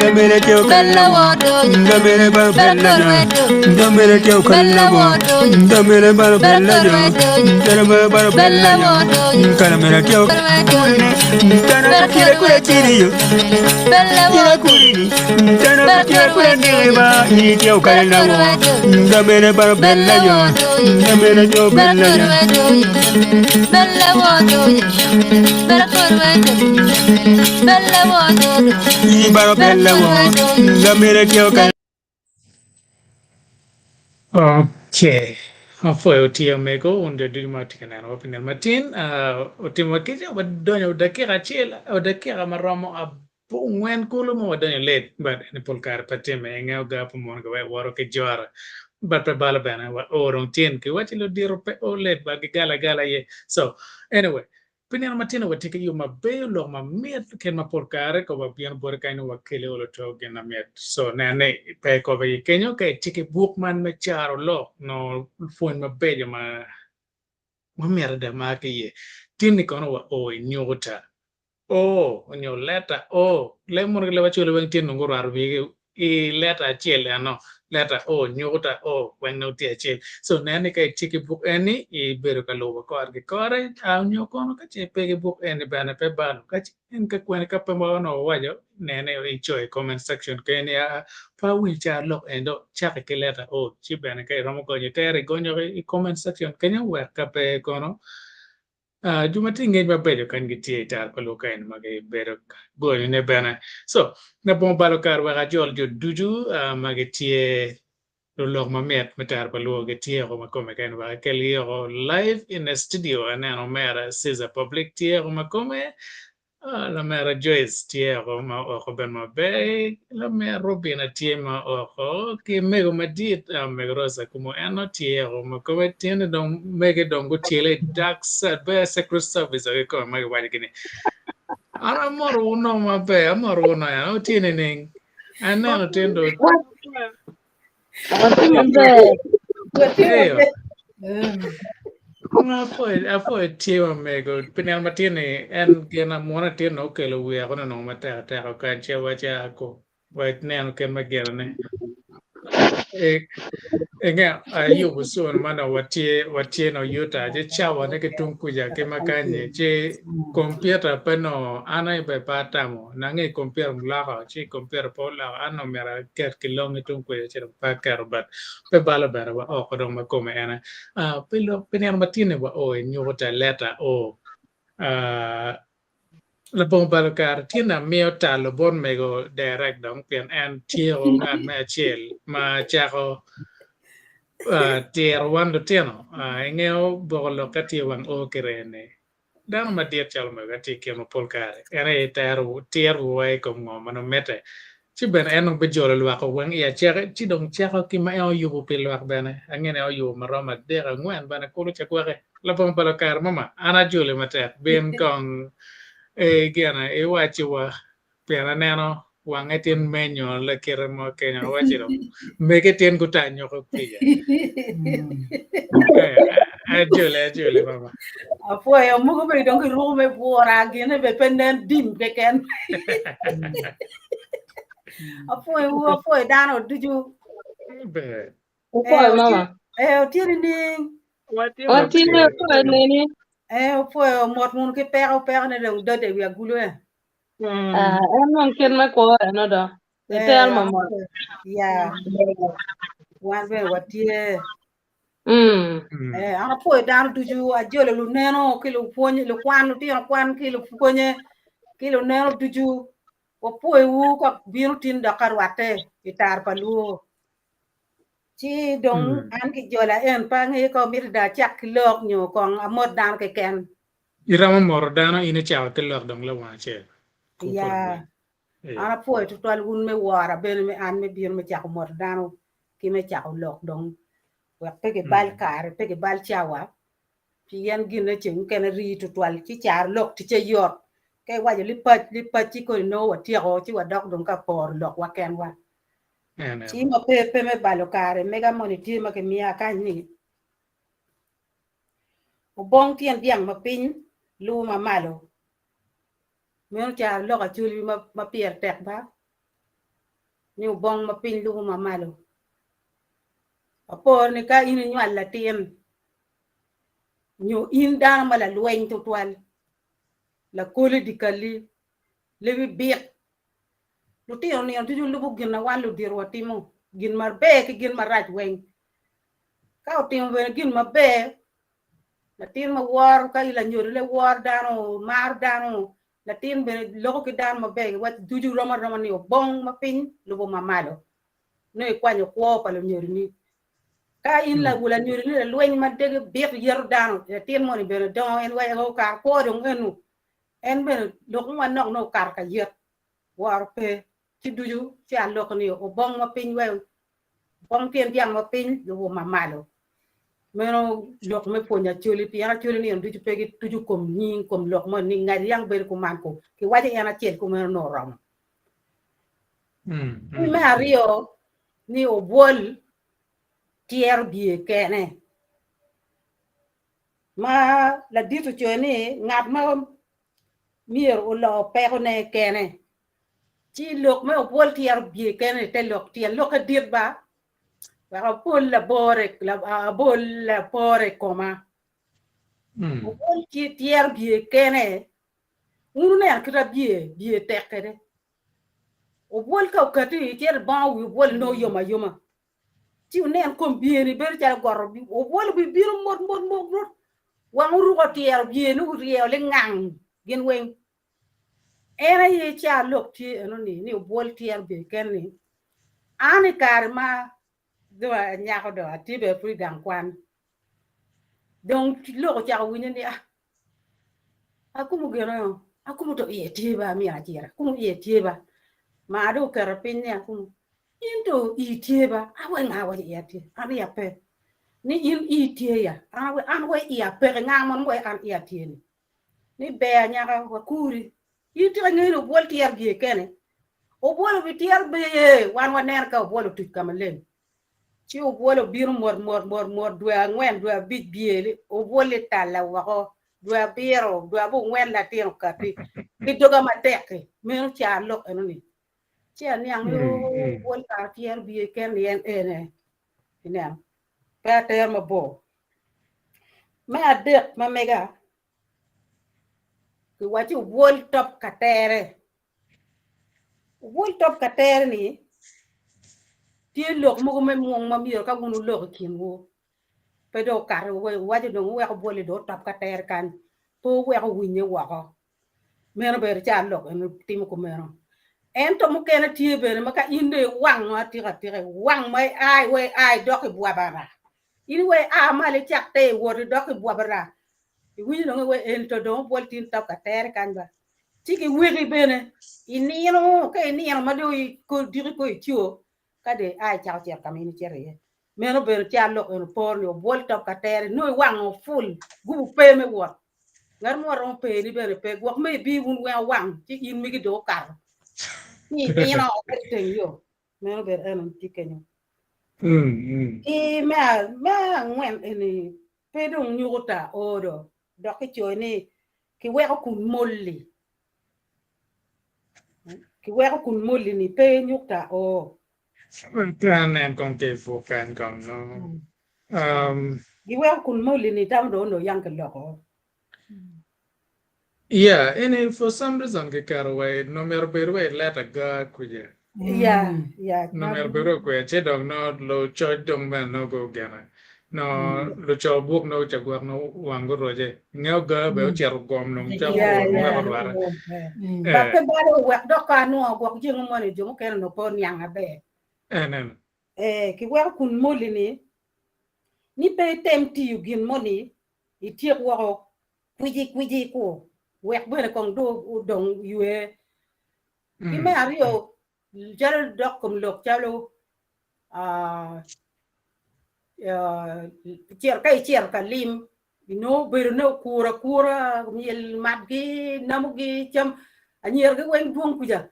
Bella wodo Bella wodo Bella wodo Bella Ok, apwoyo otiyo omego wun jo ducu ma wutye ka nenowa pi nino matin. Otimo kica wadonyo dakika acel, dakika ma romo abongwen kulu ma wadonyo late but eni pol kare pe timme inge oga pa mon giwek woto ki jora but pe balo bene wa o dong tin kiwaci ludito pe o late but gigalo agala aye so anyway Pi nino matino watye ki yub mabeco, lok mamit, kit ma pol kare ka wabino boti kany nongo wakeli olo to gin mamit. So nen ni pe ikobo iye kenyo ka itye ki buk man me caro lok nongo pwony mabeco ma wamito adada ma a ki iye. Tinni kono wa o i nyukuta O onyo leta O. Leb mono ki leb acoli weng tye nongo gurwato wigi i leta acel eno, leta O, nyukuta O weng nongo tye acel. So nen ni ka itye ki buk eni ibedo ka lubo kore ki kore nyo kono ka ce ipe ki buk eni bene pe balo. Ka ce in ka kwene ka pe ma onongo wawaco nen ni icoyo i comment section kene ni aa pe awinyo car lok eni dong cake ki leta O ci bene ka iromo gonyo tere igonyo i comment section kenyo wek ka pe kono Jo ma tye ki ngec mabeco kany gitye i tar pa lukain ma gibedo ka gonyone bene. So, labongo balo kare wek ajol jo ducu ma gitye lulok mamit me tar pa luo gitye oko ma kome kene wek akelgi oko live in the studio aneno omera Caesar Public tye oko ma kome Lamera Joyce tye oko ma oko bene maber, lamera Robina tye ma oko ki mego madit mego Rosa Kumo eno tye oko ma kome tye dong mege dong gutyele i dark side ber secret service kikome ma giwaco gini. An amoro wun nongo maber amoro wun nongo en wutye nining? Aneno tin dong Watye maber. Eyo. Apwoyo tye wa mego pi nino matin ni en gin amwona tin okelo wiya kono onongo matek ateka kany ci awaci ako wek neno kit me gire-ne. Inge ayubo soon ma nongo watye watye nongo yuta ci cawa ne ki tung kuca ki ma kanyi ci kompiuta pe nongo an aye bene pe atamo Nange i kompiuta oloko ci kompiuta pe oloko an onongo myero aket kilong ki tung kwija ci dong pe aketo but pe balo bene wa oko dong ma kome ene pi lok pi nino matin-ni wa o i nyukuta leta o labongo balo kare tye ni amiyo talo bot mego Derek dong pien en tyeko ngat me acel ma cako tiro wan lutino ingeyo boko lok ka tye wang o ki ree-ni. Dano madit calo mego tye i kinwa pol kare, en aye tero tirowa i kom ngo ma nongo mitte. Ci bene en dong bijolo lwak-ku weng i acaki, ci dong cako ki ma en oyubo pi lwak bene. Angeyo ni en oyubo ma romo adek angwen bene kulu ca gweke. Labongo balo kare mo ma, an ajoli matek, bin kong i gine iwacciwa Pien aneno wange tin menyo lakite mo kenyo awaci dong mege tin gutanyo ko kica. Ajole ajole mama. Apwoyo mogo bene dong giruko me bwura gine bene pe nen dim keken. Apwoyo wu apwoyo dano ducu. Ber. Opwoyo mama. Eh otye nining? Watye opwoyo neni. Eh opwoyo mot wunu ki peko peko ne dong dode i wi agulu eh. Ah, en dong kit me kwo eno do. Iter ma mot. Ya. Wan bene watye. Mm. Eh, an apwoyo dano ducu, ajolo luneno ki lupwony, lukwan, lutino kwan ki lupwonye ki luneno ducu. Wapwoyowu ka bino tin dok ka rwatte i tar pa luo. Ci dong an ki jola en pe angeyo ka wamito dong acak ki lok nyo kong amot dano keken. Iromo moto dano in icako ki lok dong lawang acel. Ya, an apwoyo tutwal wun me wora bene me an me bino me cako moto dano ki me cako lok dong wek pe gibal kare pe gibal cawa pien gine ceng mukene rii tutwal ci caro lok ticce yot ka iwaco lipac lipac ci koni nongo watyeko ci wadok dong ka poro lokwa kenwa ci ma pe pe me balo kare mega moni tye ma kimiya kany ni Obong tyen dyang ma piny, lubo ma malo. Meno caro lok acholi ma pire tek ba. Ni obong ma piny lubo ma malo. Apor ni ka in inywal latin nyo in dano ma lalweny tutwal, lakoli dyekal-li, lebi bik, lutino nino ducu lubo gin ma wan ludito watimo, gin maber ki gin marac weng. Ka otimo bene gin maber, latin ma woro ka in lanyodone woro dano, maro dano, latin bene loko ki dano maber giwaco ducu rom aroma ni obong ma piny lubo ma malo. Nongo ikwanyo kwo pa lunyodoni. Ka in lanyodoni lalweny ma dege bit yeto dano, latin moni bene dongo en waco kara kwo dong eno en bene lok mo manok nongo okato ka yet woro pe ci ducu ci aloko ni obong ma piny wek obong tyen dyang ma piny lubo ma malo meno lok me pwonyo acholi pien acholi nino ducu pe gituco kom nying kom lok moni ni ngac yang bedo kuman ku kiwaco en acel kumeno nongo oromo. Ki me aryo ni obwol tyero biye kene ma ladit ocoyo ni ngat ma myero olo pekone kene ci lok me obwol tyero biye kene ni te lok tyen lokke dit ba wek abol labore abol lapore i koma obwol tyero biye kene wun wuneno kit ma biye biye tek kwede obwol ka okati icito ibongo wi obwol nongo yom ayoma ci wunen kom byeni bedo calo goto obwol bibino mot mot mot mot wang oruko tyero byeni oryeyo lingang gin weng en aye ca lok tye enoni ni obwol tyero bye keken ni an i kare ma dong anyako dong atye bene pud i gang kwan dong lok ocako winye ni ah Akumu gino akumu to iye tye ba myero acit akumu iye tye ba maa dong oketo piny ni akumu in to ii tye ba an wai nga waco iya tye an iya pe ni in ii tye ya an wai an wai iya peke nga mono wai an iya tye ni ni ber anyaka wakuri in tika ingeyo ni obwol tyer biye kene obwol obityer biye wan waneno ka obwol otuc ka maleng Ci obwol obino mot mot mot mot dwe angwen dwe abic byeli obwol-li talla woko dwe abiro dwe abongwen latin okatti ki doga matek-ki meno ca lok enoni ci aniang ni oo obwol kara tyero biye keken ni en ene ineno pe atero mabor. Me adek ma mega kiwaci obwol top ka tere Wun top ka tere-ni, tye lok mogo me mwong ma myero ka wun wulok i kinwu, pe dong okato wuwaco dong wuweko bwoli dong otop ka tere kany, pe wuweko owinye woko. Meno bedo calo lok eni timo kumeno. Ento mukene tye bene ma ka in dong iwango atika atika, iwang ma ia iwe ia idok i bwabara, in iwe ia malo icak te iwot idok i bwabara, iwinyo dong iwe eni to dong obwol tin top ka tere kany ba. Ci giweki bene inino, ka inino ma dong diki kong ico, ka dong ia icako cito ka ma in icito iye. Meno obedo cal lok eno oporo ni obwol top ka tere, nongo iwango ful, gubu pe me wot. Ngat mo romo peni bene pe, gwok me ibi wun weng owang, ci in migi dong okato. Ci inino oko i teng yo. Meno obedo eno tye kenyo. Ki me angwen eni pe dong nyuko ta odo, dok kicoyo ni kiweko kun molli. Kiweko kun molli ni pe nyukta o. Pe anen kong ki i buk kany kong no. Um, Giweko kun molli ni tamo dong onongo yang kiloko. Yeah, ini for some reason kiketo wa i, nongo myero obed wa i letter ga kuca. Yeah, yeah. Nongo myero obed wa kuca, ci dong nongo lucoc dong bene nongo gugene. Nongo luco buk nongo ca gwok nongo wang guroce. Ingeyo ga bene ocito gom dong cok Yeah, weko yeah. orwate. Ba pe balo wek dok ka anwongo gwok jengo moni jo mukene onongo pe oniang maber. Enen. Eh, kiweko kun moli ni, ni pe item tiyo gin moni ityek woko kwicikwici ku wek bene kong dong odong ywe. Ki me aryo, calo dok kom lok calo ka icito ka lim inongo obedo ne okuro akura myel matgi namogi cam anyiragi weng dwong kuca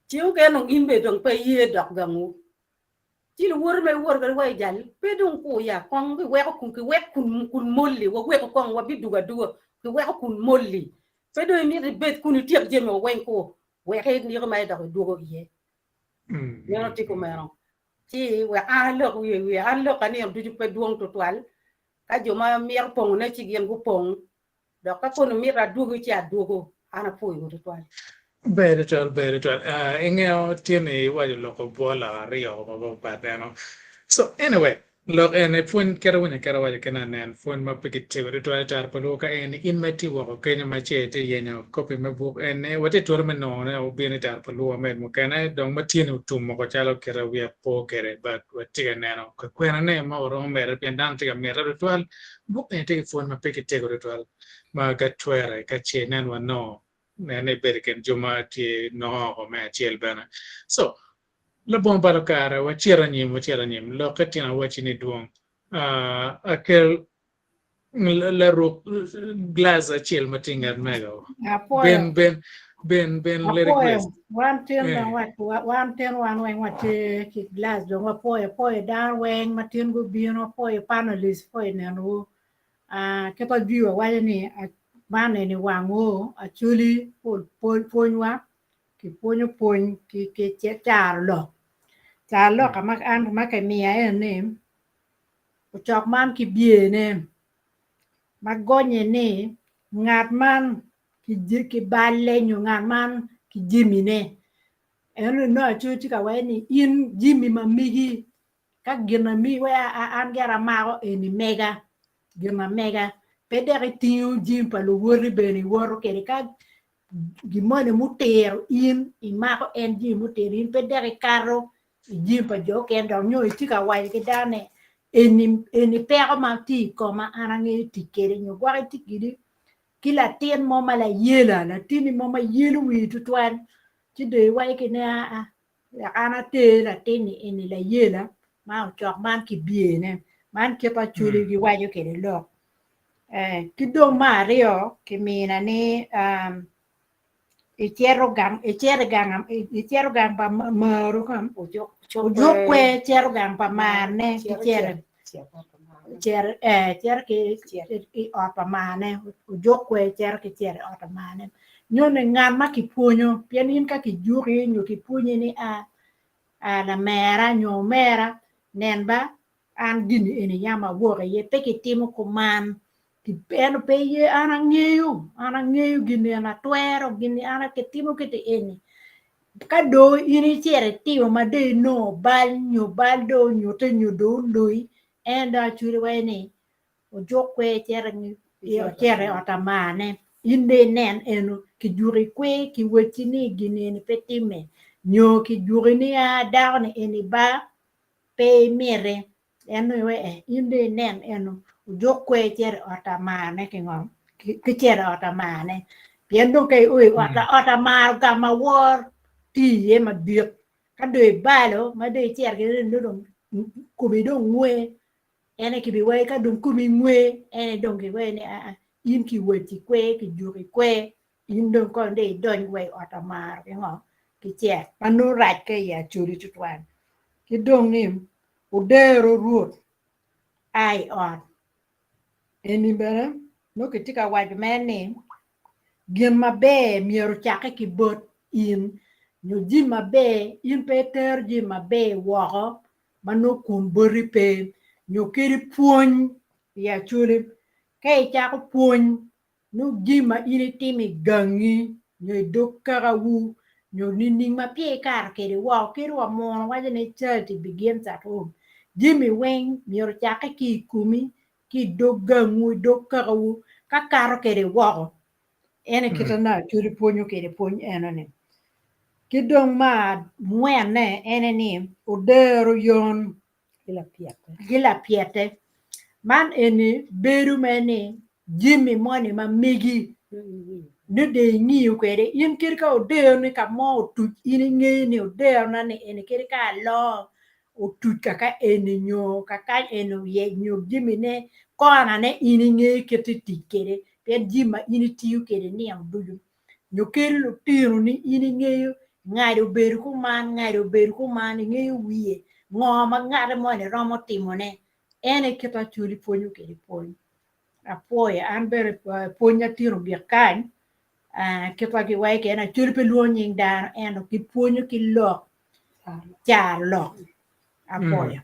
ci mukene dong in bene dong pe iye dok gangwu. Ci luwote ma iwoto kwede wa i jal pe dong ku ya kong giweko kun kiwek kun kun molli waweko kong wabidugo aduga kiweko kun molli pe dong imito ibed kun ityek jami weng ku wek iniko ma idok idwogo iye. Meno tye kumeno. Ci wek an alok wiye wiye, an lokka nino ducu pe dwong twatwal, ka jo ma mito pongone ci gin gupong, dok ka kono mito adwogi ci adwogo, an apwoyowu twatwal. Ber twatwal, ber twatwal. Ah, ingeyo tye ni iwaco lok obwola aryo mapat pat eno. So anyway, Lok eni pwony kit awinyo kit awaco ki nanen pwony ma pe kitego tutwal i caro pa luo ka eni in ma itye woko kenyo ma ce itye yenyo kopi me buk eni watye twero me nongo ne obino i caro pa luo amed mukene dong ma tyeni otum woko calo kite wiya po kede but watye ka neno ka kwena ne ma waromo mede pien dano tye ka mite tutwal buk eni tye ki pwony ma pe kitego tutwal ma ka twere ka ce nen wanongo nen ni ibedo i kin jo ma tye nongo oko me acel bene so Labongo balo kare, wacit anyim, wacit anyim. Lokke tyen awacci ni dwong. Akel laruk glass acel ma tye i nget mega. Apwoyo. Ben, ben, ben, ben Lady Apwoyo. Grace. Wan tin Eh. dong wa- wan tin wan weng watye ki glass dong wapwoyo apwoyo dano weng ma tin gubino apwoyo panelist apwoyo nenowu. Ah, kit ma jwi wawaco ni ah, man eni wangwu acholi pol pol pwonywa Kipwonyo pwony ki caro lok. Caro lok ma an ma kimiya en ni ocok man ki byene ma gonye ni ngat man ki balle nyo ngat man ki jamine. Ento nongo Acholi tye ka waco ni in jami ma megi Ka gin ma miyi wek an gira amako eni mega, gin ma mega, pe dok itingo jami pa luwoti bene iwoto kwede ka gin moni mutiro in imako en jami mutiro in pe dok ikato i jami pa jo okene dok nyo itye ka waco ki dano ni eni eni peko ma tye i koma an angeyo tic kwede nyo gwok itye kwede ki latin mo ma layela latinni mo ma yelo wii tutwal ci dong iwaco ki ni aa Wek an ater latin-ni eni layela ma ocok man ki byene. Man kit Acholi giwaco kwede lok. Ki dong me aryo kimina ni icito gang icito icito gang pa maru ojuk kwer cito gang pa marne ki cito cito ki i ot pa marne ojuk kwer cito ki cito i ot pa marne. Nyo ni ngat ma kipwonyo, pien in ka kijuki nyo kipwonyi ni a lamera nyo omera, nen ba, an gin eni yam awok iye, pe kitimo kuman, ento pe iye an angeyo, an angeyo gin eni atwero, gin an kitimo kiti eni. Ka dong in icito itimo ma dong inongo bal nyo bal dong onyutte nyo dong oloyi, en dong acwali waci ni ojuk kwer cito i ot amarne, in dong inen eno kijuki kwer kiwecci ni gin eni pe timme nyo kijuki ni aa dako ni eni ba pe imiti en dong iwaci ee in dong inen eno ojuk kwer cito i ot amarne ki ngo ki cito i ot amarne pien dong ka io i ot amar ka ma wor tye iye madit ka dong ibalo ma dong icito kede nongo dong komi dong ngwe En aye kibiwaci ka dong komi ngwe, en aye dong kiwaci ni aa in kiwacci kwer, kijuki kwer, in dong kong dong idony wa i ot amaro ki ngo ki cet ma nongo rac ka i Acholi tutwal. Ki dong ni odero Rwot a i ot eni bene nongo kitye ka waco mere ni gin maber myero ocakke ki bot in nyo jami maber in pe itero jami maber woko ma nongo kun boti pe nyo kadi pwony i Acholi. Ka icako pwony nongo jami ma in itimo i gangi nyo i dog kakawu nyo nining ma peya ikato kwede woko kadi wa muno waco ni charity begins at home jami weng myero ocakke ki i komi ki i dog gangwu i dog kakawu ka kato kwede woko. En aye kite ma Acholi pwonyo kwede pwony enoni. Ki dong me angwenne ene ni odero yon ki lapyette. Man eni bedo mere ni jami moni ma megi nongo dong ingiyo kwede in kadi ka oderoni ka mo otuc in ingeyo ni oderona ni eni kadi ka aloo otuc kaka eni nyo kakany eni oyec nyo jamine konane in ingeyo kit tic kwede pien jami ma in itiyo kwede nino ducu nyo kelo lutinoni in ingeyo ngac obedo kuman ngac obedo kuman ingeyo wiye ngo ma ngate moni romo timone en aye kit ma Acholi pwonyo kwede pwony apwoyo an bene pwony atino ogik kany kit ma giwaco kwede ni Acholi pe lwongo nying dano ento gipwonyo ki lok. Carolok. Apwoyo.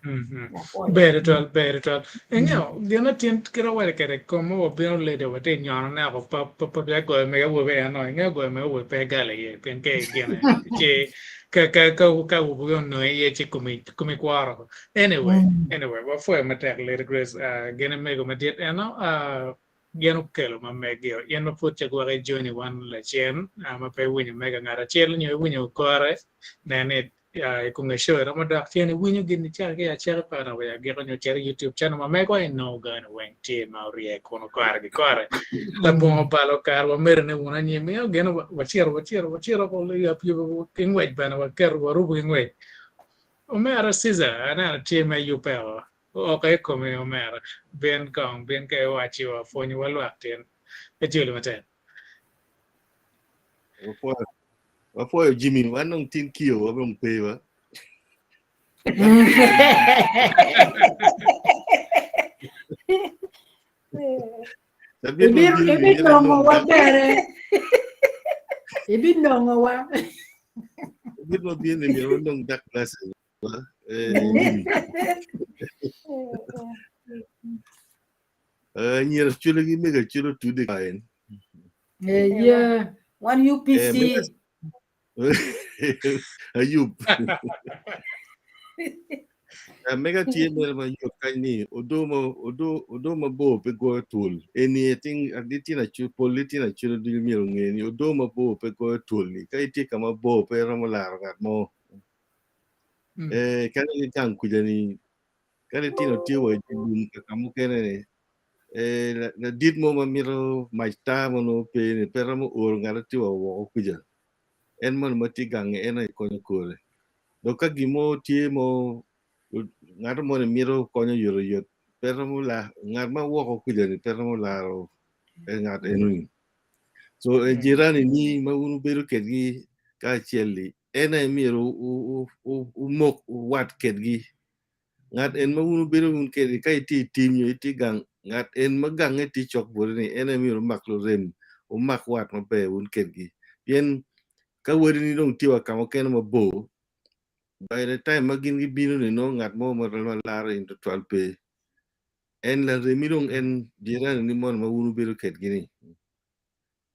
Apwoyo. Ber tutwal, ber tutwal. Ingeyo, gin ma tin kit awaco kwede kom ma wabino lede watye ka nyono ne oko pa pa pa pe goyo mege awobe eno, ingeyo goyo mege awobe pe galo iye pien ka igine ci ka ka ka ka awobe onongo iye ci komi komi kworo. Anyway, anyway, wapwoyo matek Lady Grace, uh, gin mego madit eno, uh, gin okelo ma megio. In ma pud ca gwok ijoni wan lacen, uh, ma pe iwinyo mega ngat acel nyo iwinyo kore, nen ni i kom show iromo dok cen iwinyo gin nicako ki acaki pa naka wa agiko nyo cito i YouTube channel ma megwa inongo gani weng tye ma orye kunu kore ki kore labongo balo kare wamedo ni wun anyim miyo gin wacito wacito wacito ki ngwec bene waketo warubo ki ngwec omera Caesar aneno tye me yubbe o oke i komi omera bin kong bin ka iwaci wa pwony wa lwak tin ejoli matek. Wapwoyo Jimmy, wan dong tin kiyo wa dong pe wa. Ibinongo wa bene. Ibinongo wa. Ibinongo wa bene myero wanong dark glasses wa. Eh, Jimmy. Eh, nyira culo gi mega culo tude ka en. Eh, yeah. Wan UPC. Eh, Ayub. Eh, mega tye mere ma yot kany ni odo ma odo odo mabor pe goyo twol. Eni ating litino acu pol litino aculo ducu myero onge ni odo mabor pe goyo twol ni ka itye ka mabor pe iromo laro ngat mo. Eh, kadi ki gang kuca ni Ka litino tye wa i dye lum ka mukene-ni, ladit mo ma mito mac taa ma nongo pe ni pe romo oro ngat ma tye wa woko kuca. En mono ma tye gange en aye konyo kore. Dok ka gin mo tye mo ngat moni mito konyo oyotoyot pe romo ngat ma woko kuca-ni pe romo laro ngat eno-ni. So jirani ni ma wun wubedo kedgi kacel-li en aye myero wumok wat kedgi. Ngat en ma wun wubedo wun kwede ka itye i tim nyo itye gang, ngat en ma gange tye cok boti ni en aye myero wumak lurem, wumak wat maber wun kedgi. Pien ka wadini dong tye wa ka mukene mabor, by the time ma gin gibino ni nongo ngat mo ma laro in tutwal pe. En laremi dong en jirani ni mono ma wun wubedo kedgi ni.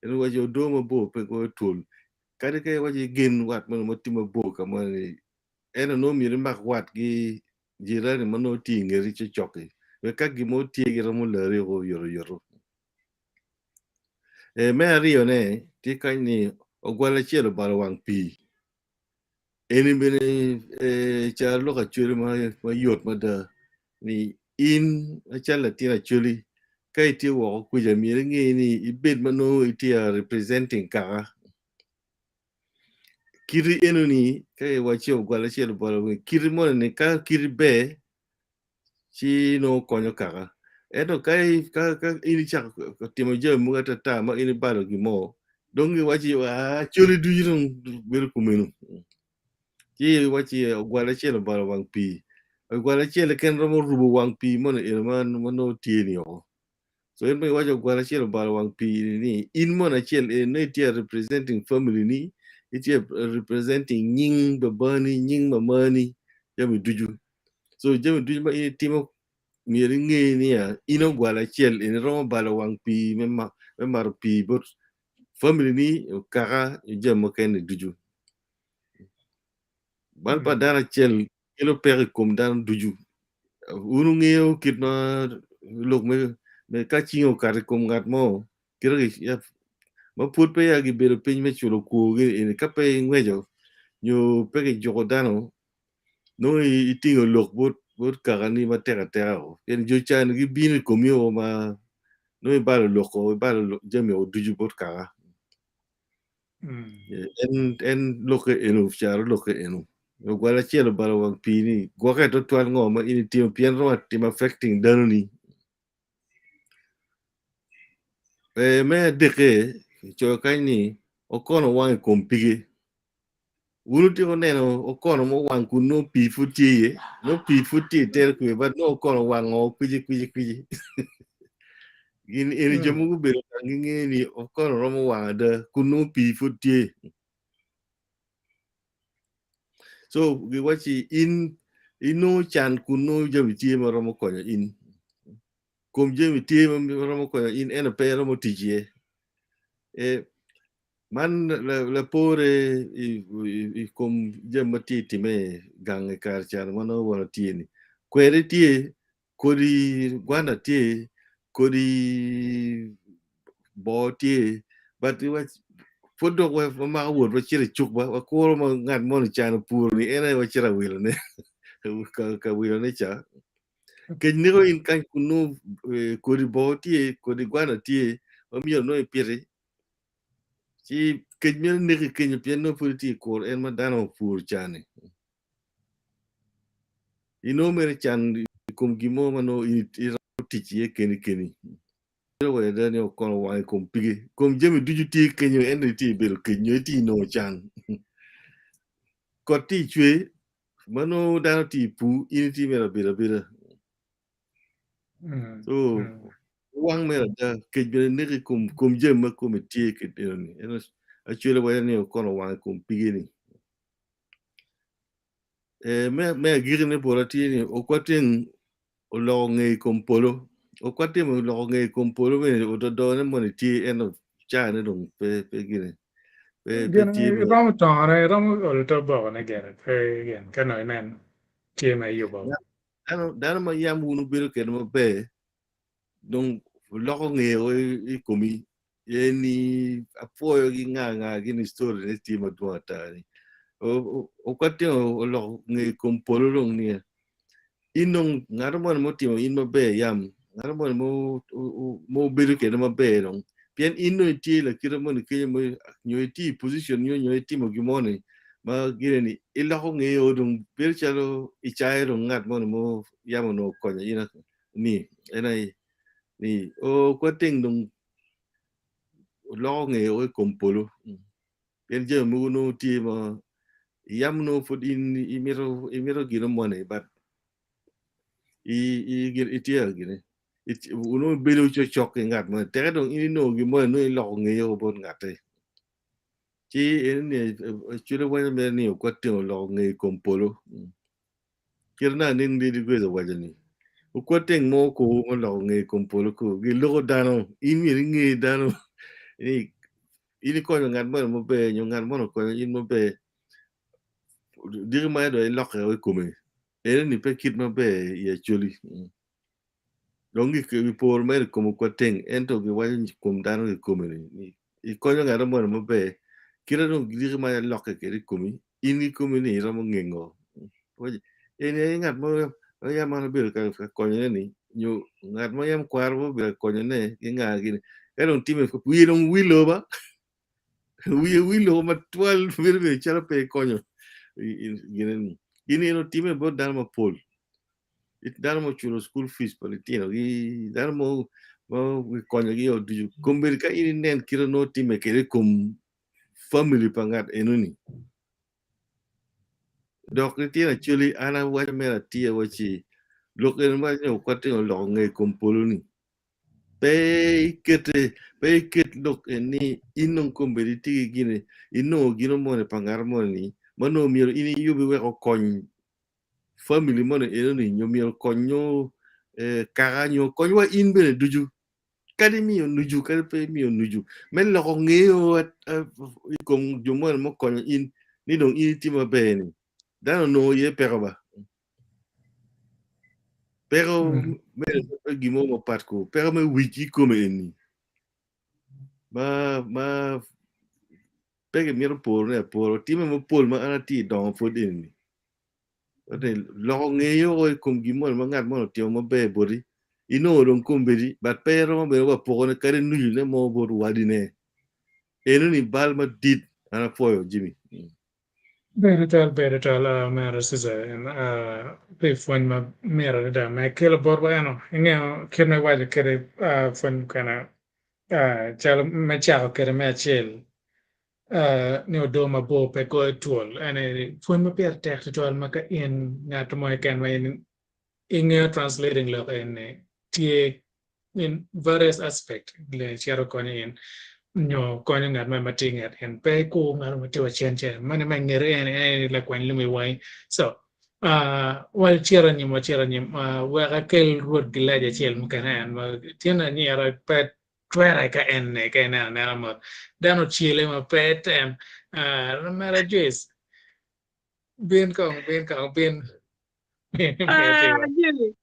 En owaco odoo mabor pe goyo twol. Kadi ka iwaco igen wat mono ma tye mabor ka moni ni en onongo myero imak wat ki jirani ma nongo tye i ngeti cokcok-ki wek ka gin mo tye giromo lari woko oyotoyoto. E, me aryone tye kany ni ogwal acel obalo wang pii. Eni bene e, carolok acwali ma, ma yot mada ni in macalo latin acwali ka itye woko kuca myero inge ni ibed ma nongo itye a representing kaka. Kiti enoni ka iwacci ogwal acel obalo wi kiti moni ni ka kiti ber ci nongo konyo kaka ento ka ka ka in icako timo jami mogo atata ma in ibalo gin mo dong giwacci aa coli ducu dong bedo kumeno ci iwacci ogwal acel obalo wang pii ogwal acel keken romo rubo wang pii moni eno ma nongo tye ni oko. So in bene iwaco ogwal acel obalo wang pii ni ni in mono acel eni nongo itye a representing family ni, itye a representing nying babani, nying mamani, jami ducu. So jami ducu ma in itimo myero inge niya in ogwal acel eni romo balo wang pii me ma me mato pii bot family ni, kaka ki jami mukene ducu. Bal pa dano acel kelo peko i kom dano ducu. Wun wungeyo kit ma lok me ka cinge okato i kom ngat mo, kite ma pwod peya gibedo piny me culo kworgi eni, ka pe ingweco nyo pe kijuko dano, nongo itingo lok bot kakani matek ateka o. Pien jo ca-ni gibino i komi o ma nongo ibalo lok o, ibalo jami o ducu bot kaka. En en lokke eno, caro lokke eno. Ogwal acel obalo wang pii ni gwokke twatwal ngo ma in itimo pien romo timo affecting danoni. Eh, me adekke kicoyo kany ni okono wang i kom pige. Wun wutyeko neno okono mo wang kun nongo pii pud tye iye, nongo pii pud tye i tere kwe, but nongo okono wango kwici kwici kwici. Gin eni jo mogo gubedo ka gingeyo ni okono romo wang ada kun nongo pii pud tye. So giwacci in inongo can kun nongo jami tye ma romo konyo in. Kom jami tye ma romo konyo in ento pe iromo tic iye. Eh, man lapore i kom jami ma tye time gang i kare can ma nongo wan watye ni. Kwede tye, kodi gwanda tye, kodi boo tye, but pud dok wamako wot wacito i cuk ba, wakuro ma ngat moni can opuro ni en aye wacito awilone ka wilone ca. Kec neko in kany kun nongo kodi boo tye, kodi gwanda tye ma myero nongo ipiti, ci kec mito neki kenyo pien nongo pud itye i kuro en ma dano opuro ca-ni. Inongo mere can i kom gin mo ma nongo in iromo tic iye keni keni. Bedo wa ada ni okono wange i kom pige. Kom jami ducu tye kenyo ento itye ibedo kec nyo itye inongo can. Kot tye icwe ma nongo dano tye i pur in itye mere abedo abeda. So wang mere ada kec bene neko i kom jami ma kome tye kit enoni. Ento acwele waco ni okono wange i kom pige ni. Me agikine bota tye ni okwateng oloko nge i kom polo. Okwateng oloko nge i kom polo bene ododone moni tye ento cane dong pe pe gine pe pe Gin tye me iromo tongone, iromo olo te obokone gire pe gin ka nongo inen tye ma iyubo. Dano dano ma yam wun wubedo kwede maber dong oloko ngeo i komi Eni apwoyo gi nga nga gini story ne tye madwong ata ni. Ok atimo oloko nge i kom polo dong niya. In dong ngato moni mutimo in maber yam, ngato moni mo obedo kede maber dong. Pien in dong itye lakite moni kenyo mo nyo itye i position nyo nyo itimo gin moni ma gine ni iloko ngeyo dong bedo calo icayo dong ngat moni mo yam onongo okonyo in ni en aye ni o kwateng dong oloko ngeye i kom polo pien jami mogo nongo tye ma yam nongo pud in imito imito gino moni but itye gine onongo ibedo cokcok ki ngat moni teke dong in inongo gin moni nongo iloko ngeye bot ngatte ci eni cwiny waco mere ni okwatingo oloko ngeye i kom polo. Kit ma aning Lady Grace owaco ni, Wukwot teng mo ko ma oloko nge i kom polo ko, giloko dano, in myero inge dano ni in ikonyo ngat moni maber nyo ngat moni okonyo in maber, diki ma dong ilokke i kome, eno-ni pe kit maber i Acholi. Dong giporo mere i kom okwot teng ento giwaco i kom dano kikome ni ikonyo ngat moni maber, kite dong diki ma ilokke kwede i komi, in kikomi ni iromo ngengo. Eni aye ngat ma yam an abedo ka konyone ni nyo ngat ma yam kwaro obedo ka konyone ki nga gini ka dong time wiye dong wilo ba wiye wilo matwal bedo bedo calo pe ikonyo gine ni gini eno time bot dano mapol dano ma oculo school fees pa litinogi dano ma gikonyogi ducu kombeddi ka in inen kite nongo time kwede i kom family pa ngat enoni. Dok litino acoli an awaco mere atir awaci lok eni ma nyo okwatte oloko nge i kom polo ni pe ikete pe iket lok eni in dong kombeddi itye ki gini inongo gino moni pa ngat moni ni ma nongo myero in iyubi wek okony family moni enoni nyo myero okony nyo kaka nyo okony wa in bene ducu Kadi imiyo nucu kadi pe imiyo nucu, me loko ngeyo i kom jo moni ma okonyo in ni dong in itye maber-ni, dano onongo iye peko ba? Peko me gin mo mapat ko, peko me wic kikome eni ma ma pe kimito porone apora, timme mapol ma an atye ka dongo pwod eni. Loko ngeyo i kom gin moni ma ngat moni otimo maber boti, inongo dong kombeddi but pe iromo bene wa pokone kadi nucune mo bot wadine. Enoni bal madit an apwoyo Jimmy. Ber tutwal, ber tutwal omera Cesar pi pwony ma mit adada ma ikelo botwa eno. Ingeyo kit ma iwaco kwede pwony mukene calo me cako kwede me acel ni odoo mabor pe goyo twol. En aye pwony ma pire tek tutwal ma ka in ngat mo keken ma in ingeyo translating lok eni tye in various aspect cito konyo in. Nyo konyo ngat mo ma tye i nget en. Pe ikur ngat mo ma tye wa cen cen. Meno ma ingete en en lakwany lum i wangi. So, wacito anyim, wacito anyim. Wek akel rwod gilac acel mukene en ma tyen anyira pe twere ka en ne ka ineno anena mot. Dano ocele ma pe tem. Mera Joyce, bin kong, bin kong, bin. Bin, Ah, Jimmy,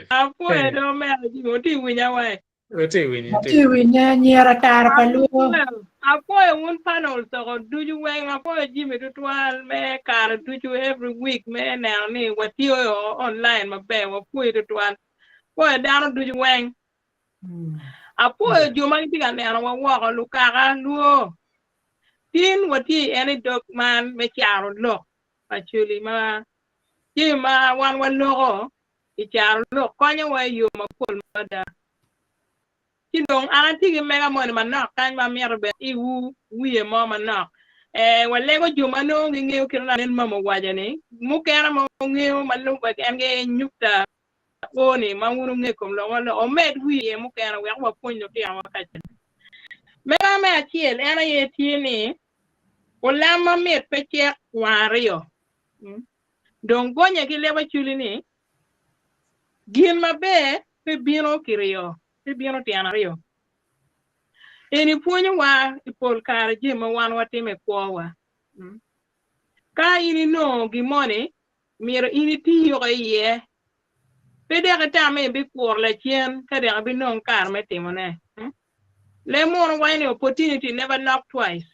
apwoyo do omera Jimmy, wutye winya wai. Watye winye. Watye winye nyira tara pa luo. Apwoyo wun panel toko ducu weng apwoyo Jimmy tutwal me kare ducu every week me neno ni watiyo online maber wapwoyi tutwal. Apwoyo dano ducu weng. Apwoyo jo ma gitye ka nenowa woko lukaka luo. Tin watye i en i dog man me caro lok actually ma jami ma wan waloko i caro lok konyowa i yo mapol mada. Ci dong an atye ki mega moni manok kany ma amito bene iwu wiye mo manok. Eh, walego jo ma nongo gingeyo kit ma lanen mama owaco ni, mukene ma wungeyo ma lubbe ki en ki nyukta o ni ma wun wungeyo i kom lok ma lok, wumed wiye mukene wek wapwony lutinowa kacel. Mega me acel en aye tye ni, olam mamit pe cek wang aryo. Dong gonye ki leb aculi ni, Gin maber pe bino kiryo, pe bino tyen aryo. Eni pwonyowa i pol kare jami ma wan watimo i kwowa. Ka in inongo gin moni, myero in iti yoko iye. Pe dok itam ni ibikuro lacen ka dok ibinong kare me timone. Leb munu waco ni opportunity never knock twice.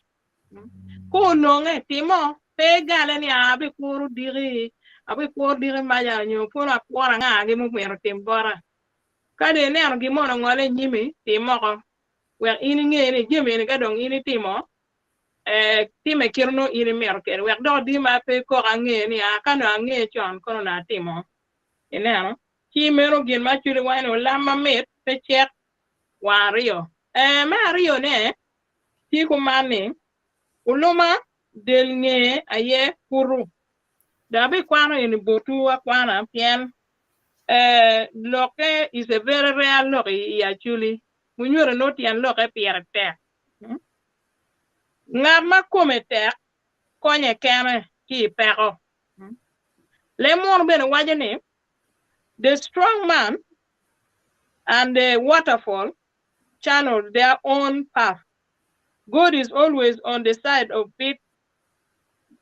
Ka ononge, timo. Pe igale ni, 'Aa, abikuro diki, abikuro diki maca, nyo pwod akuro anga-gi mumito otim bota. Ka dong ineno gin moni ongole i nyimi, tim oko, wek in inge ni jami eni ka dong in itimo, ee, time kit onongo in imito kwede, wek dok odii ma pe ikok ange ni, 'Aa, ka onongo ange con, kono onongo atimo. Ineno? Ci meno gin ma acwali waco ni olam mamit pe cek wang aryo. Ee, me aryone, Tye kuman ni, oluma del nge aye kutu. Dok abikwano eni botwu akwana pien lokke is a very rare lok i Acholi. Munyuto nongo tyen lokke pire tek. Ngat ma kome tek konye kene ki i peko. Leb munu bene waco ni, The strong man and the waterfall channel their own path. God is always on the side of big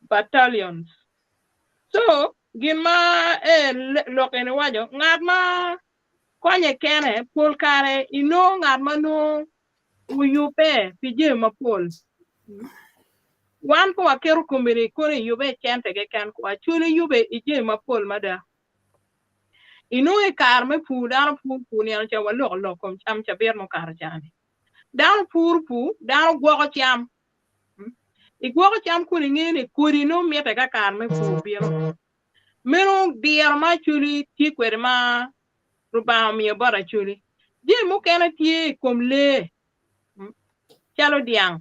battalions. So, gin ma eh, lok eni waco, ngat ma konye kene, pol kare inongo ngat ma nongo oyubbe pi jami mapol. Wan pe waketo kombeddi kono iyubbe i cente keken, wacwalo yubbe i jami mapol mada. Inongo i kare me pur dano pur pur nino ca waloko lok kom cam cabit mukato ca-ni. Dano puro pur, dano gwoko cam. Igwoko cam kun ingeyo ni kodi nongo mitte ka kare me pur obino. Meno diro ma Acholi tye kwede ma Rubanga omiyo bot Acholi. Jami mukene tye i kom lee calo dyang.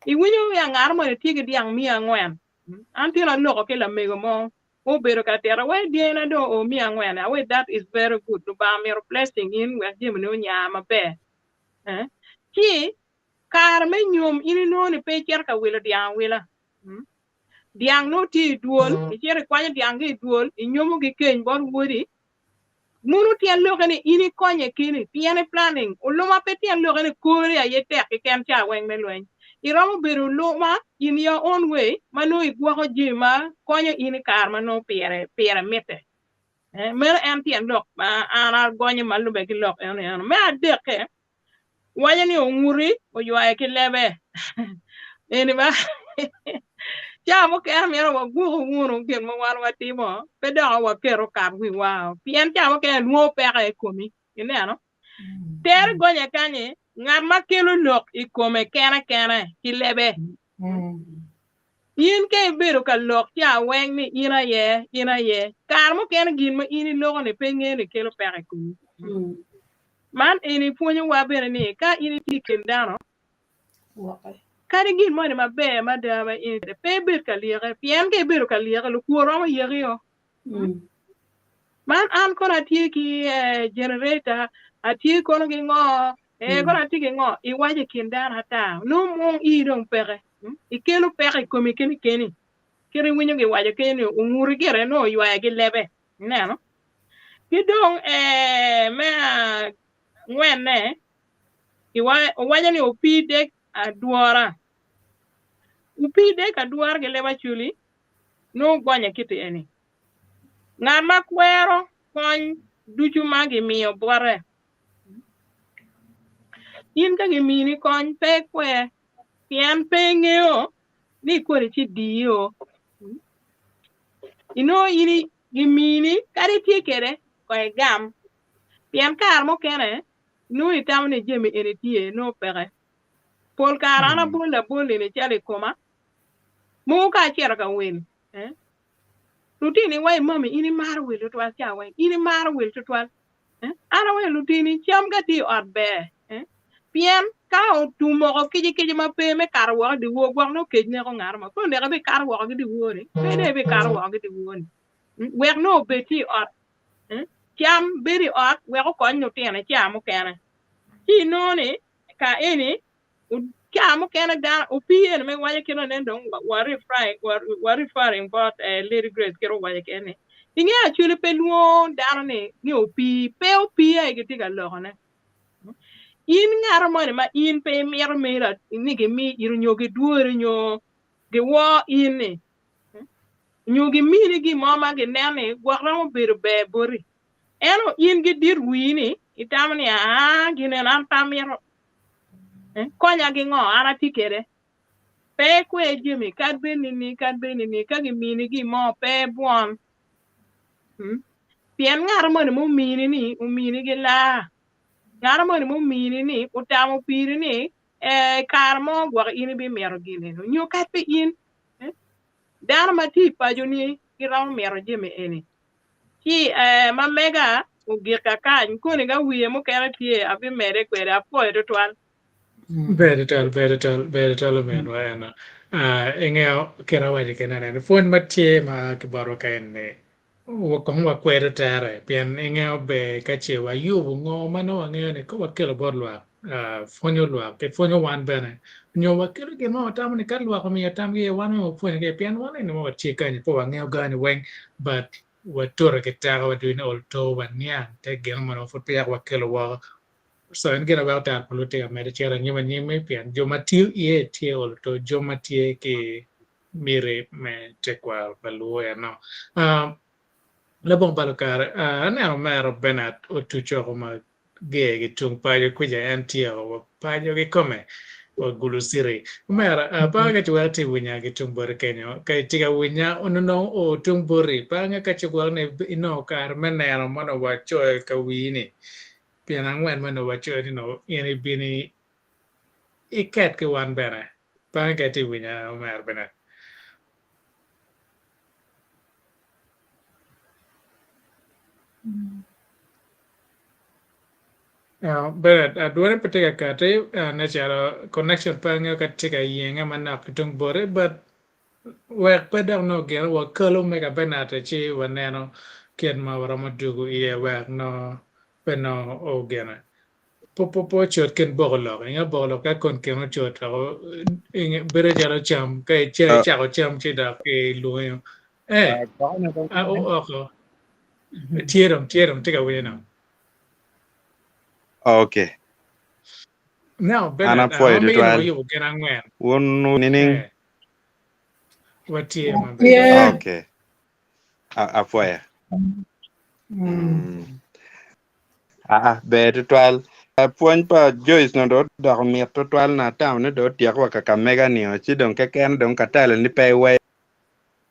Iwinyo ni ngat moni tye ki dyang 400. An tyen aloko ki lamego mo Obedo ka tito wai dyena dong oo miya angwen awe that is very good Lubanga mito blessing in wek jami ni onya maber eh ci kare me nyom in inongo ni pe icito ka wilo dyang awila dyang nongo tye i dwol icito ikwanyo dyang ki i dwol inyomo ki keny bot wodi Muno tyen lokke ni in ikonye keni pien i planning oluma pe tyen lokke ni kori aye tek keken ca weng me lweny. Iromo bedo oluma in your own way ma nongo igwoko jami ma konyo in i kare ma nongo pire pire mitte. Eh, meno en tyen lok ma an agonyo ma lube ki lok eno eno. Me adekke, Waco ni onguti oywaye ki lebe. Eni ba ca mukene myero wagwoku wunu gin ma wan watimo pe dok waketo kat wiwa pien ca mukene lwongo peko i komi ineno tere gonya kanyi ngat ma kelo lok i kome kene kene ki lebe in ka ibedo ka lok ca weng ni in aye in aye kare mukene gin ma in iloko ni pe ingeyo ni kelo peko i komi Man eni pwonyowa bene ni ka in itye i kin dano, kadi gin moni maber mada ma in itye, pe ibed ka lyeke, pien ka ibedo ka lyeke, lukwor romo yekio. Man an kono atye ki generator, atye kono ki ngo, Ee, kono atye ki ngo? Iwaco i kin dano ata, nongo mung ii dong peke. Ikelo peko i komi keni keni. Kit iwinyo giwaco kenyo ni onguti gire nongo oywayo ki lebe. Ineno? Ki dong ee, me angwenne, owaco ni opii dek adwora. Opii dek adwora ki leb Acholi nongo gonye kiti eni. Ngat ma kwero kony ducu ma gimiyo bote. In ka gimini kony, pe ikwer, pien pe ingeyo ni kodi ci diyo. Inongo in gimini kadi itye kwede, kong igam. Pien kare mukene nongo itamo ni jami eni tye, nongo peke. Pol kare an abol labol eni calo i koma, mogo ka acito ka wil, lutini waci mami in imaro wil tutwal ca weng, in imaro wil tutwal. An awaco lutini cam ka tye i ot ber, pien ka otum woko kicikici ma pe me kato woko i dyewor gwok nongo kec neko ngat mo, pe oneko ibikato woko ki dyewor-ni, pe dong ibikato woko ki dyewor-ni. Wek nongo obed tye i ot, cam bedo i ot wek okony lutino i ca mukene. Ci inongo ni ka eni ca mukene dano opii eni me waco kit ma nen dong wa referring bot Lady Grace kit owaco kene ni inge actually pe lwongo dano ni ni opii pe opii aye gitye ka lokone. In ngato moni ma in pe imito meri ni gimi iri nyo gidwori nyo giwor in ni nyo gimini gin mo ma gineno ni gwok romo bedo ber boti ento in ki dit wii ni itamo ni aa gin eni an pe amito konya ki ngo an atye kwede pe ikwer jami kadi bed nini kadi bed nini ka gimini gin mo pe ibwon pien ngat moni ma omini ni omini ki laa ngat moni ma omini ni otamo piri ni i kare mo gwok in ibimito gin eni nyo kadi pe in dano ma tye i paco-ni giromo mito jami eni. Ci ma mega ogik kakany, koni ka wiye mukene tye abimede kwede. Apwoyo tutwal. Ber tutwal, ber tutwal, ber tutwal ominwa eno. Ingeyo kit awaco kene ni pwony ma tye ma a ki botwa ka eni kong wakwedo tere pien ingeyo ber ka ce wayubo ngo ma nongo wangeyo ni ka wakelo bot lwak pwonyo lwak ki pwonyo wan bene nyo wakelo gin mo watamo ni ka lwak omiyo tamgi iye wan bene wapwonyo ki iye pien wan eni ma watye kany pe wangeyo gani weng but watute ki teko wa ducu ni ol to waniang te gin mo ma pud peya wakelo woko so en gin weko tero pa lutino medo cito anyim anyim pien jo ma tiyo iye tye ol to jo ma tye ki miti me tekwaro pa luo eno. Labongo balo kare, aneno omera Bernard otuco oko ma ger ki tung paco kwica en tye oko wa paco kikome wa Gulu City. Omera, pe ange ka ci weko itye winya ki tung boti kenyo. Ka itye ka winya onongo nongo oo tung boti, pe ange ka ci gwoko ni inongo kare me neno ma onongo wacoyo ka wii ni pien angwen ma onongo wacoyo ni nongo in ibino iket ki wan bene. Pe ange ka itye winya omera Bernard. Bernard, dwone pe tye ka kati, nen calo connection pe angeyo ka tye ka yenge manok ki tung boti but wek pe dok nongo gin wakalo mega Bernard ci waneno kit ma waromo dugo iye wek nongo pe nongo ogene. Pe ocot kin boko lok, inge boko lok ka kon kin ocot weko bedo calo cam ka icako cam ci dok ilwongo. Eh, oko. Tye dong, tye dong, tye ka winyo dong. Okay. Now, An Bernard, apwoyo wamito tutwal. wayubo gin angwen. Wun nining? Eh, watye maber. Okay. Apwoyo. Mm. Aa, ber tutwal. Pwony pa Joyce no dong odoko mit tutwal na atamo ni dong otyeko wa Kakamega nio ci dong keken dong katale ni pe iweyo.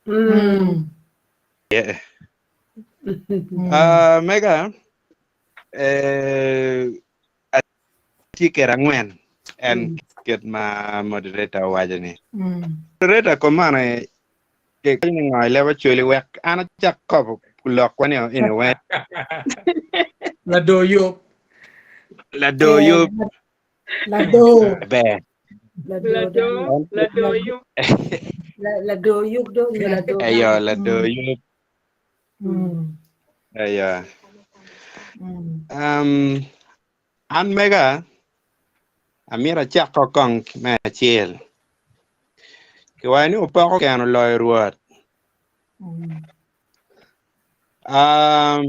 Mm. Yeah. Ah, mega eh, atye kede angwen en kit ma moderator owaco ni. Moderator komane ke ni ngo i leb Acholi wek an acak kobo lokwa ni eni weng. Lador yub. Lador yub. Lador. Ber. Lador, lador yub. Lador yub do nyo lador. Eyo, lador yub. Eyo. Um, an mega. Amito acako kong me acel. Kiwaco ni opoko keno loyo Rwot. Um,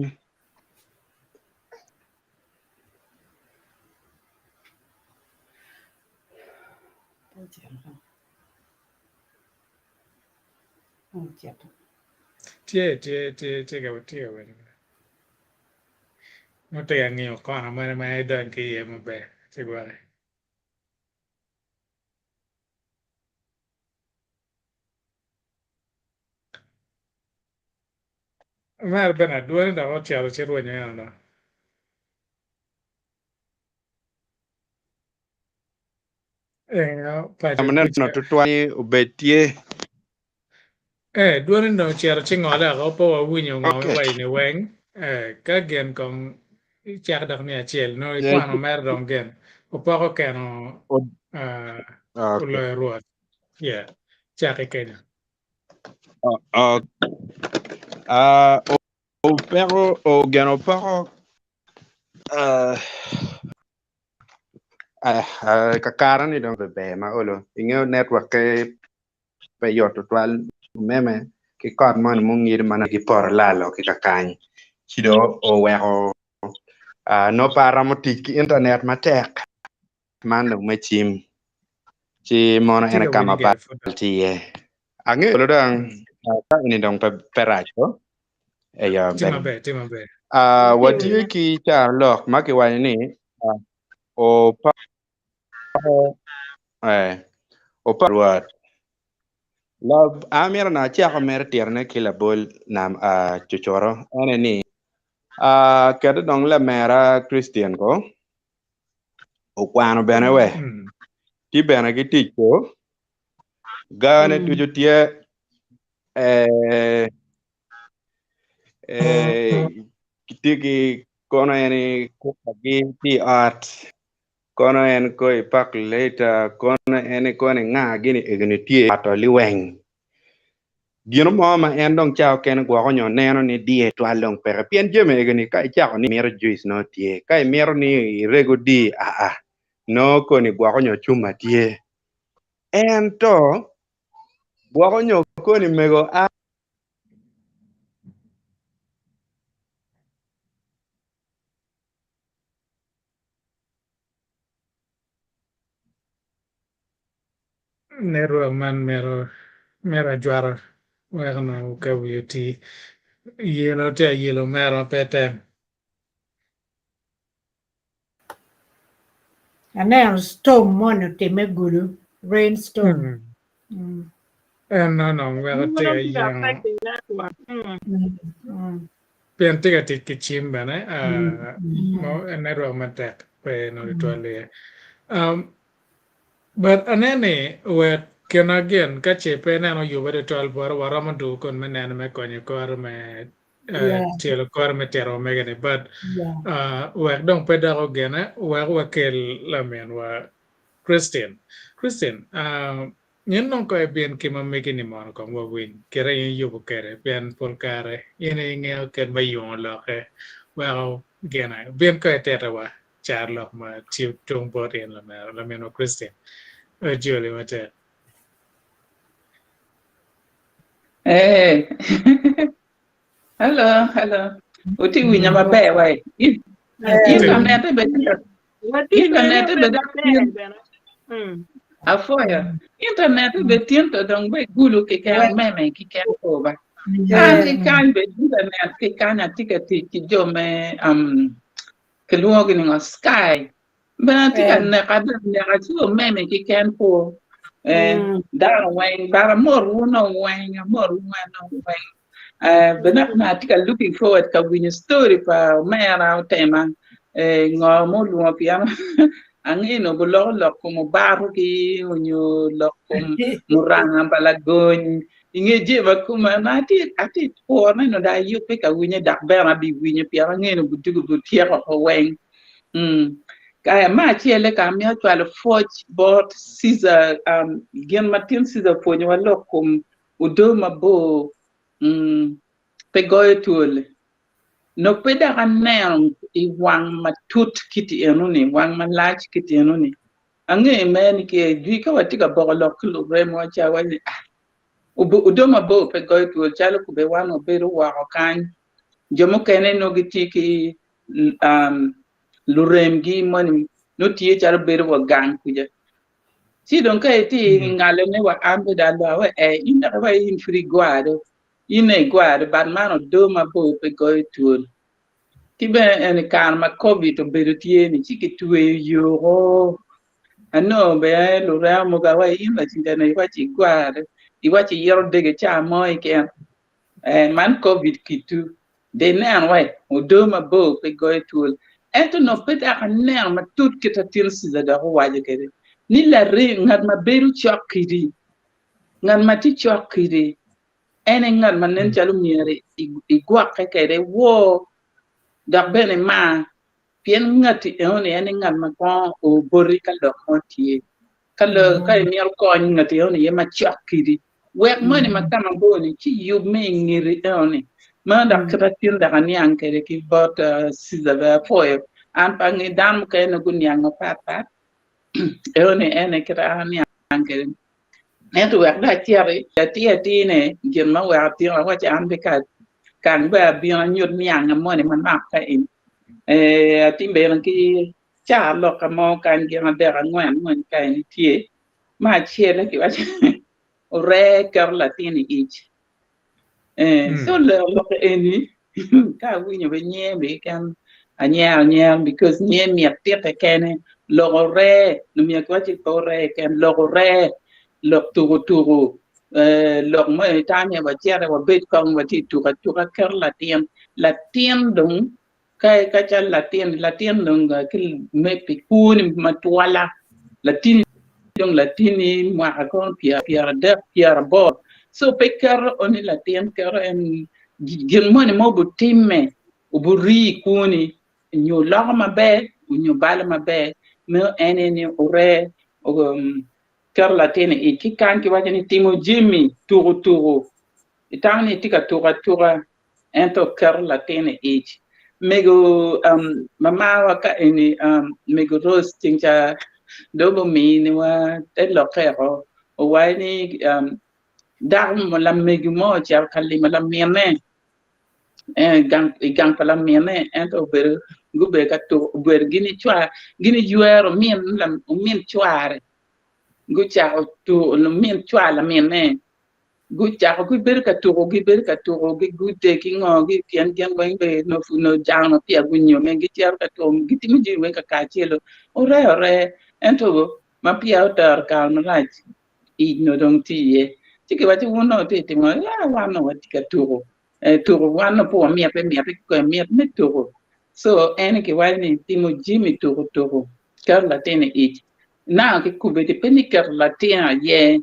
Tye, tye, tye, tye ka tye ka winyo. Nongo tye ka ngiyo kona mene ma idony ki iye maber ci gwoki. Omera Bernard, dwoni dok ocito ci rwenyo eno dong. Engo paco Neno kuca. tutwal ni obed tye. Eh, dwoni dong ocito ci ngole oko pe wawinyo ngo Okay. iwaco ni weng. Eh, ka gin kong icak dok ni acel nongo Yeah. ikwano mere dong gin opoko keno uh, Okay. oloyo rwot. Yeah. Cak ki kenyo. Uh, uh, uh, opeko ogeno opoko uh, uh, uh, kakare ni dong ber ma olo ingeyo network ke pe yot tutwal meme ki kot moni mungir mana ki poto lalo ki kakany ci dong oweko uh, no pe aromo tic ki internet matek man dong me cim ci mono Tye en ka ka ma winyo bal gire pud dong. tye iye angeyo olo dong Mm. uh, ka eni dong pe, pe rac ko eyo Tye ber maber, tye maber. uh, Watye watye winyo. ki carolok ma kiwaco ni uh, opa eh, opa rwot Lab, amito na acako mere tirone ki labol nam uh, cucuro ene ni uh, kede dong lamera Christian ko okwano bene we Mm. tye bene ki tic ko gane Mm. ducu tye eh, eh, tye ki kono en kukogi tye i ot kono en ko i calculator kono en kono nga gini egoni tye ato liweng gino mo ma en dong ca okene gwoko nyo neno ni diye twal dong peke pien jami egoni ka icako ni imito juice no tye ka imito ni irego di aa no koni gwoko nyo cuma tye ento gwoko nyo koni mego a Network man mito mito ajwara wek onongo ka wiye oti yelo tye ayelo omera ma pe tem. Aneno storm moni otimme gulu, rain storm. Mm. Mm. En onongo weko tye Meno ka tye ka yengo affecting network. Mm. Mm. Mm. pien tye ka tic ki cim bene Mm. uh, Mm. mo network matek pe nongo Mm. tutwal iye. Um, but aneno ni wek kina gin ka ce pe ineno oyube tutwal bote waromo dwogo kun me neno me konyo kore me uh, Yeah, tyelo kore me tito omege ni but yeah. uh, wek dong pe dok ogene wek wakel laminwa Christine. Christine, uh, in dong ko ibin ki ma megi ni mono kong wawiny kite in iyubo kwede pien pol kare in ingeyo kit me yungo lokke weko gine bin ko ititiwa car lok ma tye tung bot in lamera laminwa Christine. Ojoli matek. Eh. Hello, hello. Uti winya maber wai. Eh, Internet be Watye internet winyo be be dok maber tin bene. Mm. afoyo. Internet be tin to dong be gulu kiken meme kiken koba. An Yeah. ki kany be internet ki kany atye ka tic ki jo me um kilwongo gi ni ngo Sky. Bene atye ka Eh. neka dong neka ci omeme kiken po. Eh, Mm. dano weng but amor wuno weng amor wuno weng. Eh, bene na atye ka looking forward ka winyo story pa omera otema eh, ngo mulwongo pien angeyo ni obuloko lok kom obaro ki onyo lok kom muranga pa lagony inge jami ma kuma na atye atye kwo neno dong ayubbe ka winye dok bene abiwinyo pien angeyo ni budugo butyeko oko weng. Mm. Kaya me acelle ka amito cwalo pwoc bot Caesar um, gin ma tin Caesar opwonyowa lok kom odo mabor mm, pe goyo twol. Nok pe dok aneno i wang matut kiti enoni, wang malac kiti enoni. Ange me ni ki jwi ka watye ka boko lok ki luremwa ca waco ni ah odo mabor pe goyo twol calo kube wan wabedo woko kany. Jo mukene nongo gitye ki um, luremgi moni nongo tye calo bedo wa gang kuca. Ci dong ka itye ngalo ne wa an bene alwa wa eh in dok wa in pud igwaro in aye igwaro but man odo mabor pe goyo twol. Ki bene en i kare ma Covid obedo tye ni ci kitweyo yoko. Anongo bene lurema mogo awaci in lacen iwaci igware, iwaci iyito dege ca mo keken. Eh, man Covid kitu. De ineno wai, odo mabor pe goyo twol. Ento nongo pe dok aneno matut kit atin Ciza dok owaco kwede ni larem ngat ma bedo cok kidi, ngat ma tye cok kidi En aye ngat ma nen calo myero igwokke kwede, iwor, dok bene imar, pien ngatti enoni en aye ngat ma kwongo o boti ka lok mo tye. Ka ka imito kony, ngatti enoni aye macok kidi. Wek moni ma ka mabor-ni ci yub me i ngeti enoni. Meno dok kit atin dok aniang kwede ki bot Ciza bene apwoyo. An pe angeyo dano mukene nongo guniang mapat pat. Enoni en aye kit an aniang kwede. Ento wek dong aciti, atir atir-ne, gin ma oweko atingo awacci an bene ka kang bene abino anyut nianga moni manok ka eni. Ee, atye bene ki car lokka mo kany gin adek angwen moni ka eni tye. Me acel-le kiwaco ni oree keto latin i ic. So lok eni ka awinyo bene nyer bene keken anyero anyera because nyer mit tite kene lok oree myero kiwac ni pe oree keken lok oree lok tuku tuku lok mo itamo ni wacito wabed kong watye ka tuko atuka keto latin latin dong ka calo latin latin dong me pi kwoni matwala latin dong latini mwaka kono pyeradek pyeraboro so pe keto ni latin keto en gin moni ma obitimme obirii i kwoni nyo loko maber nyo balo maber meno en aye ni oree keto latin i ic ki kany kiwaco ni timo jami tuko tuko itamo ni itye ka tuko atuka ento keto latin i ic. Mego um, mamawa ka eni um, mego Rose ceng ca dong ominiwa te lokke oko owaco ni um, dako lamego mo ocito ka limo lamine eh, gang, i gang pa lamine ento obedo gubedo ka tuko obedo gin cwar gin ywero min min cware gucako tuko min cwar lamine Gucako gibedo ka tuko, gibedo ka tuko, gigude ki ngo, pien gin weng be nongo jang ma peya gunyome, gicito ka tuko, gitimo jami weng kakacelo, ore ore, ento ma peya otero kare marac, ic nongo dong tye iye. Ci kiwaco wun nongo wutye ka timo ngo? Aa wan nongo watye ka tuko, tuko wan nongo pe wamite mite kikome, mit me tuko. So en kiwaco ni timo jami tuko tuko keto latin i ic. Nanga kikube pe ni keto latin aye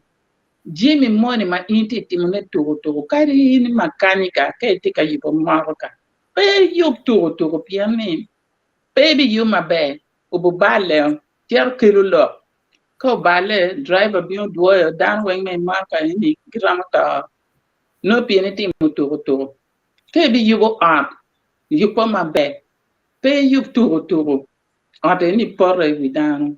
Jami moni ma in itye ka timone tuko tuko kadi in i makanika ka itye ka yubo motoka pe iyub tuko tuko pien ni pe ibiyub maber obubale cito kelo lok ka obale driver bino dwoyo dano weng ma i motoka eni giromo to nongo pien itimo tuko tuko ka ibiyubo ot yubbe maber pe iyub tuko tuko ot eni poto i wi dano.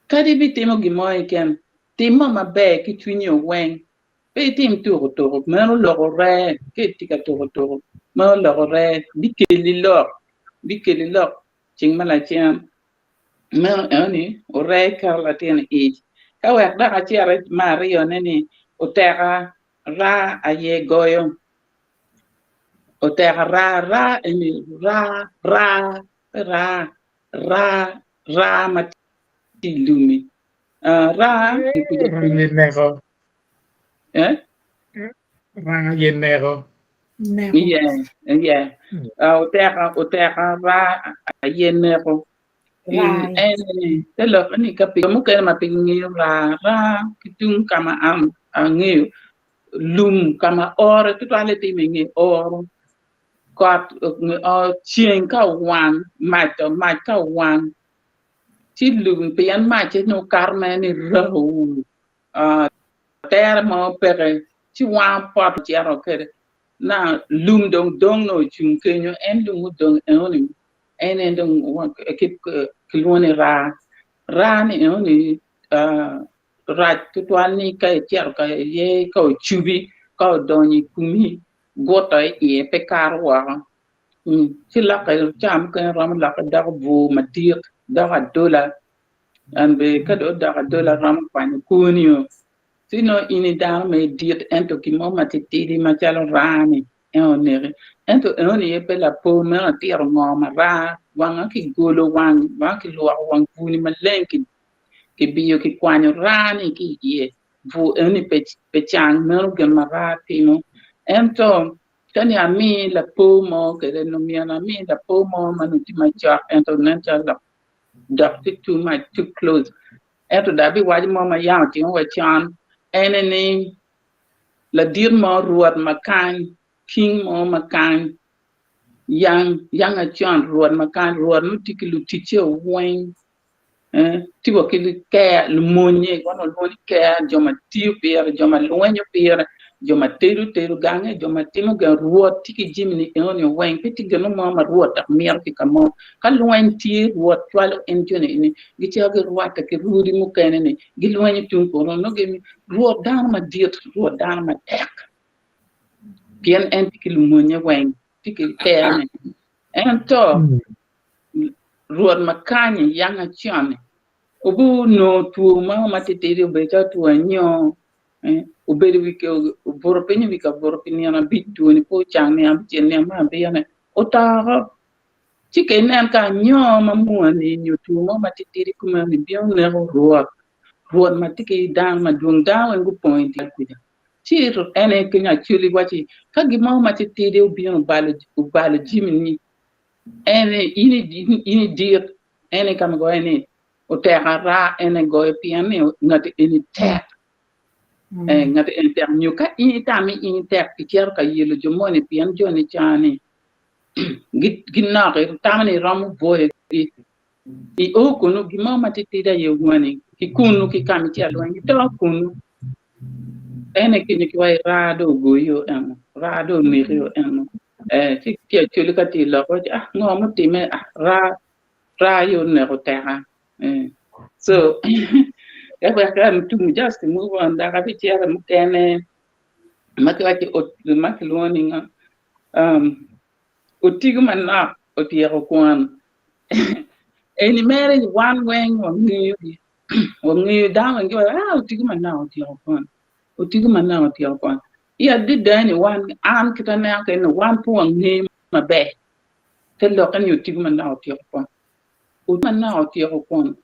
Kadi ibitimo gin mo keken, timmo maber ki cwinyi weng. Pe itim tuko tuko, meno loko ree. Ka itye ka tuko tuko, meno loko ree, bikeli lok, bikeli lok ceng ma lacen. Meno enoni oree keto latin i ic. Ka wek dok acit me aryone ni oteka raa aye goyo. Oteka raa, raa eni raa, raa pe raa. Raa, raa ma tye i lumi. Ah, raa Raa neko. Eh? Raa ye neko. Neko. Yeah, yeah. Ah, oteka, oteka raa aye neko. Raa. En te lok ni ka pi mukene ma pe gingeyo raa, raa ki tung ka ma an angeyo lum ka ma ore tutwalle timo i nge oro. Kot ceng ka owang, mac to mac ka owang, ci lum pien macce nongo kato mere ni rau, tere mo peke, ci wango pot cito kwede. Na lum dong dong nongo ocung kenyo, en lum mudong enoni en aye dong kilwongo ni raa. Raa ni enoni rac tutwal ni ka icito ka iye ka ocubi ka odonyo i komi guto iye pe kato woko ci lokke ca mukene romo lokke doko bur madit doko adola and bene ka dong odoko adola romo kwanyo kwonio ci nongo in i dano ma idit ento gin mo matitidi macalo raa-ni en oneki ento enoni aye pe lapor meno atito ngo ma raa wanga kigolo wang wanga kilwoko wang bur-ni maleng kibiyo kikwanyo raa-ni ki iye bur enoni pe cang meno gin ma raa timo ento ka ni ami lapor mo kede nongo myero ami lapor mo ma nongo tye macok ento nen calo dok dok tye too much too close ento dong abiwaco mo ma yam otimo wa con ene ni ladit mo rwot ma kany king mo ma kany yang yang acon rwot ma kany rwot nongo tye ki luticce weng tye wa ki ker lumonye wan walwongo ni ker jo ma tiyo pire jo ma lwenyo pire jo ma tedo tedo gange jo ma timo gin rwot tye ki jami ni enoni weng pe tye gin mo ma rwot dok mito ki ka mo ka lweny tye rwot cwalo en joni eni gicito girwatte ki rwodi mukene ni gilwenyo tung kunu nongo gin rwot dano madit rwot dano matek pien en tye ki lumonye weng tye ki ker-ne ento Rwot ma kany i yang acon-ni obinongo two mo matitidi obedo calo two anyo, obedo obuto piny i wi kabuto pi nino abic two-ni pe ocang nino abicel nino me abirone oto oko. Ci ka inen ka anyo ma mwani nyo two mo matitidi kumeno-ni bino neko rwot, rwot ma tye ki dano madwong dano weng gupong i dyere kuca. Ci en aye kenyo Acholi waci ka gin mo matitidi obino obalo jami-ni En in in idit en aye ka ma goyo ni oteka raa en aye goyo pien ni ngati eni tek eh, ngati eni tek nyo ka in itamo ni in itek icito ka yelo jo moni pien joni ca ni ginok itamo ni iromo bwoyogi i o kunu gin mo matitidi aye owani ki kunu ki ka ma icito lweny ito kunu En aye kenyo ki waci raa dong ogoyi o eno, raa dong oneki o eno. Eh, ci ki Acholi ka tye lok waci ah ngo mutime ah raa raa aye oneko teka. Eh, so wek an to just to move on dok abicito mukene ma kiwaco ma kilwongo ni ngo um, otigo manok otyeko kwan. Eni mere wan weng wangeyo gi Wangeyo dano weng giwaco ah otigo manok otyeko kwan, otigo manok otyeko kwan. I adada ni wan an kit aneno kwede ni wan pe wangeyo maber te lokke ni otigo manok otyeko kwan. Otigo manok otyeko kwan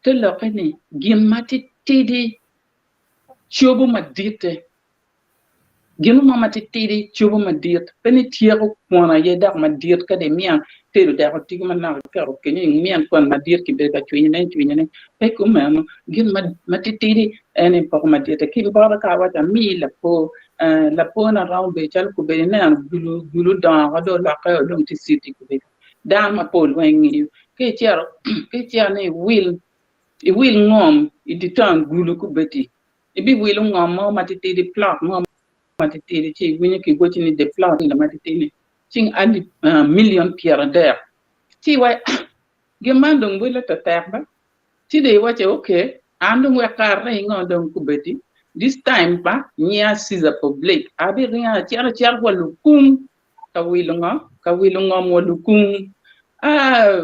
te lokke ni gin matitidi cobo maditte. Gin mo matitidi cobo madit, pe ni tyeko kwon aye dok madit kadi imyeno tedo dek otiko manok iketo kenyo imyen kwon madit kibedo ka cwinyone cwinyone pe kumeno gin matitidi en aye poko maditte ki bota ka awaco amiyi lapor lapor na romo bedo calo kobedo ineno gulu gulu odongo oko dong olokke o dong tye city kobedo dano mapol weng ngeyo ka icito ka icito ni iwil iwil ngom i town gulu kobedi Ibiwilo ngom mo matitidi, plot mo matitidi, ci iwinyo kiwaci ni the plot matitidi cing alip million 30. Ci iwaci ah, gin man dong wele to tek ba. Ci dong iwaci okay, an dong wek kare ringo dong kubedi, this time ba nyiya Caesar Public, abiringo acito acito wa lukung ka wilo ngo, ka wilo ngom wa lukung. Ah,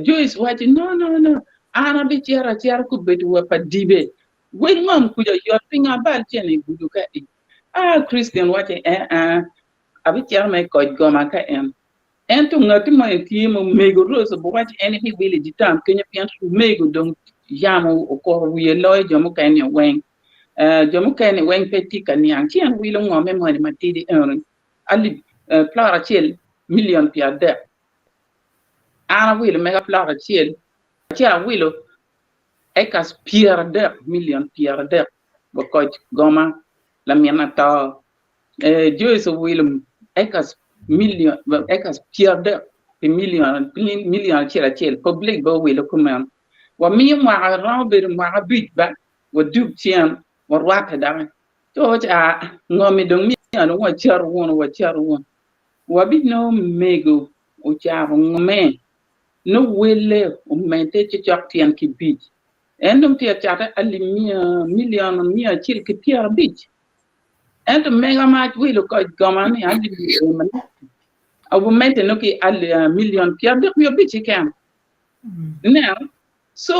Joyce waci no no no, an abicito acito kubedi wa pa dibe. Gwel ngom kuca yot pingo abal cen i gudo ka i? Ah, Christian waco ni, Eh, ah, abicito me koc goma ka en. Ento ngati mo ni tye ma omego Rose obiwaco en ibiwilo i dye town kenyo pien omego dong yamo okuro wiye loyo jo mukene weng. Eh, jo mukene weng pe tye ka niang. Ci en wilo ngome moni matidi eno alip, eh, plot acel million 30. An awilo mega plot acel, ci awilo Acres 30, million 30, wa koc goma lamin ato. Joyce owilo acres million, acres 30 pi million, million acel acel, public bene owilo kumeno. Wamiyo mwaka romo bedo mwaka abic ba, wadug cen, warwatte doki. Ci wawaco aa, ngomi dong myero wacat wunu, wacat wunu. Wabinongo mego ocako ngome, nongo welle omedde cocok tyen ki bic. En dong tye ka cate alip miya milion 150. Ento mega ma wilo koc goma ni alip obimedde nongo ki milion 35 keken. Ineno? So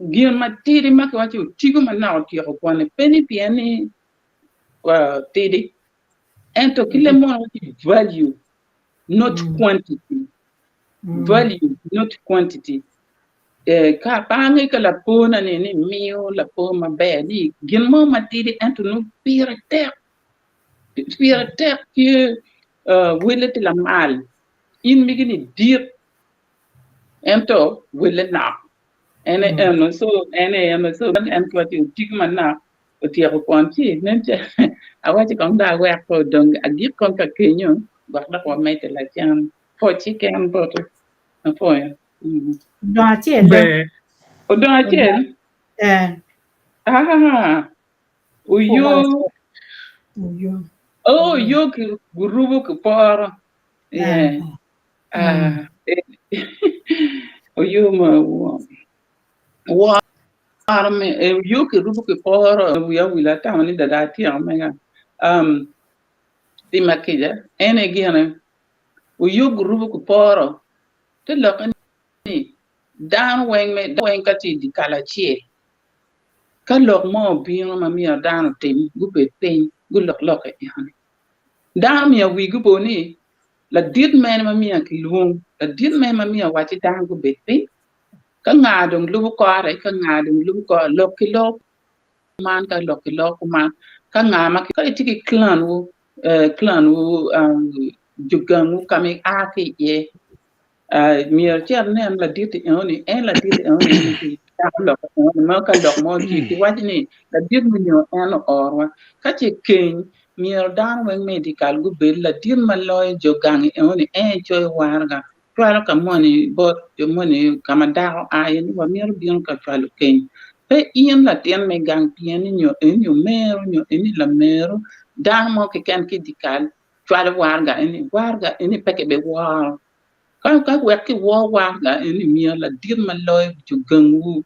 gin matidi ma kiwaco ni otigo manok otyeko kwone pe ni pien ni tidi ento ki leb munu waco ni value not quantity, value not quantity. Ka pe angeyo ka lapor na ni ni miyo lapor maber ni gin mo matidi ento nongo pire tek, pire tek tye wele tye lamal in migi ni dit ento wele nok en aye eno so en aye eno so en kiwaco ni otigo manok otyeko kwon ci nen calo awaco kong dong awek pe odong agik kong ka kenyo gwok dok wamedde lacen pwoc keken boti apwoyo. Odong acel do. Ber. Odong acel? Eh. Ah, oyo. Oyo. Oh, oyo ki gurubo ki poro. Yeah. Ah, oyo ma woro me oyo ki rubo ki poro wiya owil atamo ni dada atyeko mega. Um, tima kica en aye gine oyo gurubo ki poro te lokke ni dano weng me weng ka tye i dye kal acel ka lok mo obino ma myero dano otim gubed piny gulok lokke enoni. Dano myero wigi opo ni ladit mene ma myero kilwong, ladit mene ma myero owac ci dano gubed piny, ka nga dong lubo kore, ka nga dong lubo kore, lok ki lok kuman ka lok ki lok kuman, ka nga ma ka itye ki clan wu, clan wu, jo gangwu ka ma ia ki iye, myero icit inen ladit enoni, en ladit enoni cako lok enoni ma ka lok mo tye kiwaco ni ladit nyo en oorwa ka ce keny myero dano weng me i dye kal gubed ladit ma loyo jo gangi enoni en aye coyo waraga cwalo ka moni bot jo moni ka ma dako a iye ni wamito bino ka cwalo keny pe in latin me gang pien ni nyo eni omeru nyo eni lameru dano mo keken ki i dye kal cwalo waraga eni waraga eni pe kibiworo Ka ka wek kiwor waraga eni myero ladit ma loyo jo gangwu,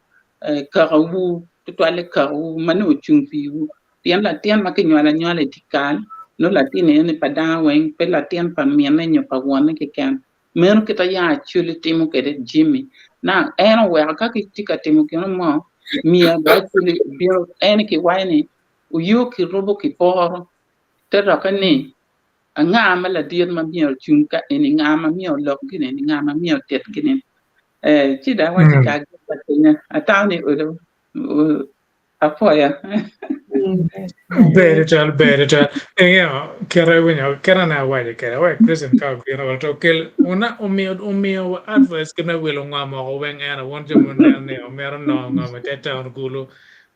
kakawu, tutwalle kakawu ma nongo ocung piwu. Pien latin ma kinywalo anywala i dyekal nongo latin eni pa dano weng pe latin pa minne nyo pa wonne keken. Meno kit ma ya Acholi timo kwede jami. Now en oweko ka gitye ka timo gin mo myero bene Acholi obino en kiwaco ni oyo kirubo kiporo te rokke ni Anga ma ladit ma myero ocung ka eni, nga ma myero olok gin eni, nga ma myero otit gin eni. Eh, ci dong awaco ka agik pa kinya, atamo ni olo apwoya. Ber tutwal, ber tutwal. Ingeyo, kite iwinyo, kite ane awaco kwede, wek Christian ka obino wek to okel, una omiyo, omiyo wa advice kit me wilo ngom oko weng eno, wun jo muneno ni omito nongo ngom i te town kulu,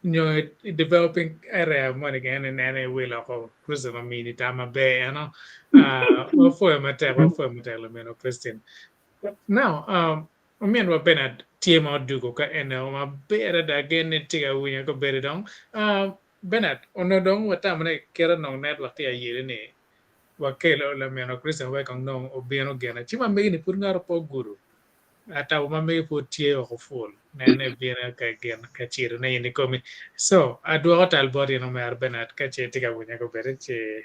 nyo i developing area moni keken ineno iwilo oko. Kricito omini tam maber eno. Wapwoyo matek, wapwoyo matek lameno Christine. Now, ominwa Bernard tye ma odugo ka eno maber adada gen ni tye ka winyo ka obedo dong. Bernard, onongo dong watamo ni kit onong network tye ayeli ni wakelo lameno Christine wek kong nong obino gene. Ci ma megi ni pud ngato pe ogudo. Atabo ma megi pud tye woko pul. Nene ibino ka gin ka ciro ne in ikomi. So, adwoko tal bot in omera Bernard ka ce itye ka winye kobedo ci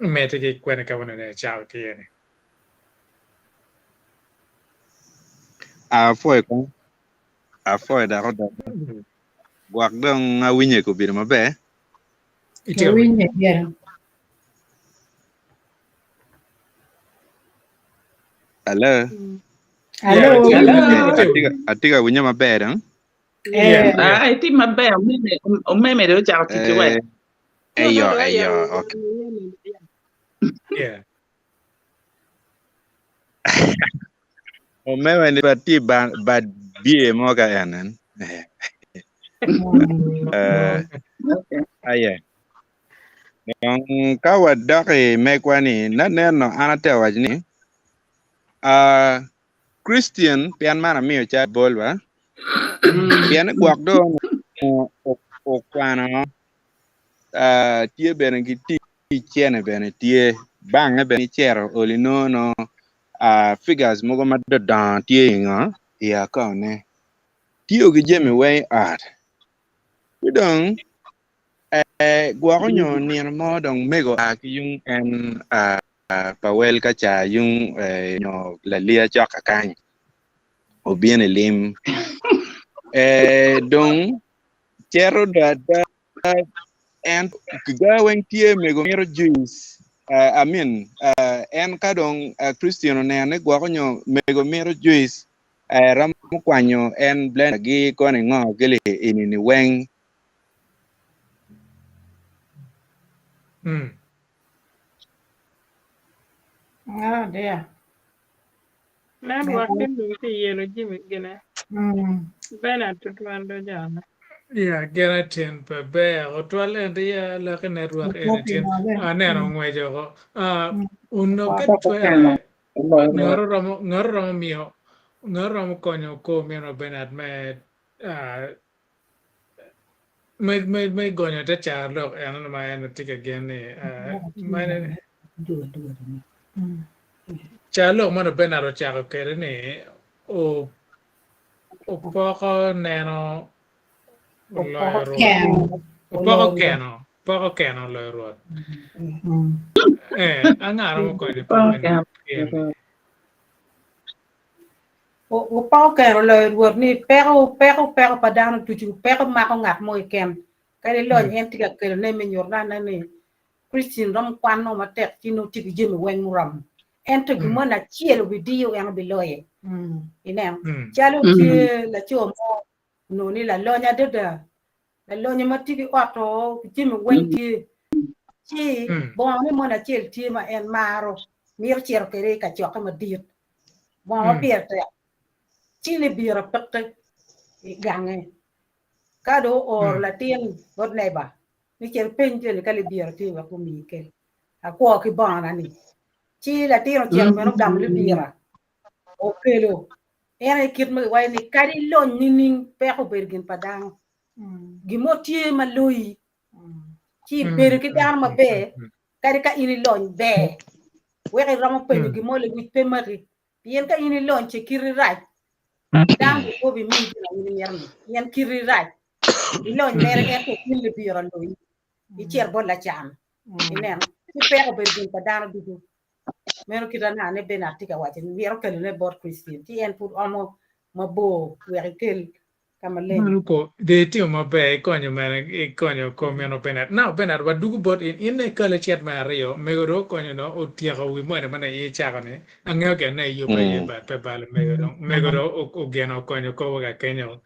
imedde ki kwene ka onongo icako ki iye ni. Apwoyo kong. Apwoyo dok odoko. Gwok dong awinye kobedo maber. Itye ka winyo. Awinye gire. Hello. Hello. Yeah, Okay, atye ka winyo maber dong. Yeah. Ah, itye maber omeme omeme dong ocako tic ki wek. Eyo, eyo, okay. Yeah. Omeme ni bad tye bad bye mo ka en en. Eh, aye. Dong ka wadok i megwa ni, naneno an ate waco ni, ah, Christian, pien man amiyo cal bolwa, pien ni gwok dong okwano, ah, tye bene ki tic cene bene tye, bange bene icito oli nongo nongo, ah, figures mogo madodongo tye i ngo, i account ne. Tiyo ki jami weng i ot. Ci dong eh, gwoko nyo nino mo dong mego a ki yung en pa wel ka ca yung nyo lalia cok kakany obino i lim. Eh, dong cito do ada en ga weng tye mego mito juice I mean en ka dong Christian oneno ni gwoko nyo mego mito juice romo kwanyo en blender gi koni ngo gili eni ni weng. Oh dear. Network tin dong tye yelo jami gine. Bernard tutwal do jone. Ya, gin atin pe ber otwal ento ya laki network eni tin aneno ngweco ko. Onongo ka twere ngaro romo ngaro romo miyo ngaro romo konyo kor mino Bernard me me me me gonyo te car lok eno ma en tye ka gen ni car lok man Bernard ocako kwede ni opoko neno oloyo rwot opoko keno opoko keno oloyo rwot anga romo konyo Opoko keno loyo Rwot ni peko peko peko pa dano ducu peko mako ngat mo keken kadi lony en tye ka kelone me nyuto ne ni Christine romo kwano matek ci nongo tye ki jami weng muromo ento gin moni acel obidiyo en obiloye ineno calo tye laco mo onongo ni lalony adada lalonyo ma tye ki ot-to ki jami weng tye ci bongone moni acel tye ma en maro mito cito kwede i kacokke madit bongo ma pire tek ci libira peke i gange ka dong ooro latin bot neba ni cit ipeny joni ka libira tye wek gumi kel akwo ki bongona ni ci latin ocito bene ogamo libira okelo en aye kit ma kiwaco ni kadi ilony nining peko obedo gin pa dano gin mo tye ma loyi ci ibedo ki dano maber kadi ka in ilony ber weko iromo penyo gin mo lewic pe maki pien ka in ilony ce kiti rac dano be pe obimiyi gin ma in imito ni pien kiti rac ilony mere ento in libira loyi icito bot lacan ineno ci peko obedo gin pa dano ducu Meno kit anane bene atye ka waco ni mito kelone bot Christine ci en pud omo mabor wek ekel ka maleng. Meno ko de itimo maber ikonyo mene ikonyo ko meno Bernard. Now Bernard wadugu bot in in ikale cet me aryo mego dong okonyo dong otyeko wi moni ma ne icako ni angeyo gin ne iyubo iye but pe balo mego dong mego dong ogeno okonyo ko wa ka kenyo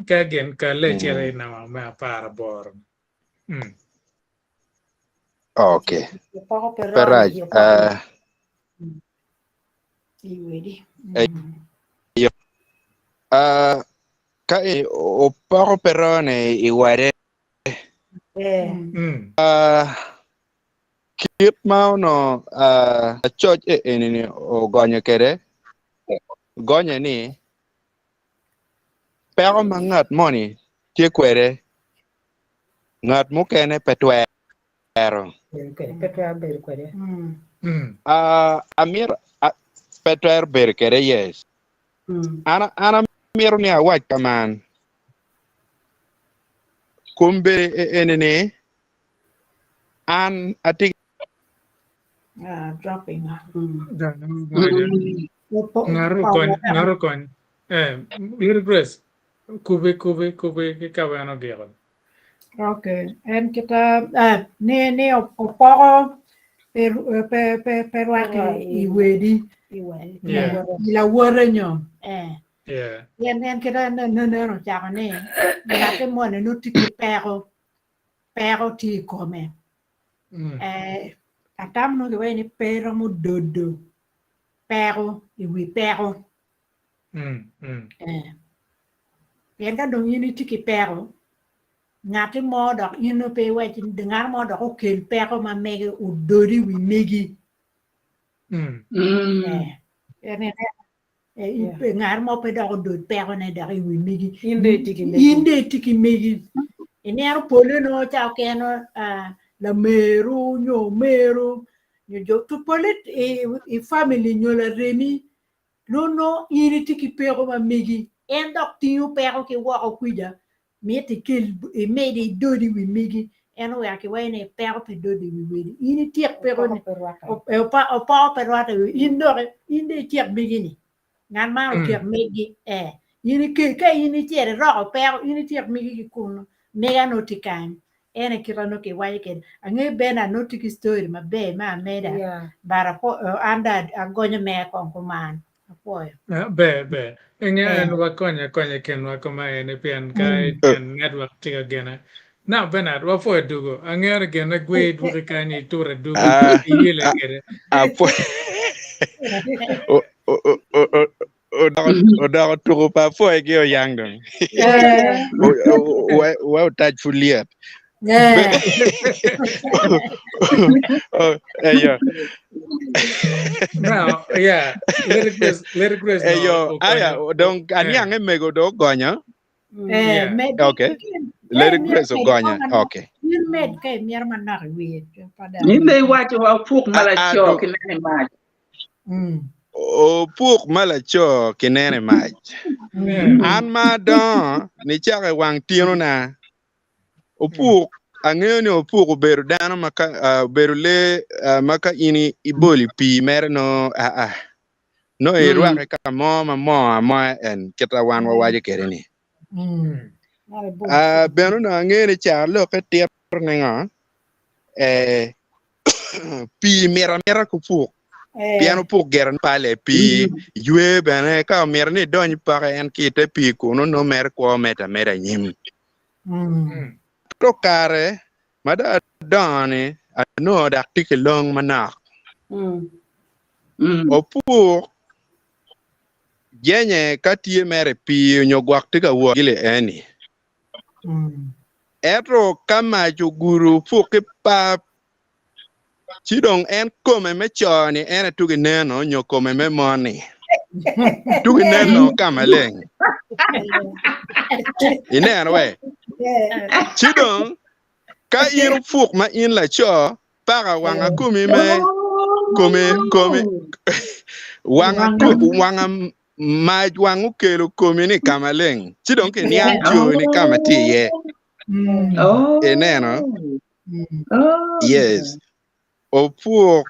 ka gin kale cito i namba me aparaboro. Okay. Pe rac. Ka opoko perone i wade, kit ma onongo lacoc eni-ni ogonyo kwede, gonye ni peko ma ngat moni tye kwede Ngat mukene pe twero. Pe twero bedo kwede. Amito pe twero bedo kwede yes. An an amito ni awac kaman. Kombeddi eni ni an atye Dropping. Ngato kony. Eh, Little Grace, kubi kubi kubi ki ka weno giko. Okay, en kita eh, ni ni opoko pe pe pe pe rwake i wedi. Yeah. I lawote nyo. Eh. Yeah. En en kita neno ocako ni ngate moni nongo tye ki peko peko tye i kome. Eh, atam nongo kiwaco ni pe romo dodo peko i wi peko. Eh. Pien ka dong in itye ki peko, ngati mo dok in nongo pe iwec ngat mo dok okel peko ma mege odod i wi megi. Eh. En eh, ngat mo pe dok odod pekone dok i wi megi. In dong itye ki megi. In dong itye ki megi. Ineno pole nongo ca okeno ah, lameru nyo omeru nyo jo to pole i, i family nyo laremi nongo in itye ki peko ma megi. En dok tingo peko ki woko kwija mito ikel imedi idod i wi megi. En oweko kiwaco ni peko pe dodo i wi welo. In ityek peko ni opoko pe rwatte i wi in doki in dong ityek megi ni. Ngat man otyek megi ee. In ikel ka in icito iroko peko in ityek megi ki kunu mega nongo tye kany. En aye kite nongo kiwaco kwede. Angeyo Bernard nongo tye ki story maber me ameda but an dong agonyo mega kong kuman. Apwoyo. Ber ber. Inge en wakonye akonya i kinwa koma eni pien ka en network tye ka gene. Now Bernard wapwoyo dugo. Angeyo ni gene gwe dwoki kany iture dugo iyele kwede. Odoko tuko pa apwoyo ki oyang dong. Wa otac pud lyet. Eyo. Now, yeah, Lady Grace, Lady Grace no, Eyo, okonyo. aya, dong aniang emego dong ogonyo. Eh, med Okay. Lady Grace ogonyo. Okay. In med ka imito manok i wiye. In be iwaco wa opuk ma laco ki nene mac. Opuk ma laco ki nene mac. An ma adongo nicako i wang tinona, opuk angeyo ni opuk obedo dano ma ka obedo lee ma ka in ibolo i pii mere nongo aa nongo irwake ka mo ma moo amoya en kita wan wawaco kwede ni. Bene onongo angeyo ni carolokke tito ni ngo pii mit amita ki opuk pien opuk gire ni pale pii ywe bene ka omito ni idony i poke en ki ite pii kunu nongo mere kwo medde ameda anyim. Ento kare ma dong adongo ni anongo dok tye ki long manok. Opuk jenye ka tye mere i pii nyo gwok tye ka wot gili eni. Ento ka mac ogudo opuk ki pap, ci dong en kome me co-ni en aye tugi neno nyo kome me mon-ni tugi neno ka maleng. Ineno we? Ci dong ka in opuk ma in laco, paka wanga komi me komi komi wanga wanga Mac wang okelo komi ni ka maleng, ci dong kiniang coni ka ma tye iye. Ineno? Yes. Opuk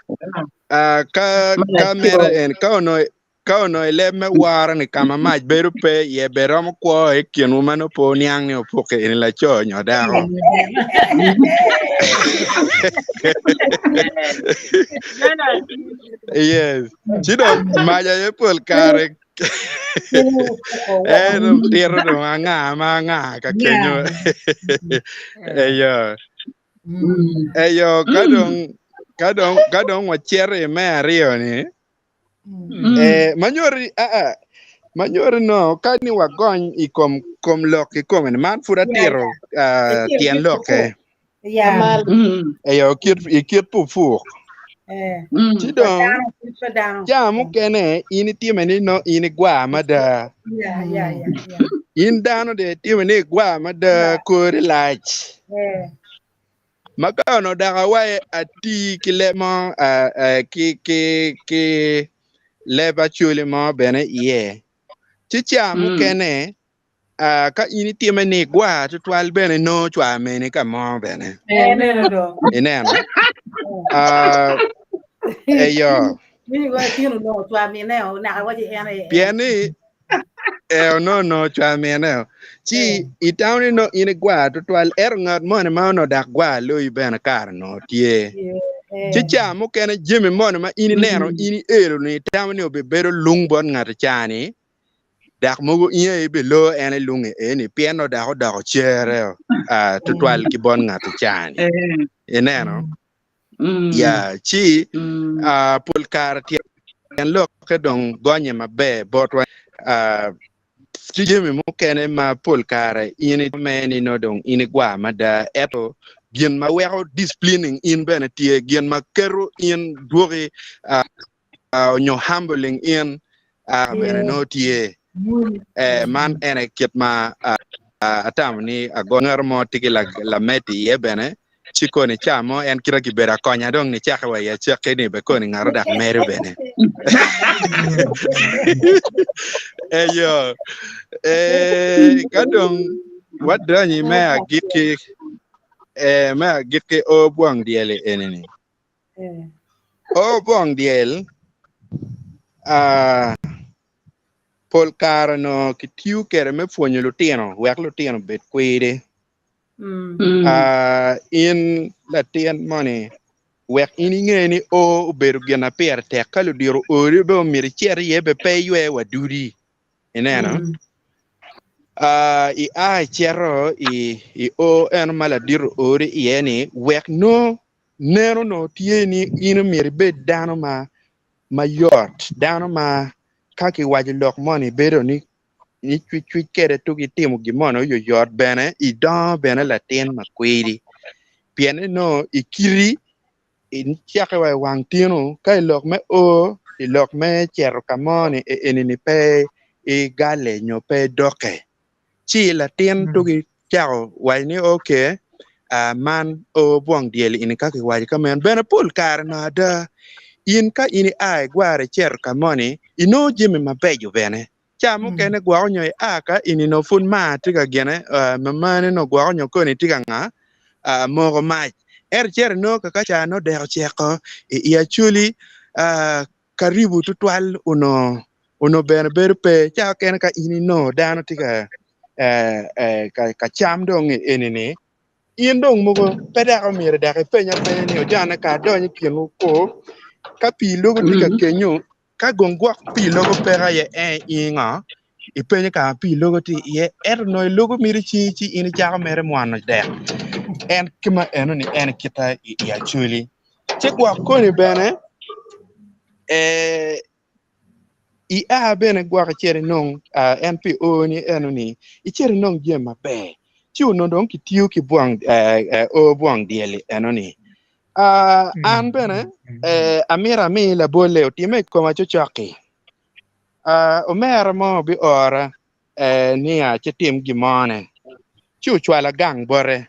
ah, ka ka mere en ka onongo ka onongo i leb me woro ni ka ma mac bedo pe iye be romo kwo i kinwu ma nongo pe wuniang ni opuk eni laco nyo dako. Yes. Ci dong mac aye pol kare en dong tito dong anga ma anga ka kenyo. Eyo. Eyo ka dong ka dong ka dong wacito i me aryo ni eh manyori a a manyori no ka ni wagony i kom kom lok kikome ni man pud atito ah, tyen lokke. Yeah. Eyo kit i kit pupuk. Eh. Ci dong Dano, kit pa dano. ca mukene in itime ni no in igwar mada. Yeah, yeah, yeah, yeah. In dano de itime ni igwar mada kori lac. Eh. Ma ka onongo dok awaye ati ki leb mo ah, eh, ki ki ki leb acholi mo bene iye. Ci ca mukene Ah, ka in itime ni igwar tutwal bene nongo cwar meni ka mo bene. Eh, neno do. Ineno? Ah, eyo. Mini go tino no cwar mine o naka waci en aye en. Pien ni eh, onongo nongo cwar mine o. Ci itamo ni nongo in igwar tutwal, ento ngat moni ma onongo dak gwar loyi bene kare onongo tye. Ci ca mukene jami moni ma in ineno in ielo ni itamo ni obibedo lung bot ngat ca-ni, Dok mogo in aye ibiloo en ilunge eni pien nongo dok odoko cere tutwal ki bot ngat ca-ni. Ineno? Ya, ci pol kare tyen lokke dong gonye maber botwa. Ki jami mukene ma pol kare in ime ni nongo dong in igwar mada, ento gin ma weko disciplining in bene tye, gin ma keto in dwoki nyo humbling in bene nongo tye. Man en aye kit ma atamo ni ago ngat mo tye ki lamed iye bene ci koni ca mo en kite kibedo akonya dong nicake wa i acakki ni be koni ngat odak medo bene. Eyo. Eh, ka dong wadonyo me agikki eh, me agikki o bwong dyel eni-ni. O bwong dyel ah, pol kare onongo kitiyo kwede me pwonyo lutino wek lutino obed kwidi. Ah, in latin moni wek in inge ni o obedo gin na pire tek ka ludito ori be omyero icit iye be pe iywe wa dudi. Ineno? Ah, i a icito i, i o eno ma ladit oori iye ni wek nongo neno nongo tye ni in omyero ibed dano ma mayot, dano ma ka kiwaco lok moni bedo ni ni cwicwic kwede tuk itimo gin moni oyoyot bene idongo bene latin makwidi pien inongo i kiti icake wa i wang tino ka i lok me o i lok me cito ka mo ni eni ni pe igale nyo pe idokke ci latin tuki cako waco ni ok man o bwong dyel eni ka kiwaco ka meno bene pol kare nongo ada in ka in ia igwaro icito ka moni inongo jami mabeco bene ca mukene gwoko nyo ia ka ini nongo pud mar tye ka gine mamani nongo gwoko nyo koni tye ka nga moko mac ento icito inongo kaka ca nongo dek oceko i Acholi karibu tutwal onongo onongo bene bedo pe ca okene ka in inongo dano tye ka eh, eh, ka, ka cam dong eni-ni in dong mogo pe dok omyero dok ipeny apenya ni ojane ka adonyo i kinwu ko ka pii logo tye ka kenyo ka gong gwok pii logo peke aye en ingo ipenyo ka ma pii logo tye iye ento nongo ilogo mito cingi ci in icako mere mwano dek en ki ma eno-ni en kita i i Acholi ci gwok koni bene eh, ia bene gwok icit inong ah, en pi o-ni eno-ni icit inong jami maber ci onongo dong kitiyo ki bwong eh, eh, o bwong dyel eno-ni Ah, an bene eh, amito ami labolle otime i koma cocok-ki Ah, omera mo biora eh, ni acitim gin mone ci ocwala gang bote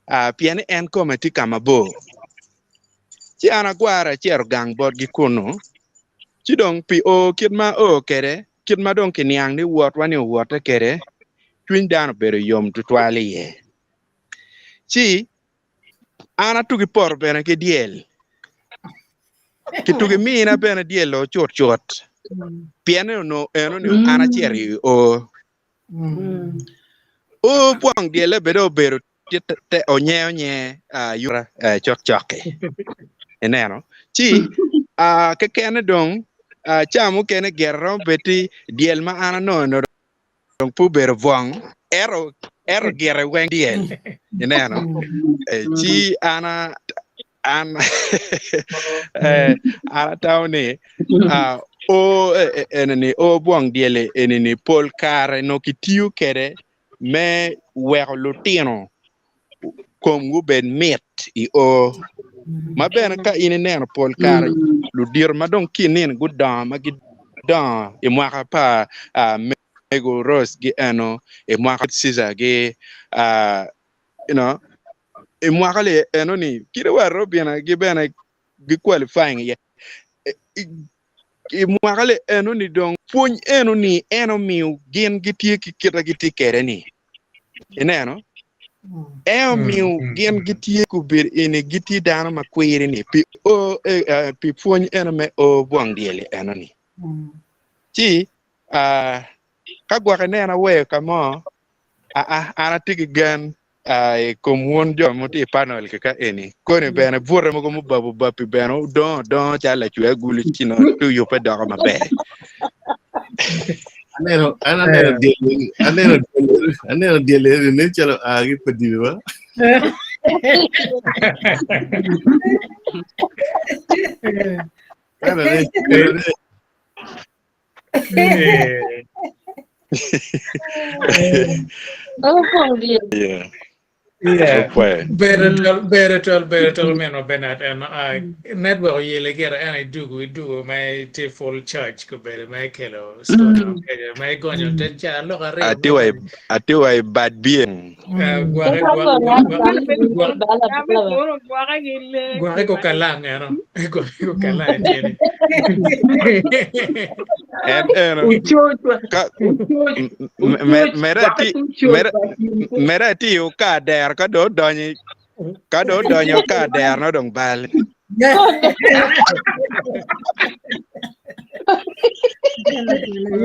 ah, pien ni en kome tye ka mabor. Ci an agwaro acito gang botgi kunnu, ci dong pi o kit ma ao kwede, kit ma dong kiniang ni wotwa ni owotte kwede, cwiny dano obedo yom tutwal iye. Ci an atugi poto bene ki dyel, kitugi mina bene dyel-lo cutcut, pien ni onongo eno-ni an acito i o. O bwong dyelle bene obedo tye te onye onye yura cokcok-ki ineno ci kekene dong ca mukene gire romo bed ti dyel ma an anongo dong pe obedo bwong ento ento gire weng dyel ineno ci an an eh, an atamo ni ah, o eh, eh, eni-ni o bwong dyel eni-ni pol kare nongo kitiyo kwede me weko lutino komgi obed mit i o ma bene ka in ineno pol kare ludito ma dong kinino gudongo ma gidongo i mwaka pa ah, mego Rose gi eno i mwaka Caesar gi ah, you know, i mwaka li eno ni kite wa Robina gi bene gi qualifying iye i mwaka li eno ni dong pwony eno ni en omiyo gin gitye ki kite gitye kede ni ineno en omiyo gin gitye kubed eni gitye dano ma kwiri ni pi o eh, eh, pi pwony eno me o bwong dyel eno ni ci ah, ka gwok ineno aweyo ka mo aa an atye ki gen i kom wun jo ma tye i panel ki ka eni koni bene bute mogo mubabo bapi bene odongo dongo calo lacwe agulu ci nongo ci oyubbe doko maber. Aneno an aneno dyel aneno dyel aneno dyel eni nen calo a ki pa dini ba. Aneno ne Yeah. Yeah. Opwe. Bedo twal, bedo twal, bedo twal minwa Bernard en uh, network oyele gire en idugu idugu ma itye full charge kobedo ma ikelo story mm. ma igonyo te ca lok aryo Atye wa i- atye wa i bad bien. Uh, gwake gwake gwake ko kalang eno gwake ko kalang ityeni. En eno. Ucoc wa Ka ucoc me ucoc mere waka ati ucoc mere wa kin ku mere ati ka der ka do donyi ka do donyo ka der no dong bal.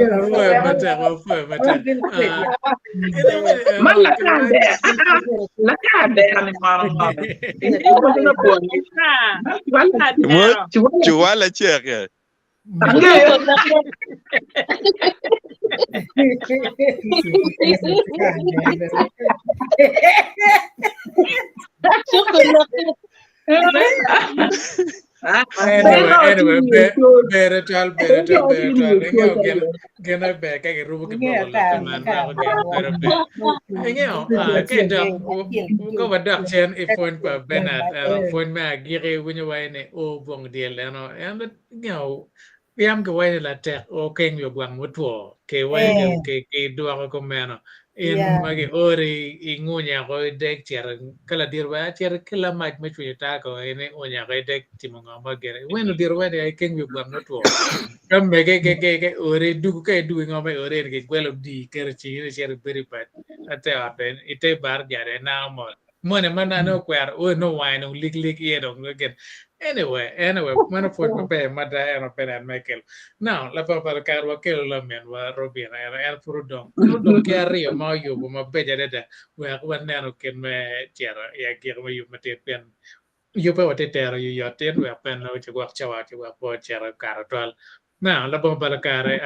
Apwoyo matek, apwoyo matek. Ah, Man laka der ah laka der ni mono mono. Ingeyo ma dong apwonyi. Ka Man Mo dero. ciwala chuwala chek eh. angeyo. Anyway, anyway, ber twal, ber twal, ber twal. Ingeyo gin gin ber ka girubo ki boko lok man weko gin bedo ber. Ingeyo, ah, ka idok ka wadok cen i pwony pa Bernard, pwony me agiki winyo waci ni o bong dyel eno en ingeyo yam kiwaco ni latek o keng wi ogwang mutwo kiwaco ki dwoko kumeno in ma giori ingunya ko idek cito ka ladit wek acito kela mac me cwinyo taa ko in iunya ko idek timo ngo mo gire iweno odiro weni aye keng wi ogwang mutwo ka mege ke ke ke ori dugu ka idugu ngo ma iori en gigwelo di keto cingi ni cito ibedo i bad ate ot ite bar jade inango mot moni ma nane okwero o no wange dong lik lik iye dong gin anyway anyway mano pwony maber mada en Bernard Michael now lapapal kare wakelo laminwa Robin en en pud odong pud odong ki aryo ma oyubo mabeco adada wek waneno kit me cito i agiki me yub matin pien yubbe watye tero yoyot tin wek pe nongo ci gwok cawa ci wek pe ocito okato twal. Now labongo balo kare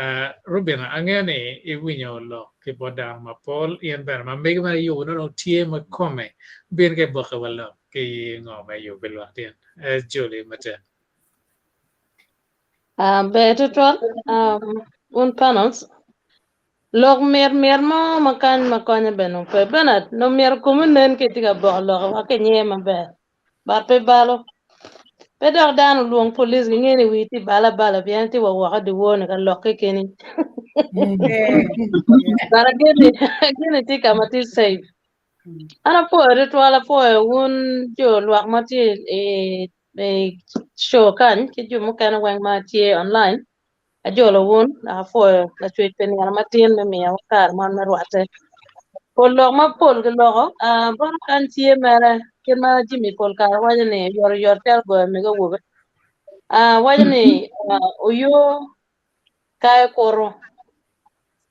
Robin angeyo ni iwinyo lok ki bot dano mapol in bene ma megi ma iyubo nongo dong tye ma kome bin ka iboke wa lok ki ngo ma iyubo pi lwak tin Julie matek. Ber tutwal un panels lok mit mit mo ma kany ma konyo bene pe Bernard no myero komi onen ka itye ka boko lok wa ki inyiye maber but pe balo pe dok dano olwong police ginge ni wii tye balo abala pien itye wa woko dyewor ni ka lok kekeni but ageni ageni tye ka ma tye safe an apwoyo tutwal apwoyo wun jo lwak ma tye i i show kany ki jo mukene weng ma tye online ajolo wun dok apwoyo lacwec pi nino matin me miyowa kare man me rwatte. Pol lok mapol giloko, ah, bota kany tye mere kit ma Jimmy pol kare waco ni oyotoyot calo goyo mego awobe. Ah, waco ni ah, oyo kayo kuto.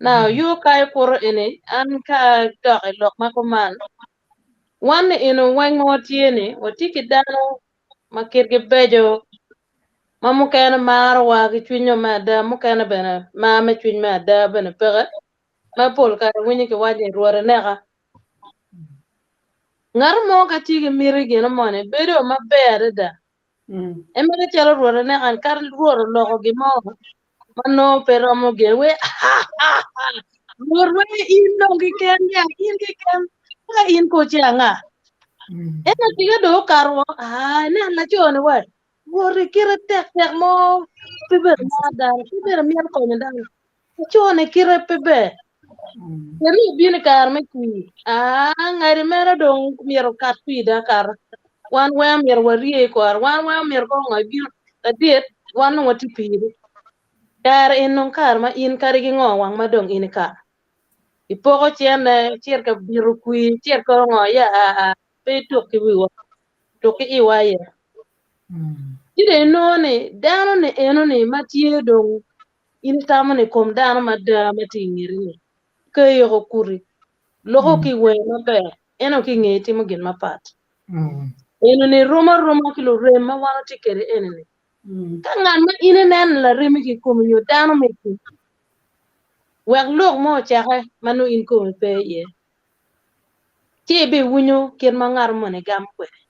Na oyo kayo kuto eni an ka adok i lok ma kuman, wan ni eno weng ma watye ni watye ki dano ma kitgi beco ma mukene marowa ki cwinywa me ada mukene bene mar me cwiny me ada bene peke ma pol kare winyo kiwaco ni Rwot ineka. Ngat mo ka tye ki miti gin moni bedo maber adada. En mere calo Rwot ineka ka Rwot oloko gin mo ma nongo pe romo gin we Rwot we in dong keken ya in keken ka in ko ce anga. Ento tika dong okato woko aa inen laco ni wa Rwot kite tek tek mo pe bedo mar dano pe bedo mito konyo dano laco ni kite pe ber. Pien ni obino i kare me kwir aa ngadi mere dong myero okat kwir dong akata wan weng myero warye i kore wan weng myero kong ongo ibino ladit wan dong watye piri kare en dong kare ma in kadi ki ngo wang ma dong in ikato ipoko cene icito ka bito kwir icito ka ongo ya aa pe ituk ki wiwa tuk ki iwa aye ci dong inongo ni dano ni eno ni ma tye dong in itamo ni kom dano mada ma tye i ngeti ni ka iyoko kuti loko ki wer maber ento ki i ngeye timo gin mapat. Eno ni rom aroma ki lurem ma wan watye kwede eni ni ka ngat ma in ineno laremi ki komi nyo dano me tic wek lok mo ocake ma nongo in komi pe iye ci ibiwinyo kit ma ngat moni gamo kwede.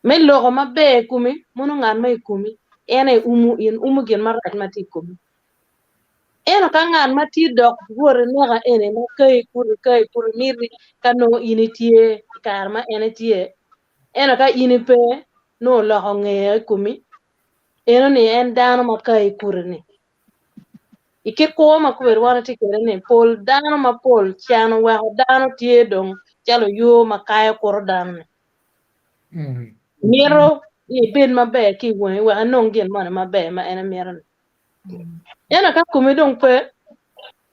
Me loko maber i komi mono ngat ma i komi en aye umo in umo gin marac ma tye i komi. Ento ka ngat ma tye dok rwot ineka eni ma kayi kuti kayi kuti miti ka nongo in itye i kare ma en etye ento ka in ipe nongo oloko ngeye i komi eno ni en dano ma kayi kuti ni. I kit kwo ma kobedi wan watye kwede ni pol dano mapol can oweko dano tye dong calo yo ma kayo kuto dano ni. Mito ni ibed maber ki i wangi wek enong gin moni maber ma en mito-ni. Ento ka komi dong pe,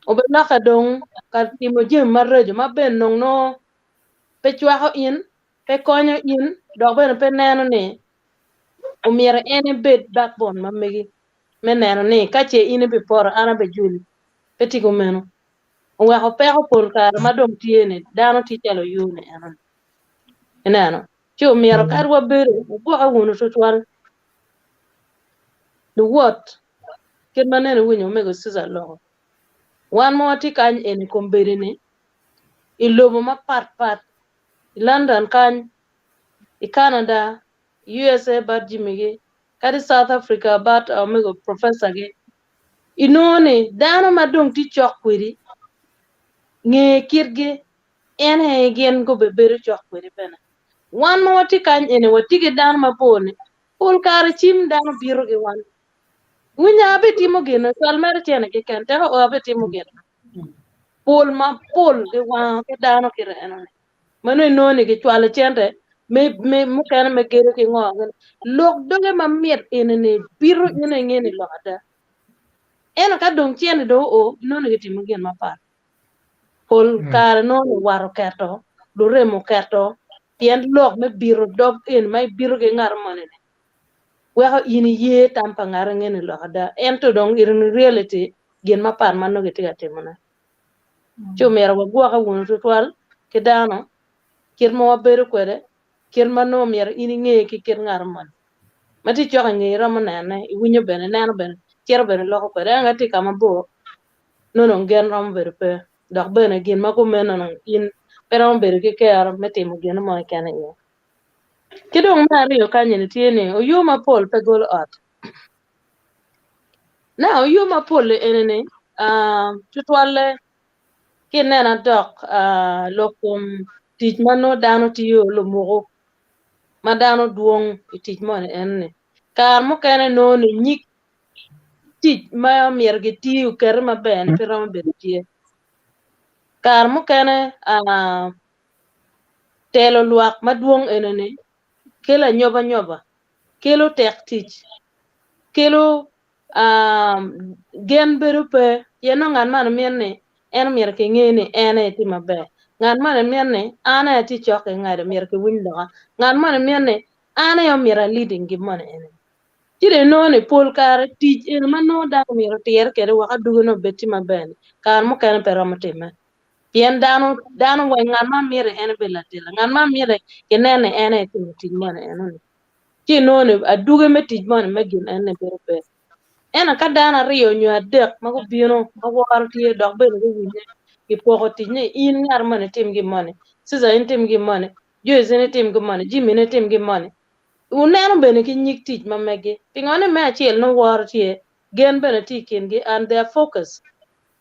obilokke dong ka timo jami maraco ma bene dong nongo pe cwako in, pe konyo in, dok bene pe neno ni omyero en ebed backbone ma megi me neno ni ka ce in ibipoto an abijuli. Pe tye kumeno. Oweko peko pol kare ma dong tye ni dano tye calo oyoo-ni enoni. Ineno? Ci omyero kadi wabedo wagwokke wunu tutwal. Luwot, kit ma nene iwinyo omego Cesar loko, wan ma watye kany eni kombeddi-ni i lobo mapat pat, i London kany, i Canada, USA bat jimigi, kadi South Africa bat omego professor-gi, inongo ni dano ma dong tye cok kwedi nge kitgi, en aye gin gubebedo cok kwedi bene. Wan ma watye kany eni watye ki dano mapol ni pol kare cim dano bito ki wan. Winya abitimo gin, cwal mere cene keken, teko o abitimo gin. Pol mapol giwango ki dano kite enoni. Meno inongo ni gicwalo cente me, me mukene me gedo ki ngo. Lok doge mamit eni-ni bito in inge ni lok ada. Ento ka dong cente dong oo, inongo ni gitimo gin mapat. Pol kare nongo ni wat oketo, lurem oketo, pien lok me bito dog eni ma ibito ki ngat moni-ni weko in iye tam pa ngat inge ni lok ada. Ento dong in reality gin mapat ma nongo gitye ka timone. Ci omyero wagwokke wunu tutwal ki dano, kit ma wabedo kwede, kit ma nongo myero in inge ki kit ngat moni. Ma tye cok i ngeyi iromo nene, iwinyo bene, ineno bene, cito bene iloko kwede. Ento ka tye ka mabor, nongo dong gen romo bedo pe, dok bene gin ma kumeno nongo in pe romo bedo ki kero me timo gin mo keken iye. Ki dong me aryo kany-ni tye ni oyo mapol pe golo ot. Now oyo mapol eni-ni tutwalle ki ineno adok lok kom tic ma nongo dano tiyo lumuku ma dano dwong i tic moni eni-ni kare mukene nongo ni nyig tic ma myero giti okete maber-ni pe romo bedo tye. Kare mukene telo lwak madwong eni-ni kelo anyobanyoba, kelo tek tic, kelo gen bedo pe pien nongo ngat man mito ni en myero kinge ni en aye tye maber, ngat moni mito ni an aye atye cok ki ngado myero kiwiny loka, ngat moni mito ni an aye myero a leading gin moni eni. Ci dong inongo ni pol kare tic eni ma nongo dano myero otir kwede wek adwogine obed tye maber-ni kare mukene pe romo timme. Pien dano dano weng ngat ma miti en obedo latela, ngat ma miti kinen ni en aye timo tic moni enoni. Ci inongo ni adwogi me tic moni me gin enoni bedo pe. Ento ka dano aryo nyo adek ma gubino ma woro tye dok bene guwinye kipoko tic ni in ngat moni itim gin moni, Cesar in itim gin moni, Joyce in itim gin moni, Jimmy in itim gin moni. Wuneno bene ki nyig tic ma megi. Pingo ni me acel nongo woro tye, gen bene tye i kingi and their focus,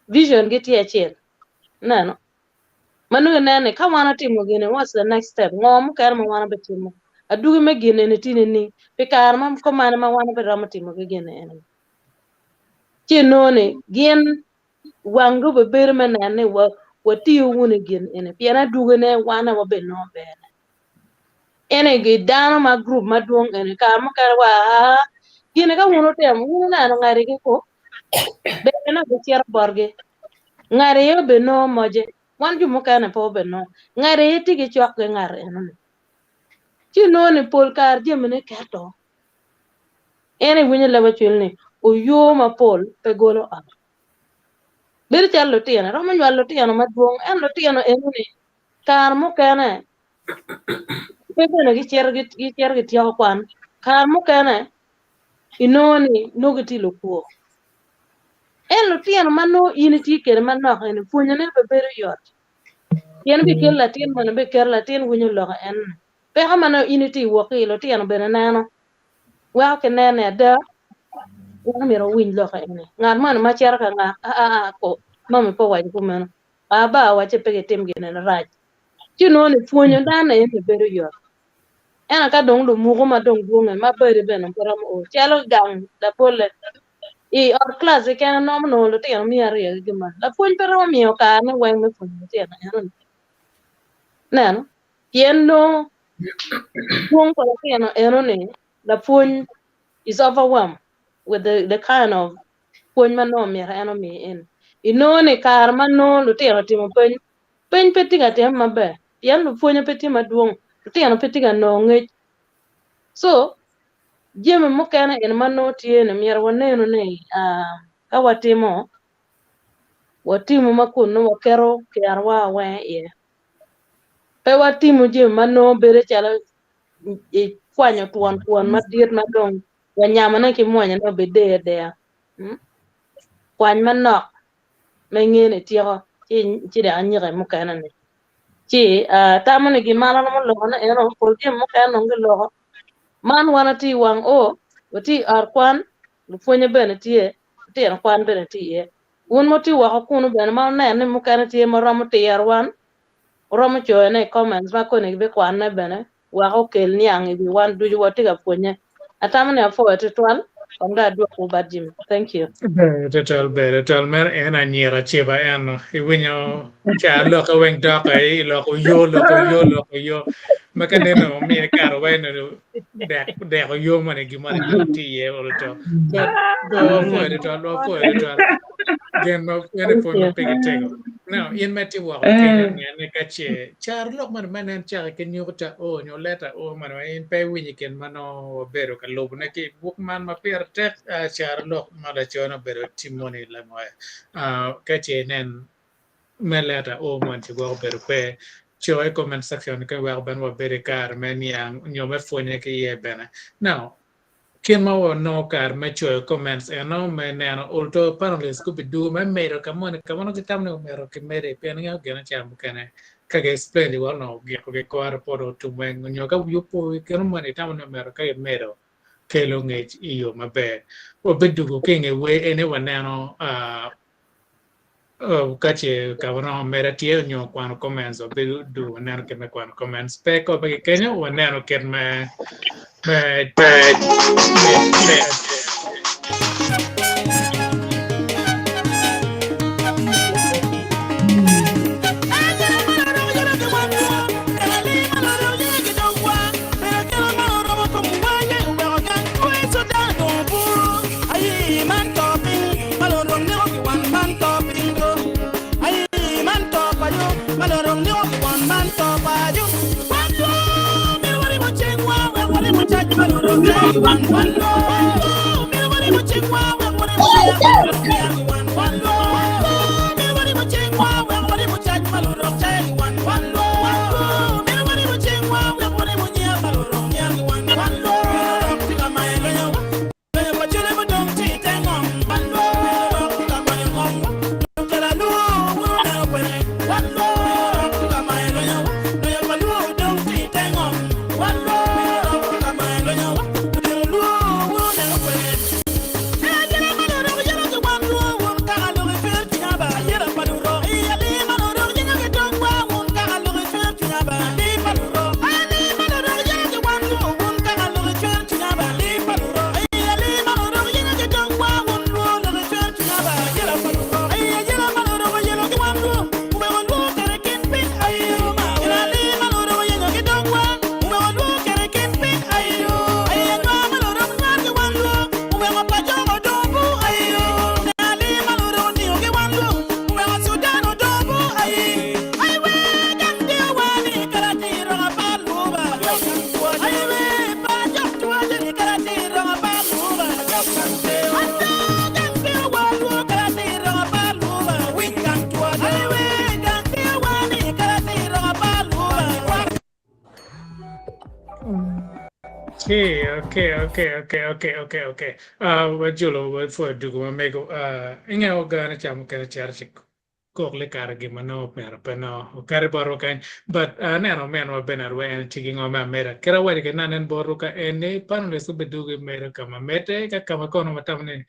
vision gi tye acel. Ineno? Ma nongo ineno ni ka wan watimo gini, what's the next step? Ngo mukene ma wan wabitimo? Adwogi me gin eni tye nining? Pi kare ma kumane ma wan wabiromo timo ki gin eni. Ci inongo ni gin wanggi obibedo me neno ni watiyo wunu i gin eni pien adwogine wan aye wabinongo berne. Ene gi dano ma gurup madwong eni kare mukene wa gini ka wun wutimo wun wuneno ngati ki ko ber nongo gicito botgi ngati aye obenongo moce wan jo mukene pe obenongo ngati aye tye ki cok ki ngat enoni ci inongo ni pol kare jamine keto en iwinyo leb acwil ni oyo mapol pe golo ot bedo calo lutino iromo nywalo lutino madwong ento lutino enoni kare mukene pe bene gicito gicito gityeko kwan kare mukene inongo ni nongo gitye lukwo ento lutino ma nongo in itye kwede manok eni pwonyone be bedo yot pien bikelo latin moni biketo latin winyo lok en peko ma nongo in itye wok ki i lutino bene neno weko kineno ni ada weko myero owiny lok eni ngat moni ma cito ka ngak aa ko mami pe owaco kumeno aba owacce pe gitim gin eni rac ci nongo ni pwonyo dano eni bedo yot ento ka dong lumuku ma dong dwonge ma bade bene pe romo o calo gang labolle i ot kilac keken romo nongo lutino miya aryo ki gin lapwony pe romo miyo karene weng me pwonyo lutino enoni ineno pien nongo dwong pa lutino enoni. Lapwony is overwhelmed with the kind of pwony ma nongo myero en omi eni. Inongo ni kare ma nongo lutino otimo peny, peny pe tye ka time maber pien lupwonye pe tye madwong, lutino pe tye ka nongo ngec. So jami mukene eni ma nongo tye ni myero wanenu ni ka watimo, watimo ma kun nongo waketo kerowa weng iye. Pe watimo jami ma nongo bedo calo ikwanyo twon twon madit ma dong wanyamone ki mwonyone obed deyo adeya. Kwany manok ma inge ni ityeko ci dok inyike mukene ni. Ci atamo ni gin ma an aromo lokone eno pol jami mukene dong giloko. Man wan watye i wang oo, watye i ot kwan, lupwonye bene tye, lutino kwan bene tye iye. Wun ma wutye woko kunu bene ma wuneno ni mukene tye ma romo tiro wan, wuromo coyone i comments ma koni gibikwanne bene wek okel niang i wi wan ducu watye ka pwonye. Atamo ni apwoyo tutwal, kong dong adwokwu bat Jimmy. Thank you. Ber tutwal, ber tutwal. Meno en anyira ciba eno. Iwinyo ca lokke weng dok i loko yo, loko yo, loko yo. Ma ka neno omine kare wai neno dek deko yo moni gin moni bene tye iye olo to. But but wapwoyo tutwal, wapwoyo tutwal. Gin ma en aye pwony ma pigi tego. Now, in ma itye woko kenyo nene ka ce caro lok moni ma nen cake ki nyuta o nyo leta o moni ma in pe iwinyo i kin ma nongo wabedo ka lubone ki i buk man ma pire tek caro lok ma lacone obedo Timoni Langoya. Ka ce inen me leta o moni ci gwok obedo pe, co i comment section ka weko bene wabedo i kare me niang nyo me pwonye ki iye bene. Now, Kit ma wanongo kare me coyo comments eno me neno ulto panelists gubidugo me medo ka moni ka ma nongo gitamo ni omyero kimede pien ingeyo gin ca mukene ka gi explain wa onongo ogiko ki kore pud otum weng nyo ka wiyi opo kino moni itamo ni omyero ka imedo kelo ngec i yo maber wabidugo ki inge wer eni waneno Ka ce ka romo meda tye nyo kwano comments wabedo du waneno kit me kwano comments pe kope ki kenyo waneno kit me me me Okay, okay, okay, okay, okay, okay, okay. Wajulo wapwoyo dugu ma mego. Inge ogane ca mukene cito ci kok likare gin ma nongo myero pe nongo okati botwa kany. But aneno ominwa Bernard weng en tye ki ngo me ameda. Kit awaco kwede ni anen botwu ka en ni panelists gubidugo imedo ka ma medde ka ka ma kono watamo ni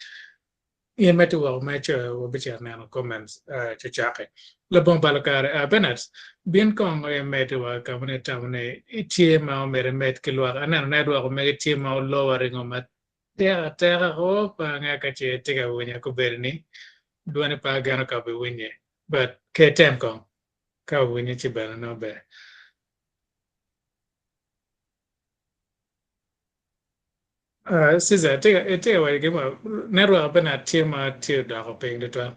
in ma itye woko me coyo wabicito neno comments cocok-ki. Labongo balo kare, Bernard bin kong imedowa ka ma itamo ni tye ma omyero imed ki lwak. Aneno network omege tye ma olowa ringo matek ateka o pe angeyo ka ce itye ka winyo kobedo ni dwoni pe ageno ka obiwinye but ke item kong ka owinye ci bene nongo ber. Caesar, itye ka waco gin mo, network bene atye ma tye odoko piny tutwal.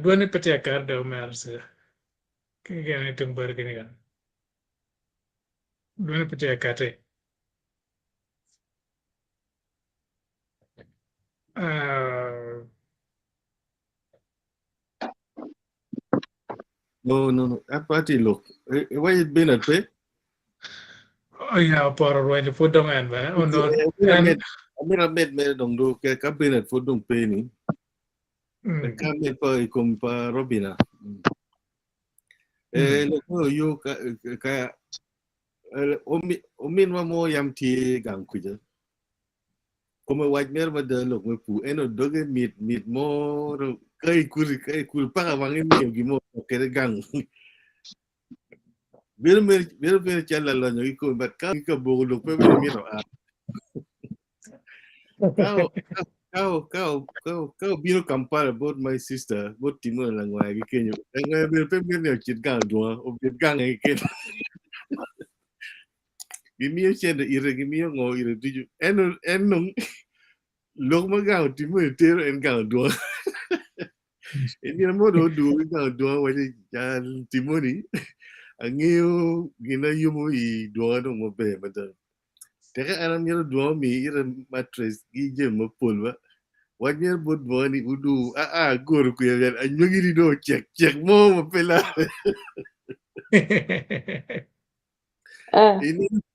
Dwoni pe tye ka kato dong omera Caesar. Gin tung boti keni ka. Dwoni pe tye ka kati. No, no, no. Apati lok. Why it been at pe? Oh, yeah, oporo rwenyo pud dong en bene. Onongo en Amira med mere dong do ke ka been at pud dong pe ni. Ka med pa i kom pa Robina. Eh, lok mo yo ka ka ominwa mo yam tye gang kuca. Kome wac mere mada lok me pur ento doge mit mit mo ka ikuti ka ikuti paka wang imiyo gin mo kede gang bedo mere bedo mere cal lalonyo ki komi but ka ka boko lok pe bene mito a ka ka ka ka ka obino Kampala bot my sister bot Timo langwaya ki kenyo langwaya bedo pe mito ni ocit gang adwonga obed gange keken Gimiyo cente ite, gimiyo ngo ite ducu. En en nong lok ma gang otimo ni tero en gang odwong. I nino mo dong odwogo ki gang odwong waco jal Timoni angeyo gin ayubo i dwonga dong maber mada. Teke an amito dwonga omi ite mattress ki jami mapol ba. Wac myero bot dwonga ni udu aa agoro kwiya pien anywagi ni dong ocek cek mo ma pe larre.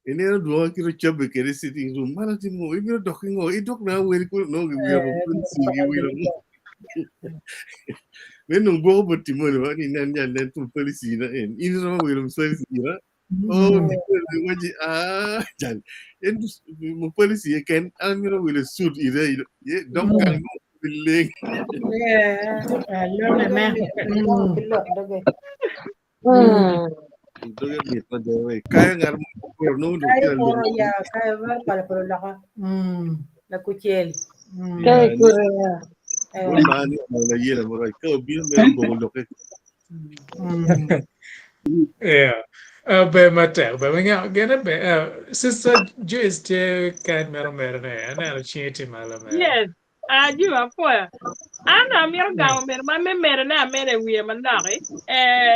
Ineno dwonga kit ocobbe kede i sitting room man atimo ibino dok ki ngo idok na aweri kunu nongo giwiro mapol giwiro me nong gwoko bot timoni wa ni nen jal nen tum policy na en in iromo wilo policy ira oh timoni waci ah jal en mo policy eken an mito wilo suit ira ye dok gang no bileng Lone me. Doge mit mada we. Kayo ngat mo koro nongo dong Kayo tye poro alum. ya, kayo mar pala polo loka. Lakucel. Kayo kure ya. Wun ma ni ono la yela mo right. Ka obino mere boko loke. Yeah. Ber matek ber winga gene ber sister Joyce tye kany meno mere ne aneno cinge tye malo mere. Yes. Ajim apwoyo. An amito gamo meno ma me medone ameda i wiye manok-ki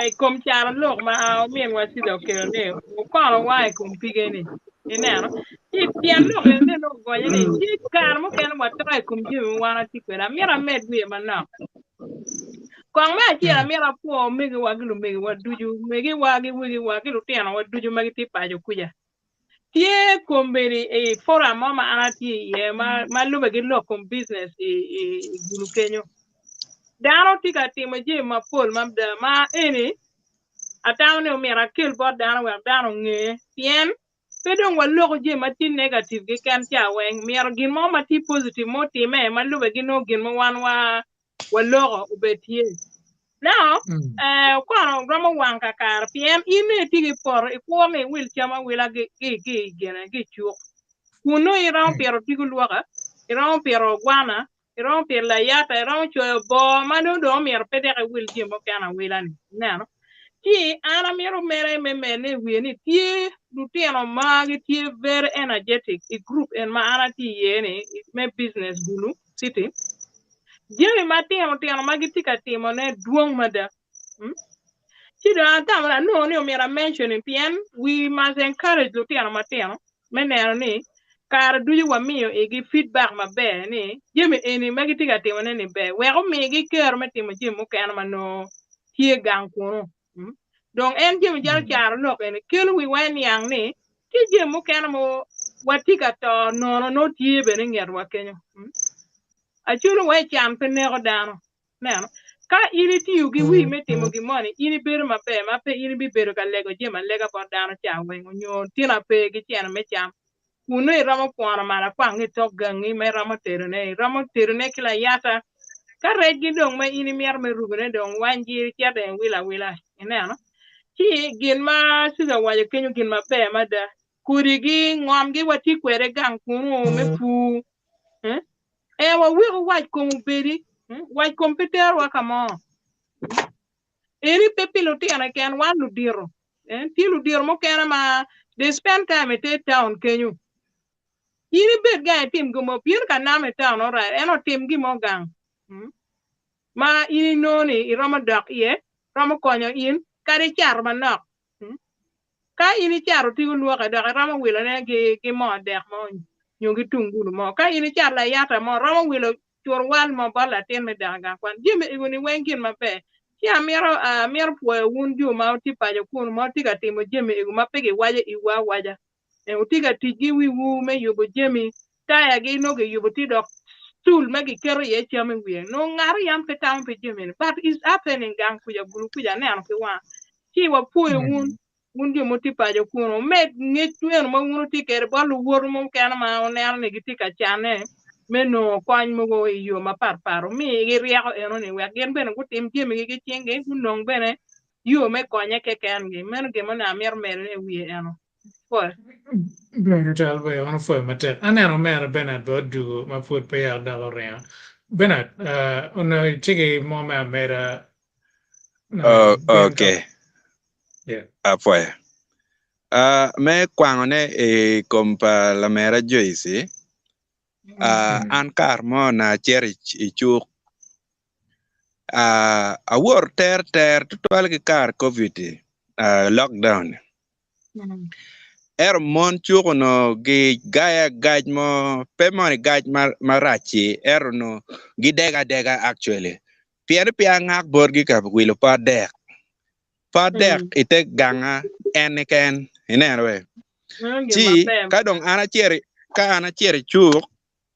i kom carolok ma ominwa Cida okelo ni wukonowa i kom pige-ni. Ineno? Ci tyen lok eni dong ogonye ni tye kare mukene wato i kom jami ma wan watye kwede. Amito amed wiye manok. Kong me acel amito apwo omegiwa ki lumegiwa ducu, megiwa ki wegiwa ki lutinowa ducu ma gitye paco kuca. Tye kombeddi i forum mo ma an atye iye ma, ma lube ki lok kom business i, i, i gulu kenyo. Dano tye ka timo jami mapol mada ma eni atamo ni omyero akel bot dano wek dano onge pien pe dong waloko jami ma tye negative keken ca weng myero gin mo ma tye positive mo time ma lube ki nongo gin ma wan wa waloko obed tye. Now, eh, okono romo wang kakare pien in ni itye ki poto ikwo ni iwil cam awila ki ki ki gine ki cuk. Kun nongo iromo pito tigo lwoka, iromo pito ogwana, iromo pito layata, iromo coyo boo ma nongo dong omyero pe dek iwil jami mukene awila ni. Ineno? Ci an amito mere me mene i wiye ni tye lutino ma gitye very energetic i group en ma an atye iye ni me business Gulu City. Jami matino tino ma gitye ka timone dwong mada. Mm? Ci dong atamo ni anongo ni omyero a mention pien we must encourage lutino matino me neno ni kare ducu wamiyo igi feedback maber ni jami eni ma gitye ka timone ni ber wek omigi kero me timo jami mukene ma nongo tye gang kunu. Mm? Dong en jami calo caro lok eni kelo wiwa niang ni tye jami mukene ma watye ka to nono nongo tye bene i ngetwa kenyo. Mm? Aculo wa i can pe neko dano. Neno, ka in itiyo ki wi me timo gin moni, in ibedo maber ma pe in ibibedo ka lego jami alega bot dano ca weng onyo tina pe ki cene me cam. Kun nongo iromo kwono malakwang ki i tok gangi ma iromo tedone, iromo tedone ki layata. Ka recgi dong ma in imito me rubone dong wanygi cito iwilo awila, ineno? Ci gin ma Susan owaco kenyo gin maber mada. Kodigi, ngomgi watye kwede gang kunu me pur. Eh? Eh, waweko wac kom obedi. Eh? Wac kom pe terowa ka mo. Eni pe pi lutino keken, wan ludito. Eh, tye ludito mukene ma They spend time i te town kenyo. In ibed gang itim gin mo, bin ka nam i town alright, ento tim gin mo gang ma in inongo ni iromo dok iye, romo konyo in kadi icato manok. Ka in icato tigo lwoke dok iromo wilone ki moo dek mo nyo ki tungulu mo. Ka in icato layata mo romo wilo curwal mo bot latin me dok i gang kwan. Jami egoni weng gin maber. Ci amito amito pwoyo wun jo ma wutye paco kunu ma wutye ka timo jami ego ma pe giwaco iwu awaca. Wutye ka tic ki wiwu me yubo jami, tayagi nongo giyubo tye dok stool ma giketo iye cam i wiye. Nongo ngat yam pe tamo pi jami-ni but it's happening gang kuca gulu kuca aneno ki wanga. Ci wapwoyo wun, wun jo ma wutye paco kunu, wumed ngec meno ma wun wutye kwede bot luwotwu mukene ma wuneno ni gitye ka canne me nongo kony mogo i yo mapatpat. Wumigi ryeko enoni wek gin bene gutim jamigi ki cinggi, gunong bene yo me konye kekengi. Meno gin ma onongo amito medone i wiye eno. Pwoyo. Ber tutwal ber, wan opwoyo matek. Aneno omera Bernard bene odwogo ma pwod peya odok oringo. Bernard, onongo itye ki mo me ameda Oh, okay. Apwoyo. Uh, me kwangone i kom pa lamera Joyce, uh, an kar mo na acito i cuk, uh, awor ter ter tutwal ki kar COVID, uh, lockdown. Ento mon cuk onongo gigaya gac mo, pe moni gac marac-ci, ento onongo gidego adega actually. Pien ni peya angak botgi ka wilo pot dek. Pot dek i te ganga en keken, ineno we? Ci ka dong an acito, ka an acito i cuk,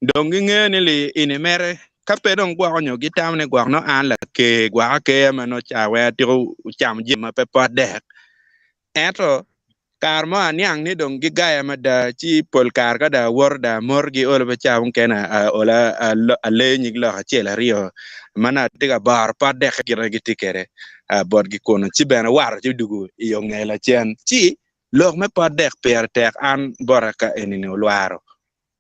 Dong gingeyo ni li ini mere ka pe dong gwoko nyo gitamo ni gwok nongo an laker gwok akeya ma nongo ca weng atiko camo jami ma pe pot dek. Ento kare mo aniang ni dong gigaya mada ci pol kare ka dong awoto dong amotogi olo pe ca mukene aola aleyo nyig lok acel aryo ma nongo atye ka boro pot dekke kite gitye kwede botgi kunu ci bene awato ci odwogo i yo nge lacen ci lok me pot dek pire tek an bota ka enini olwaro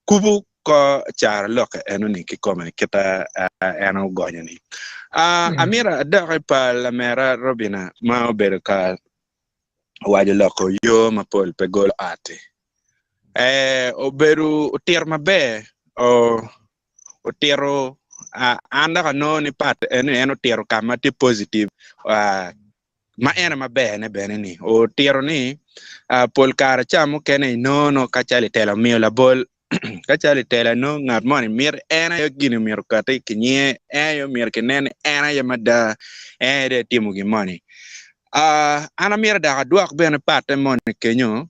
Kubu ko caro lokke enoni kikome kita en ogonyo ni. Amito adok i pa lamera Robina ma obedo ka waco lok oyo mapol pe golo ot-ti. Obedo otito maber, otito an dok anongo ni part eni en otito ka ma tye positive ma en aye maber-ne bene ni otito ni pol kare ca mukene inongo nongo ka calo itelo omiyo labol ka calo itelo inongo ngat moni mito en aye gin myero okati ki nyinge en aye myero kinen ni en aye mada en aye dong etimo gin moni an amito dok adwok bene patte moni kenyo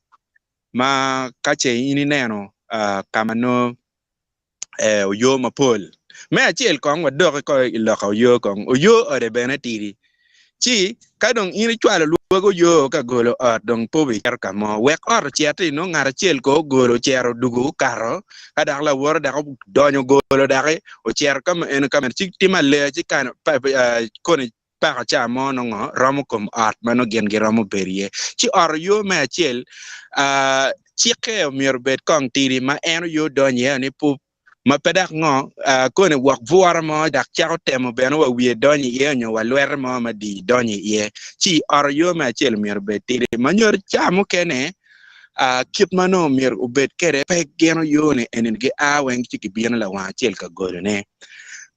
ma ka ce in ineno ka ma nongo oyo mapol. Me acel kong wadoki ko i lok oyo kong. Oyo ode bene tidi. Ci ka dong in icwalo lwak oyo ka golo ot dong pe obicito ka mo. Wek ot ociti nongo ngat acel ko ogolo ocito odugo okato ka dok lawote dok odonyo ogolo doki ocito ka eno ka meno ci timo aleya ci kano koni peko ca mo nongo romo kom ot ma nongo gin giromo bedo iye. Ci ot oyo me acel, cikke omyero obed kong tidi ma en oyo donyo iye ni pup ma pe dok ngo koni wok bwura mo dok cako temo bene wa wiye donyo iye nyo wa lwete mo ma di donyo iye. Ci ot oyo me acel omyero obed tidi ma nyuto ca mukene kit ma nongo myero obed kwede pe gin oyo ni eni gia weng ci gibino lawang acel ka golone.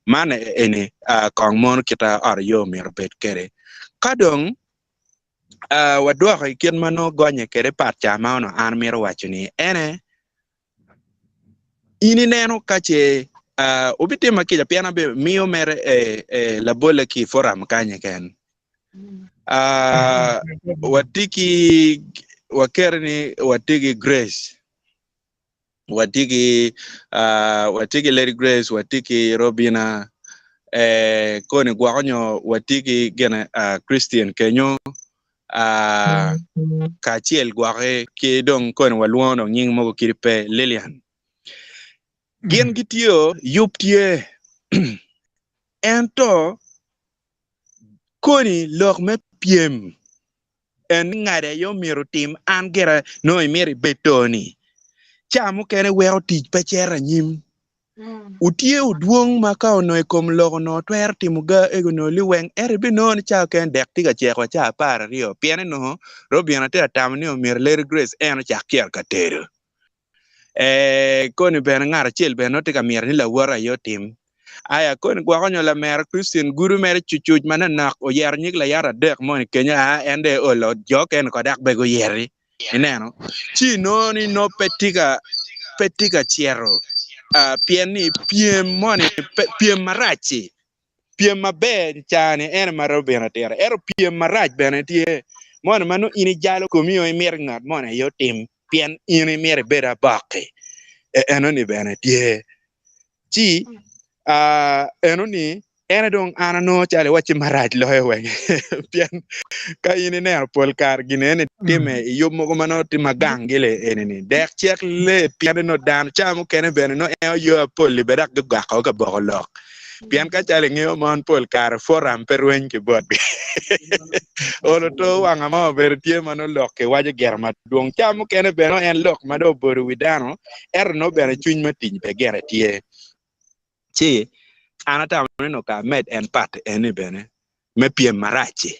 Man eni kong mono kit ot oyo myero obed kwede. Ka dong wadwoko i kit ma nongo gonye kwede pat ca ma onongo an amito waco ni ene in ineno ka ce wubitima kica pien abimiyo mere labolle ki i forum kany keken. Watye ki wakere ni watye ki Grace watye ki watye ki Lady Grace watye ki Robina koni gwoko nyo watye ki gine Christian kenyo kacel gwoki ki dong koni walwongo dong nying mogo kadi pe Lilian gin gitye yub tye ento Koni lok me pyem en ni ngade aye omyero otim an gira nongo imito ibed to ni. Ca mukene weko tic pe cito anyim. Wutye wudwong ma ka onongo i kom lok onongo twero timo ga ego onongo liweng, ento ibinongo ni cawa kene dek tye ka ceko wa cawa 12 pien onongo Robin atye ka tamo ni omyero Lady Grace en ocak cito ka tedo. Ee, koni bene ngat acel bene nongo tye ka mito ni lawote aye otim. Aya koni gwoko nyo lamera Christian gudo mere cucuc manonok oyero nyig layata adek moni kenyo aa en dong eolo jo okene ko dok be guyeti. Ineno? Ci inongo ni nongo pe tye ka pe tye ka cito ah, pien ni pyem moni pe, pyem marac-ci pyem maber ca-ni en aye ma Robin otito ento pyem marac bene tye moni ma nongo in ijalo komi o imito ngat moni aye otim pien in imito ibed abok-ki enoni bene tye ci enoni en aye dong an anongo calo iwacci marac loyo weng pien ka in ineno pol kare gin eni timme i yub mogo ma nongo tye ma gang gile eni-ni dek cek lee pien nongo dano ca mukene bene nongo en oyo apol-li bene dok gigwako ka boko lok pien ka calo ingeyo mon pol kare foram pe rweny ki botgi olo to wanga mo obedo tye ma nongo lok kiwaco gire madwong ca mukene bene nongo en lok ma dong obodo wi dano ento nongo bene cwiny me tic pe gire tye ci an atamo ni nongo ka amed en pat eni bene me pyem marac-ci.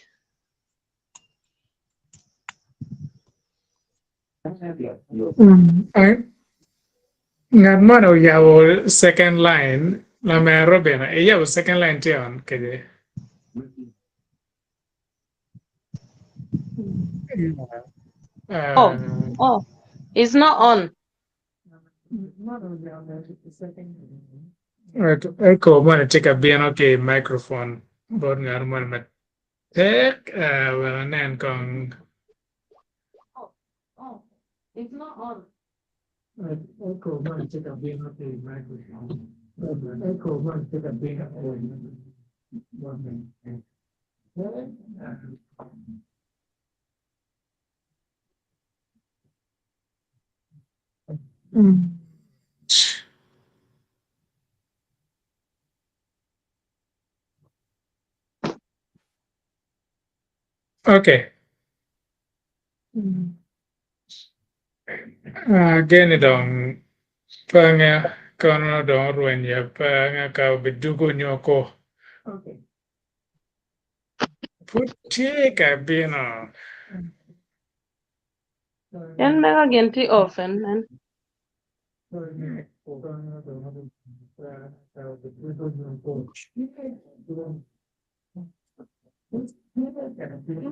Ngat moni oyabo second line lamer Robin iyabo second line tye on kede. Oh, oh, it's not on. Echo moni tye ka bino ki i microphone bot ngat moni matek wek anen kong. Oh, oh, it's not on. Echo moni tye ka bino ki i microphone. Echo moni tye ka bino ki i microphone. Okay. Geni dong pe angeyo kono dong orwenyo pe angeyo ka obidugo nyo ko. Pud tye ka bino. En mega gin tye off en nen. En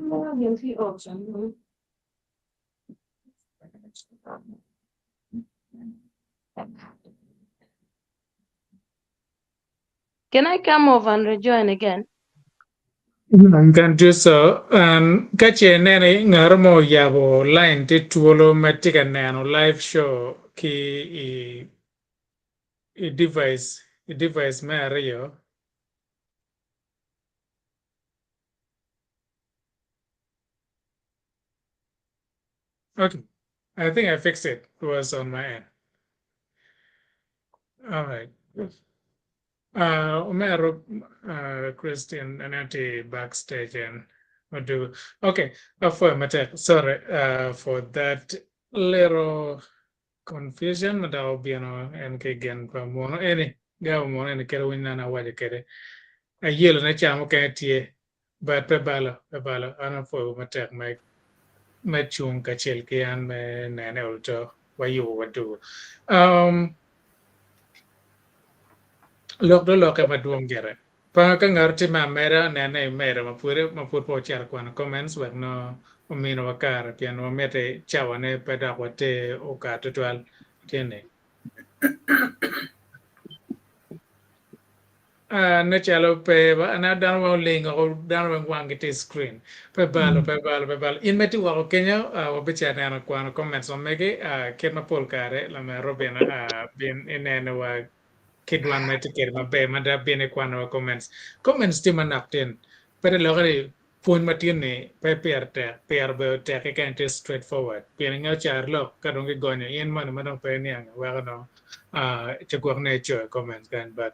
mega gin tye off en nen. Can I come off and rejoin again? You can do so. Um, ka ce ineno i ngat mo oyabo line tye twolo ma tye ka neno live show ki i, i device, i device me aryo. Okay. I think I fixed it. It was on my end. All right. Omero Christian aneno tye backstage en odugo. Okay, apwoyo matek. Sorry for that little confusion ma dok obino en ki gin pa munu eni. Gabo munu eni kit winyo an awaco kwede. Ayelo ne ca mukene tye but pe balo, pe balo. An apwoyo matek me me cung kacel ki an me nene olto wayubo wadugo. Um, lok do lokke madwong gire. Pa ka ngato tye me ameda nene imedo ma pud ma pud pe ocito kwano comments wek no ominowa kare pien wamiti cawane pe dok water okat tutwal tye ni. Ah, ne calo pe ba aneno dano weng oling oko dano weng wanggi tye i screen pe balo pe balo pe balo in ma itye woko kenyo ah, wabicito neno kwano comments ma megi ah, kit ma pol kare lamer Robin ah, bin ineno wa ki dwan ma itye kwede maber mada bin ikwano wa comments comments tye manok tin pe te lokke ni pwony ma tin ni pe pire tek pire obedo tek keken tye straight forward pien ingeyo car lok ka dong gigonyo in moni ma dong pe iniang weko dong ah, ci gwok ne icoyo comments kany but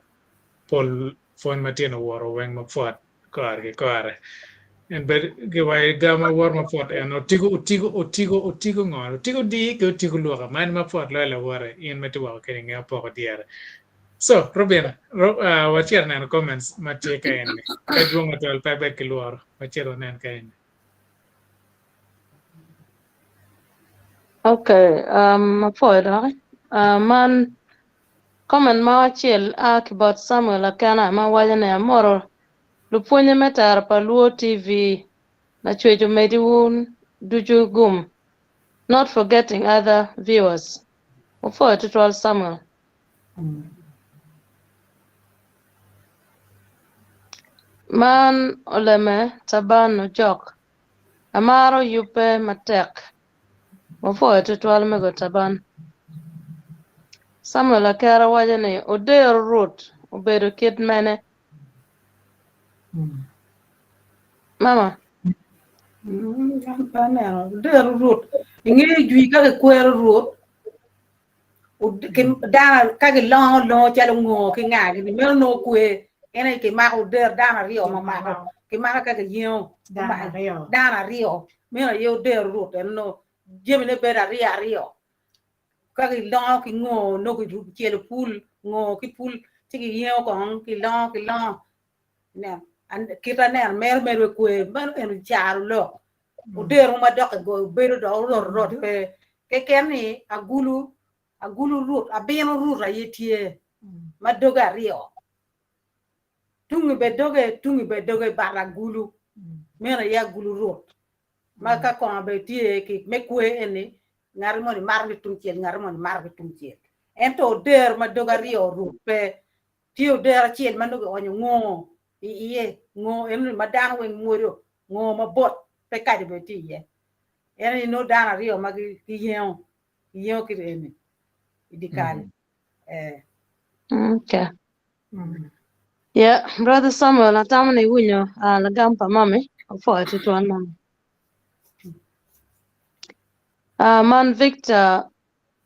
pol pwony ma tyen owoto weng mapwot kore ki kore. En bed giwaco ga ma wot mapwot en otiko otiko otiko otiko ngo otiko di ki otiko lwoka man mapwot loyo lawote in ma itye woko kede inge opoko dyere. So, Robina, ro, uh, wacito neno comments ma tye ka eni. Pe dwong atwal pe abed ki lworo. Wacito wanen ka eni. Okay, um, apwoyo doki. Uh, man comment mo acel a ki bot Samuel Akena ma waco ni amoro lupwonye me tero pa Luo TV Lacwec omedi wun ducu gum not forgetting other viewers. Wapwoyo tutwal Samuel. Man oleme Taban Ojok. Amaro yubbe matek. Wapwoyo tutwal mego Taban. Samuel Akera waco ni Odero Ruth obedo kit mene? Mama. An pe aneno. Odero Ruth. Ingeyo jwi ka kikwero Ruth, dano ka gilongo longo calo ngo ki nga gini meno nongo kwe en aye kimako oder dano aryo ma mako kimako ka giyengo dano aryo meno aye oder rut en nongo jamine bedo aryo aryo ka gilongo ki ngo nongo kicelo pul ngo ki pul ci giyengo kong kilongo kilongo Ineno, kit aneno meno medo kwe meno eno caro lok odero ma dok igoyo bedo dok orot orot pe keken ni agulu agulu rut abino rut aye tye ma doge aryo tungi be doge tungi be doge but agulu meno aye agulu rut ma ka kongo be tye ki me kwe eni ngati moni mato ki tung cel ngati moni mato ki tung cel ento odero ma doge aryo rut pe Tye odero acel ma nongo kionyo ngo i iye, ngo enoni ma dano weng mwodo, ngo mabot pe kaco bene tye iye. En aye nongo dano aryo ma giyengo, giyengo kit eni i dye kal. Eh. Okay. Yeah, Brother Samuel, atamo ni iwinyo uh, lagam pa mami. Apwoyo tutwal mami. Uh, man Victor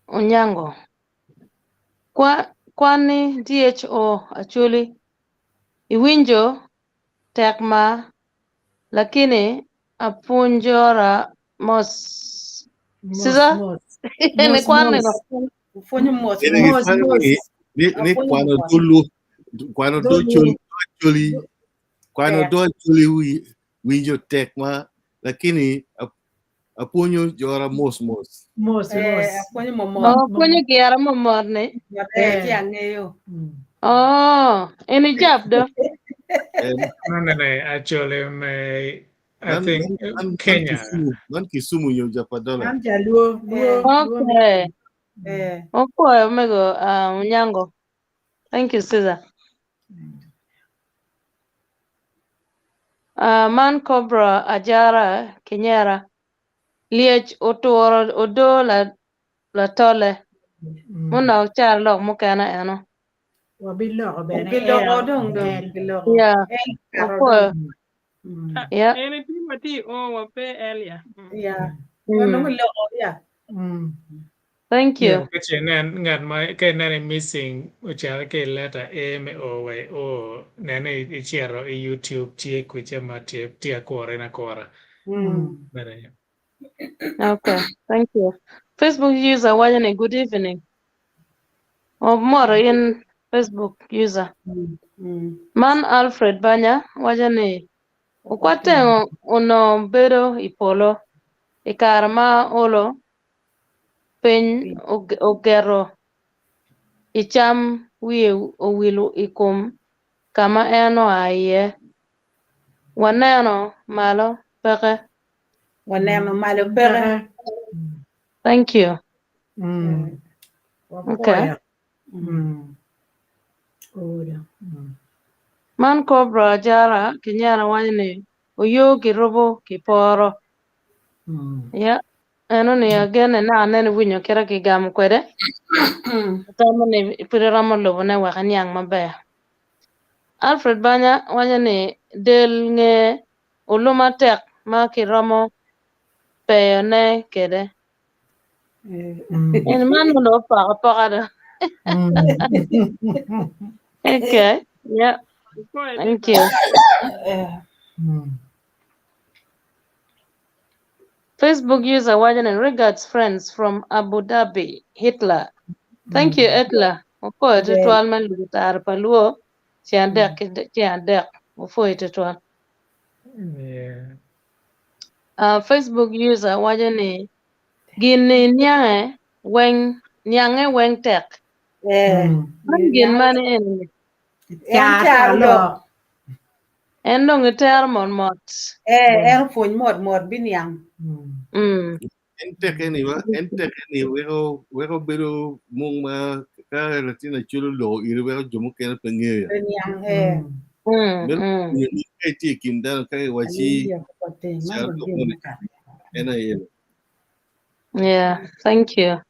Onyango. Kwanni DHO Acholi iwinjo tek ma lakini apwonjora mos. Siza? Ni kwanni go. Upwonyo mos Ene mos. gikwano ni ni ni kwano dulu kwano do choli choli kwano do choli wi winjo tek ma lakini Apwonyo jora mos mos. Mos Eh, mos. apwonyo momot. Oh, pwonyo gira momot ni. Eh, ci angeyo. Oh, en ijab do. Eh, No, no, no. Actually, may, I man, think man, man, man Kenya. Kisumu, man Kisumu nyo Japadola. Man jaluo, luo, luo me. Okay. Eh, Opwoyo mego uh, Onyango. Thank you, Caesar. Uh, man Cobra Ajara Kinyera. Lyec oturo odo la latole. Munok cal lok mukene eno. Wabiloko bene giloko el, dong dong, el. giloko. Yeah, El kato opwoyo. dong. Mm. Yeah. En itye ma tye i o wa pe Elia. Mm. Yeah. Nongo iloko, yeah. Mm. Thank you. Yeah, ka ce inen ngat ma ka ineno i missing ocake ki i letter A me O wa i O nene icito i YouTube tye kwica ma tye tye akura in akura. Mm. Meno aye. Okay, thank you. Facebook user waco ni good evening. Omoto in Facebook user. Mm. Mm. Man Alfred Banya waco ni okwatengo onongo bedo i polo i kare ma olo piny ogeto i cam wiye owil i kom ka ma en oa iye. Waneno malo peke. Waneno malo peke. Thank you. Mm. Okay. Wapwoyo. Mm. Odo. Mm. Man Cobra Ajara kinyera waco ni oyo kirubo kiporo. Mm. Yeah. Eno ni agene na aneno iwinyo kite kigamo kwede. Atamo ni pud iromo lubone wek iniang maber. Alfred Banya waco ni del nge oluma tek ma kiromo peyone kwede. Mm. En man onongo opoko apoka do. Mm. Okay. Yeah. Ipwoyo Thank Deba. you. Eh. Mm. Facebook user waco ni regards friends from Abu Dhabi, Hitler. Thank you, Hitler. Wapwoyo Ber. tutwal me lubo tara pa Luo ceng adek ki ceng adek. Wapwoyo tutwal. Yeah. Facebook user waco ni gin-ni niange weng niange weng tek. Eh, Man gin mane eni-ni? En caro lok. En dong itero mot mot. Eh, en opwony mot mot biniang. Mm. En teke ni wa, en teke ni weko weko bedo mung ma ka latin acol oloko iri weko jo mukene pe ngeyo. Pe niang eh. Mm, Meno mm. nyo ni ka itye i kin dano ka iwaci Alin jo ko piny, man caro dong lok gin moni mukato. en aye ni. Yeah, thank you.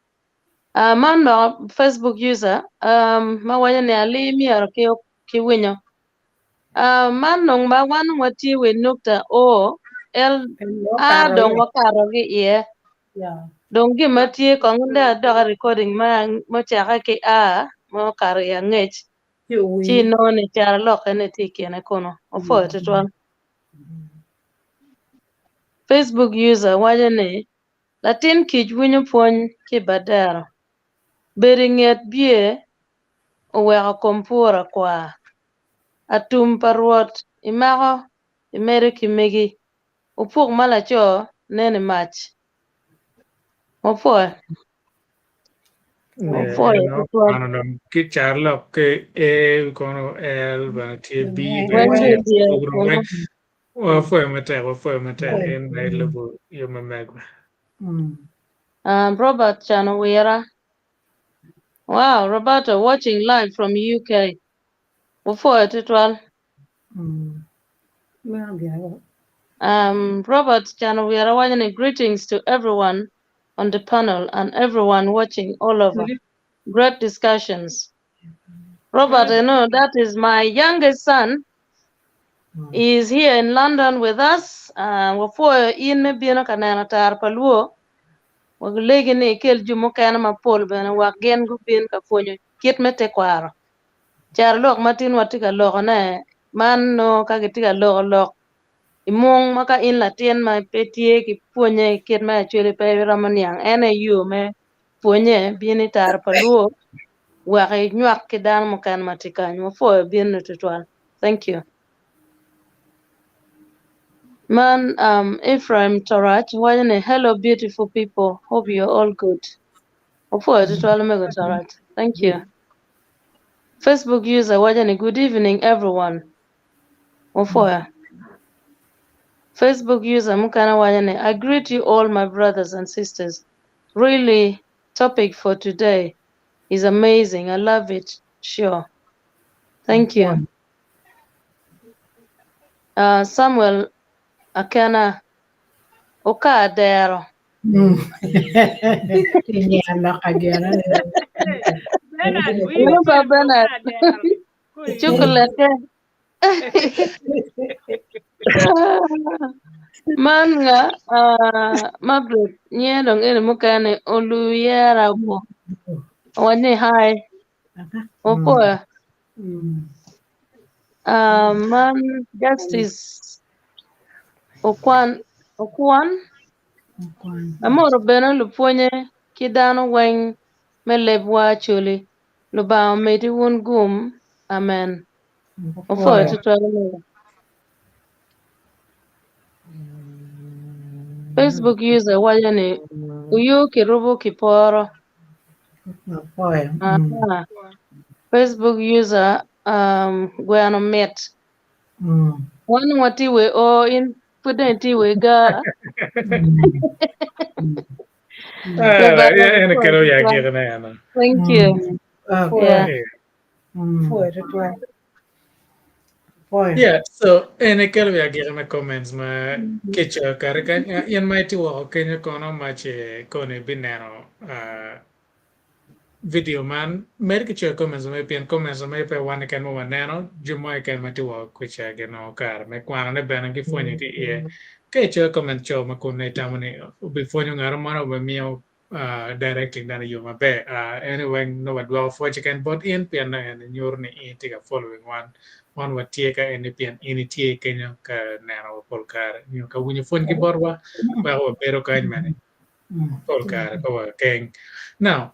Man dok Facebook user um, ma waco ni alii myero ki ki winyo. Man dong ma wan watye wi nukta O, L, A dong wakato ki iye. Dong gin ma tye kong dong adok i recording ma mucakke ki A ma okato i angec ci inongo ni carolokke ni tye i kine kunu. Opwoyo tutwal. Facebook user waco ni Latin kic winyo pwony ki i badero. Bedo i nget bye oweko kom pura kwar. Atum pa Rwot imako imedo ki megi. Opuk ma laco nen i mac. Wapwoyo. Wapwoyo tutwal. Mano dong ki carolok ki A kono L bene tye B bene Weng tye tye i dyere Pogrom kunu. weng. Wapwoyo matek, wapwoyo matek in ma ilubo yo ma megwa. Robert Canowira. Wow, Roberto watching live from UK. Wapwoyo tutwal. Robert Canowira waco ni greetings to everyone on the panel and everyone watching all over. Great discussions. Robert, I know that is my youngest son. He is here in London with us. Wapwoyo in me bino ka neno tara pa Luo. Walegi ni ikel jo mukene mapol bene wek gin gubin ka pwonyo kit me tekwaro. Caro lok ma tin watye ka lokone man nongo ka gitye ka loko lok i mung ma ka in latin ma pe tye ki pwonye kit me actually pe iromo niang en aye yo me pwonye bin i tara pa Luo wek inywak ki dano mukene ma tye kany. Wapwoyo bino tutwal. Thank you. Man um, Ephraim Torach waco ni hello beautiful people hope you're all good. Wapwoyo tutwal omego Torach. Thank you. Facebook user waco ni good evening everyone. Wapwoyo. Facebook user mukene waco ni I greet you all my brothers and sisters. Really topic for today is amazing. I love it. Sure. Thank you. Samuel Akena Oka Dero. Luba Bernard. Chocolate. Man nga Margaret nyiye dong eni mukene oluyera mo. Owaco ni hi. Opwoyo. Man Justice Okwan Okwan Amoro bene lupwonye ki dano weng me lebwa Acholi. Lubanga omedi wun gum. Amen. Opwoyo tutwal omego. Facebook user waco ni Oyo kirubo kiporo. Aha. Facebook user um, gweno mit. Wan watye we o in pud dong itye we ga. Lubanga En kelo ya gik ne eno. Thank you. Yeah. Yeah, so en ekelo ya gik me comments ma kica kare ka in ma itye woko kenyo kono ma ce koni bineno video man med ki coyo comments ma pien comments ma pe wan keken ma waneno jo mo keken ma tye woko kwica ginongo kare me kwanone bene gipwonyo ki iye. Ka icoyo comment co ma kun itamo ni obipwonyo ngat mo obimiyo directing dano i yo maber. Anyway, nongo wadwoko pwoc keken bot in pien en nyuto ni in itye ka following wan. Wan watye ka eni pien in itye kenyo ka neno wa pol kare nyo ka winyo pwony ki botwa weko wabedo kany mene pol kare pe wakeng. Now,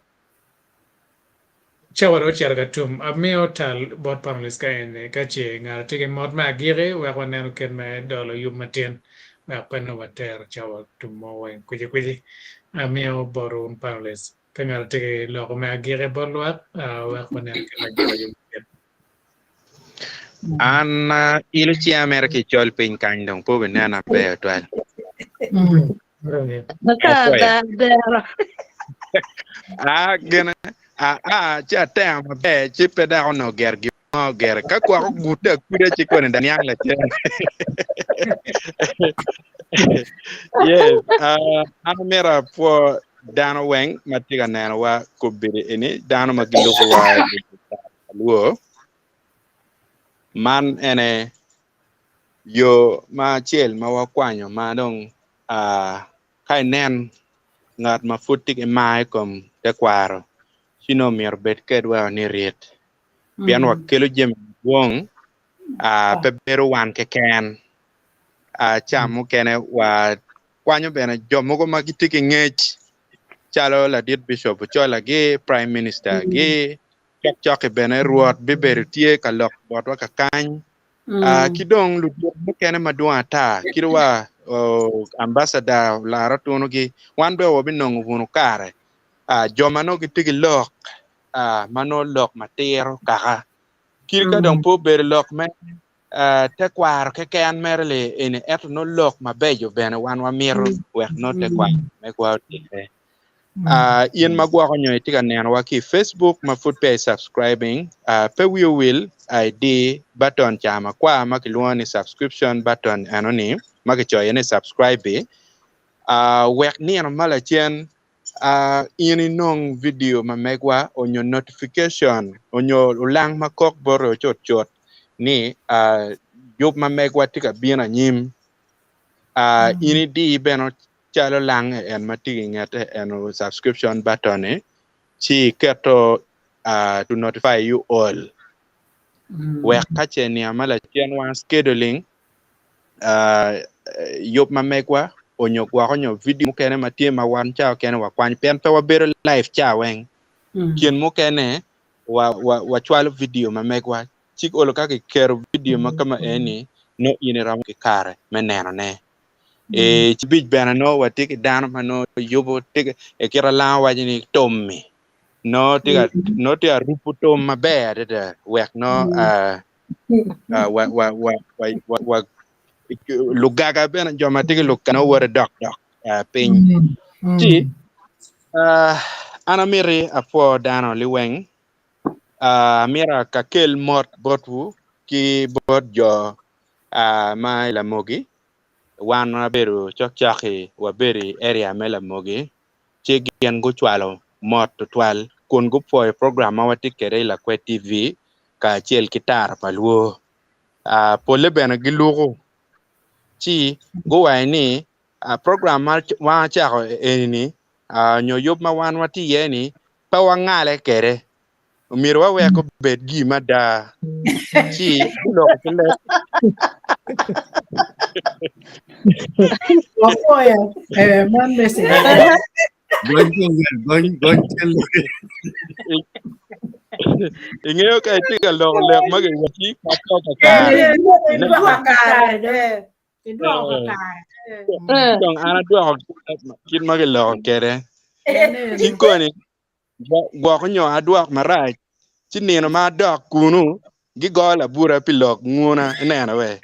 Cawa dong ocito ka tum. Amiyo tal bot panelist ka eni ka ce ngat tye ki mot me agiki wek waneno kit me dolo yub matin wek pe nongo watero cawa tum mo weng kwicikwici. Amiyo bot wun panelist ka ngat tye ki loko me agiki bot lwak wek waneno kit me giko yub matin. An ilo cinga mere ki i col piny kany dong pe obinena maber tutwal. Ah, gin ah, ah, ci atengo maber ci pe dok onongo ger gin mo gere ka kwok ogute aguda ci koni dong niang lacen. Yes, ah, an amito apwo dano weng ma tye ka nenowa kombeddi eni, dano ma gilubowa i Luo. Man ene yo ma acel ma wakwanyo ma dong ka inen ngat ma pud tye ki mar i kom tekwaro ci nongo myero obed kedwa ni rit pien wakelo jami madwong pe bedo wan keken ca mukene wakwanyo bene jo mogo ma gitye ki ngec calo ladit bicop Ochola-gi, prime minister-gi cokcok-ki bene Rwot bibedo tye ka lok botwa kakany ki dong ludito mukene madwong ata kadi wa ambassador olara tunogi wan bene wabinongo wunu kare jo ma nongo gitye ki lok ma nongo lok matiro kaka kadi ka dong pe obedo lok me tekwaro keken mere li eni ento nongo lok mabeco bene wan wamito wek nongo tekwaro megwa otimme. In ma gwoko nyo itye ka nenowa ki i Facebook ma pud peya i subscribing, pe wi owil idi button ca makwar ma kilwongo ni subscription button enoni ma kicoyo iye ni subscribe-bi wek nino ma lacen in inong vidio ma megwa onyo notification onyo olang ma kok boti cutcut ni yub ma megwa tye ka bino anyim. In idi bene calo lang en ma tye i ngete eno subscription button ni ci iketo to notify you all wek ka ce nino ma lacen wan scheduling yub ma megwa onyo gwoko nyo vidio mukene ma tye ma wan ca okene wakwanyo pien pe wabedo live ca weng kin mukene wacwalo vidio ma megwa ci olo ka kiketo vidio ma kama eni nongo in iromo ki kare me nenone. I cibic bene nongo watye ki dano ma nongo yubo tye i kite lango waco ni tum-mi nongo tye ka nongo tye ka rubo tum maber adada wek nongo lugaga bene jo ma tye ki lugaga nongo woto dok dok piny ci an amiti apwo dano liweng amito akel mot botwu ki bot jo ma i Lamogi wan wabedo cokcok-ki wabedo i area me Lamogi ci gin gucwalo mot tutwal kun gupwoyo program ma watye kwede i Lakwed TV kacel ki Tara pa Lwo. Polle bene giluko ci guwaco ni program ma wan wacako eni-ni nyo yub ma wan watye iye-ni pe wangale kwede Omyero wawek obed gin mada. Ci guloko ki leb. Wapwoyo eh, man message. Gony cel, gony, gony cel. Ingeyo ka itye ka loko lok ma giwacci ka to kakare. Idwoko kakare. Eh. Idwoko kakare. Dong an adwoko kit ma giloko kwede. Ci koni Gwok nyo adwok marac, ci nino ma adok kunu gigo labura pi lok nguna, ineno we.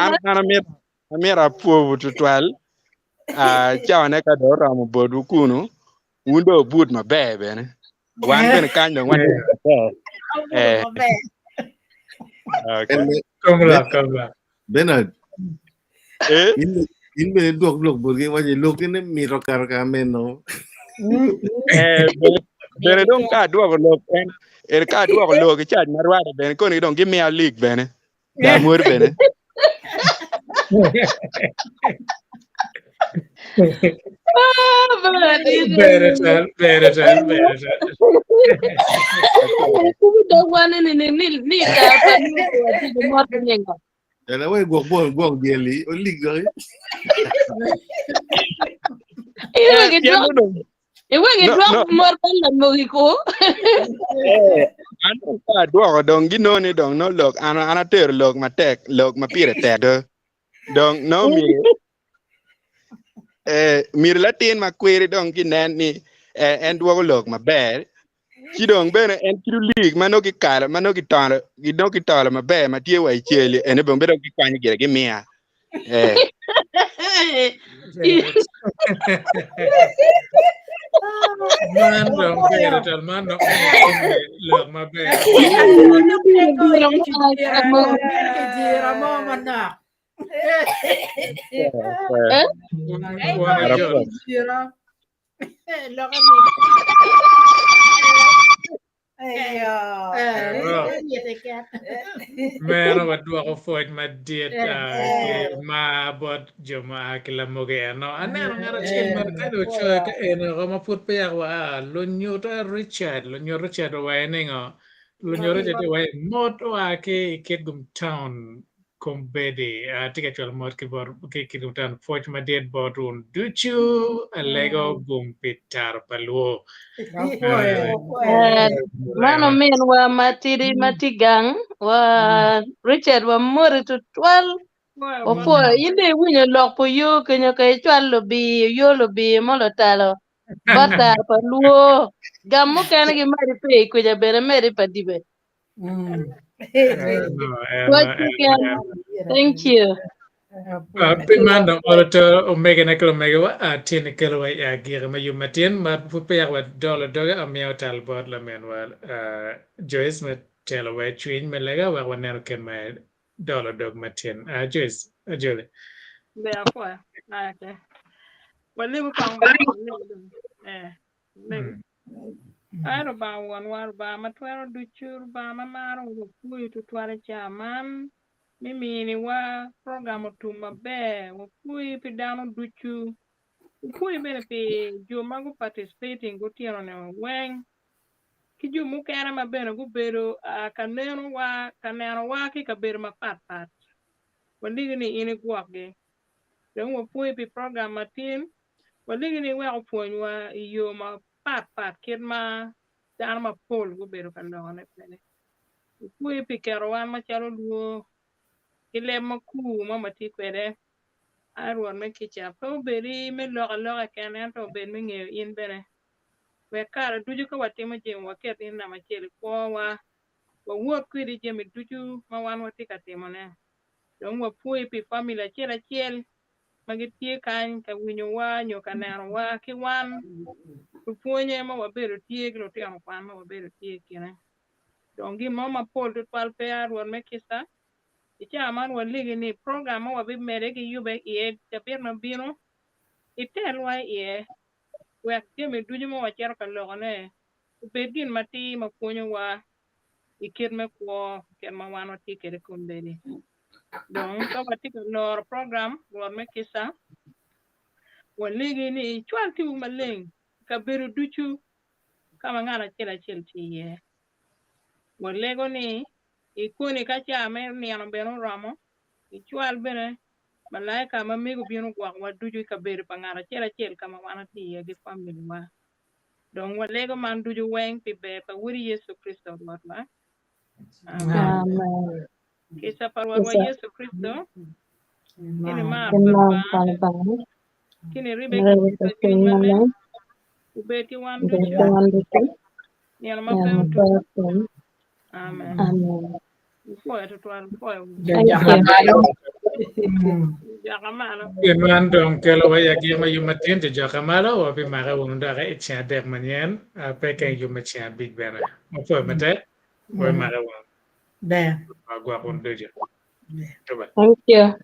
An an amito amito apwowu tutwal. Ah, cawane ka dong oromo botwu kunu, wun dong wubut maber bene. Wan bene kany dong waneno maber. Eh, Maber. okay. Kom lok, kom lok. Bernard, Eh? in in bene idwok lok botgi iwaco ni lokgi ni mito kato ka meno. Eh, bene bene dong ka adwoko lok en en ka adwoko lok i cac ma rwate bene koni dong gimiya lik bene da mwod bene Ber atal, ber atal, ber atal. Kubu dog wan ni ni ni ni ta pa ni ko ati ko mot ni ngo. Ena we gwok bon gwok dyeli olig doki. Iwe Eh, pien gidwok dong iwe no gidwok no mot pa lamogi ko. eh an dong ka adwoko dong ginongo ni dong no lok an an atero lok matek lok ma pire tek do dong no myero eh myero latin ma kwiri dong ginen ni eh, en dwoko lok maber ci dong bene en kit olik ma nongo gikalo ma nongo gitolo nongo gitolo maber ma tye wa i cel ene bene bedo gikwanyo gire gimiya eh Man dong ber atal man dong lok maber. Kijira mo manok. Eh? Wan ajol. Kijira. Loka ni. Meno wadwoko pwoc madit ki mar bot jo ma a ki lamogi eno. Aneno ngat acel ma kadi ocoyo ka eni oko ma pud peya wa lunyuta Richard, lunyut Richard owaco ningo? Lunyut Richard tye waco mot oa ki i Kitgum town Kombeddi atye ka cwalo mot ki bot ki Kitgum Town pwoc madit bot wun ducu alego gum pi taro pa lwo. Eh, Man ominwa matidi ma tye gang wa Richard wamoti tutwal wapwoyo in dong iwinyo lok pa oyo kenyo ka icwalo lubir oyo lubir mo lutalo bot taro pa lwo gam mukene gimedi pe i kwica bene medi pa dibe Pwoc keken. Thank you. Pi man dong olo to omegina ki lumegiwa tye ni kelo wa i agiki me yub matin ma pud peya wadolo doge amiyo tal bot laminwa Joyce me telo wa i cwiny me lega wek waneno kit me dolo dog matin. Joyce, Ajoli. Ber apwoyo. Okay. Walibu kong ba. Eh. Legu. Ai Lubanga Wonwa, Lubanga ma twero ducu, Lubanga ma marowa, wapwoyi tutwal i caa man me miniwa program otum maber. Wapwoyi pi dano ducu. Wapwoyi bene pi jo ma gu participating gutyeno-ni weng ki jo mukene ma bene gubedo ka nenowa ka nenowa ki i kabedo mapat pat. Walegi ni in igwokgi. Dong wapwoyi pi program matin. Walegi ni iwek opwonywa i yo mapat pat kit ma dano mapol gubedo ka lokone kwede. Wapwoyi pi keto wan macalo lwo ki leb makur ma watye kwede. Ai Rwot me kica, pe obedi me lok aloka keken ento obed me ngeyo in bene. Wek kare ducu ka watimo jami waket in namba acel i kwowa, wawot kwedi i jami ducu ma wan watye ka timone. Dong wapwoyi pi famili acel acel ma gitye kany ka winyowa nyo ka nenowa ki wan lupwonye ma wabedo tye ki lutino kwan ma wabedo tye i kine. Dong gin mo mapol tutwal pe a Rwot me kica. I cawa man walegi ni program ma wabimedde ki yube iye cabit ma bino itelwa iye wek jami ducu ma wacito ka lokone obed gin matir ma pwonyowa i kit me kwo kit ma wan watye kwede kombeddi. Dong ka watye ka loro program, Rwot me kica, walegi ni icwal tipo maleng i kabedo ducu ka ma ngat acel acel tye iye. Walego ni i koni ka ca me nino bene oromo, icwal bene malaika ma mego bino gwokowa ducu i kabedo pa ngat acel acel ka ma wan watye iye ki familiwa. Dong walego man ducu weng pi ber pa Wodi Yecu Kricito Rwotwa. Amen. Amen. Kica pa Rwotwa Kica Yecu Kricito, ki nimar ki pa mar Lubanga, pa Lubanga, ki niribe ki niribe tic pa pa Cwiny Cwiny Maleng, Maleng, obed ki wan obed ducu, ki wan ducu, nino ma pe nino ma pe otum. otum. Amen. Amen. Wupwoyo tutwal, wupwoyo wu. Thank Jojaka you. malo. Jojaka malo. Pi man dong kelo wa i agik me yub matin, jojoka malo, wabimake wunu doki i ceng adek manyen, pe keng yub me ceng abic bene. Wapwoyo matek, wabimake wunu. Ber. Wagwok wun ducu. Bye. Thank you.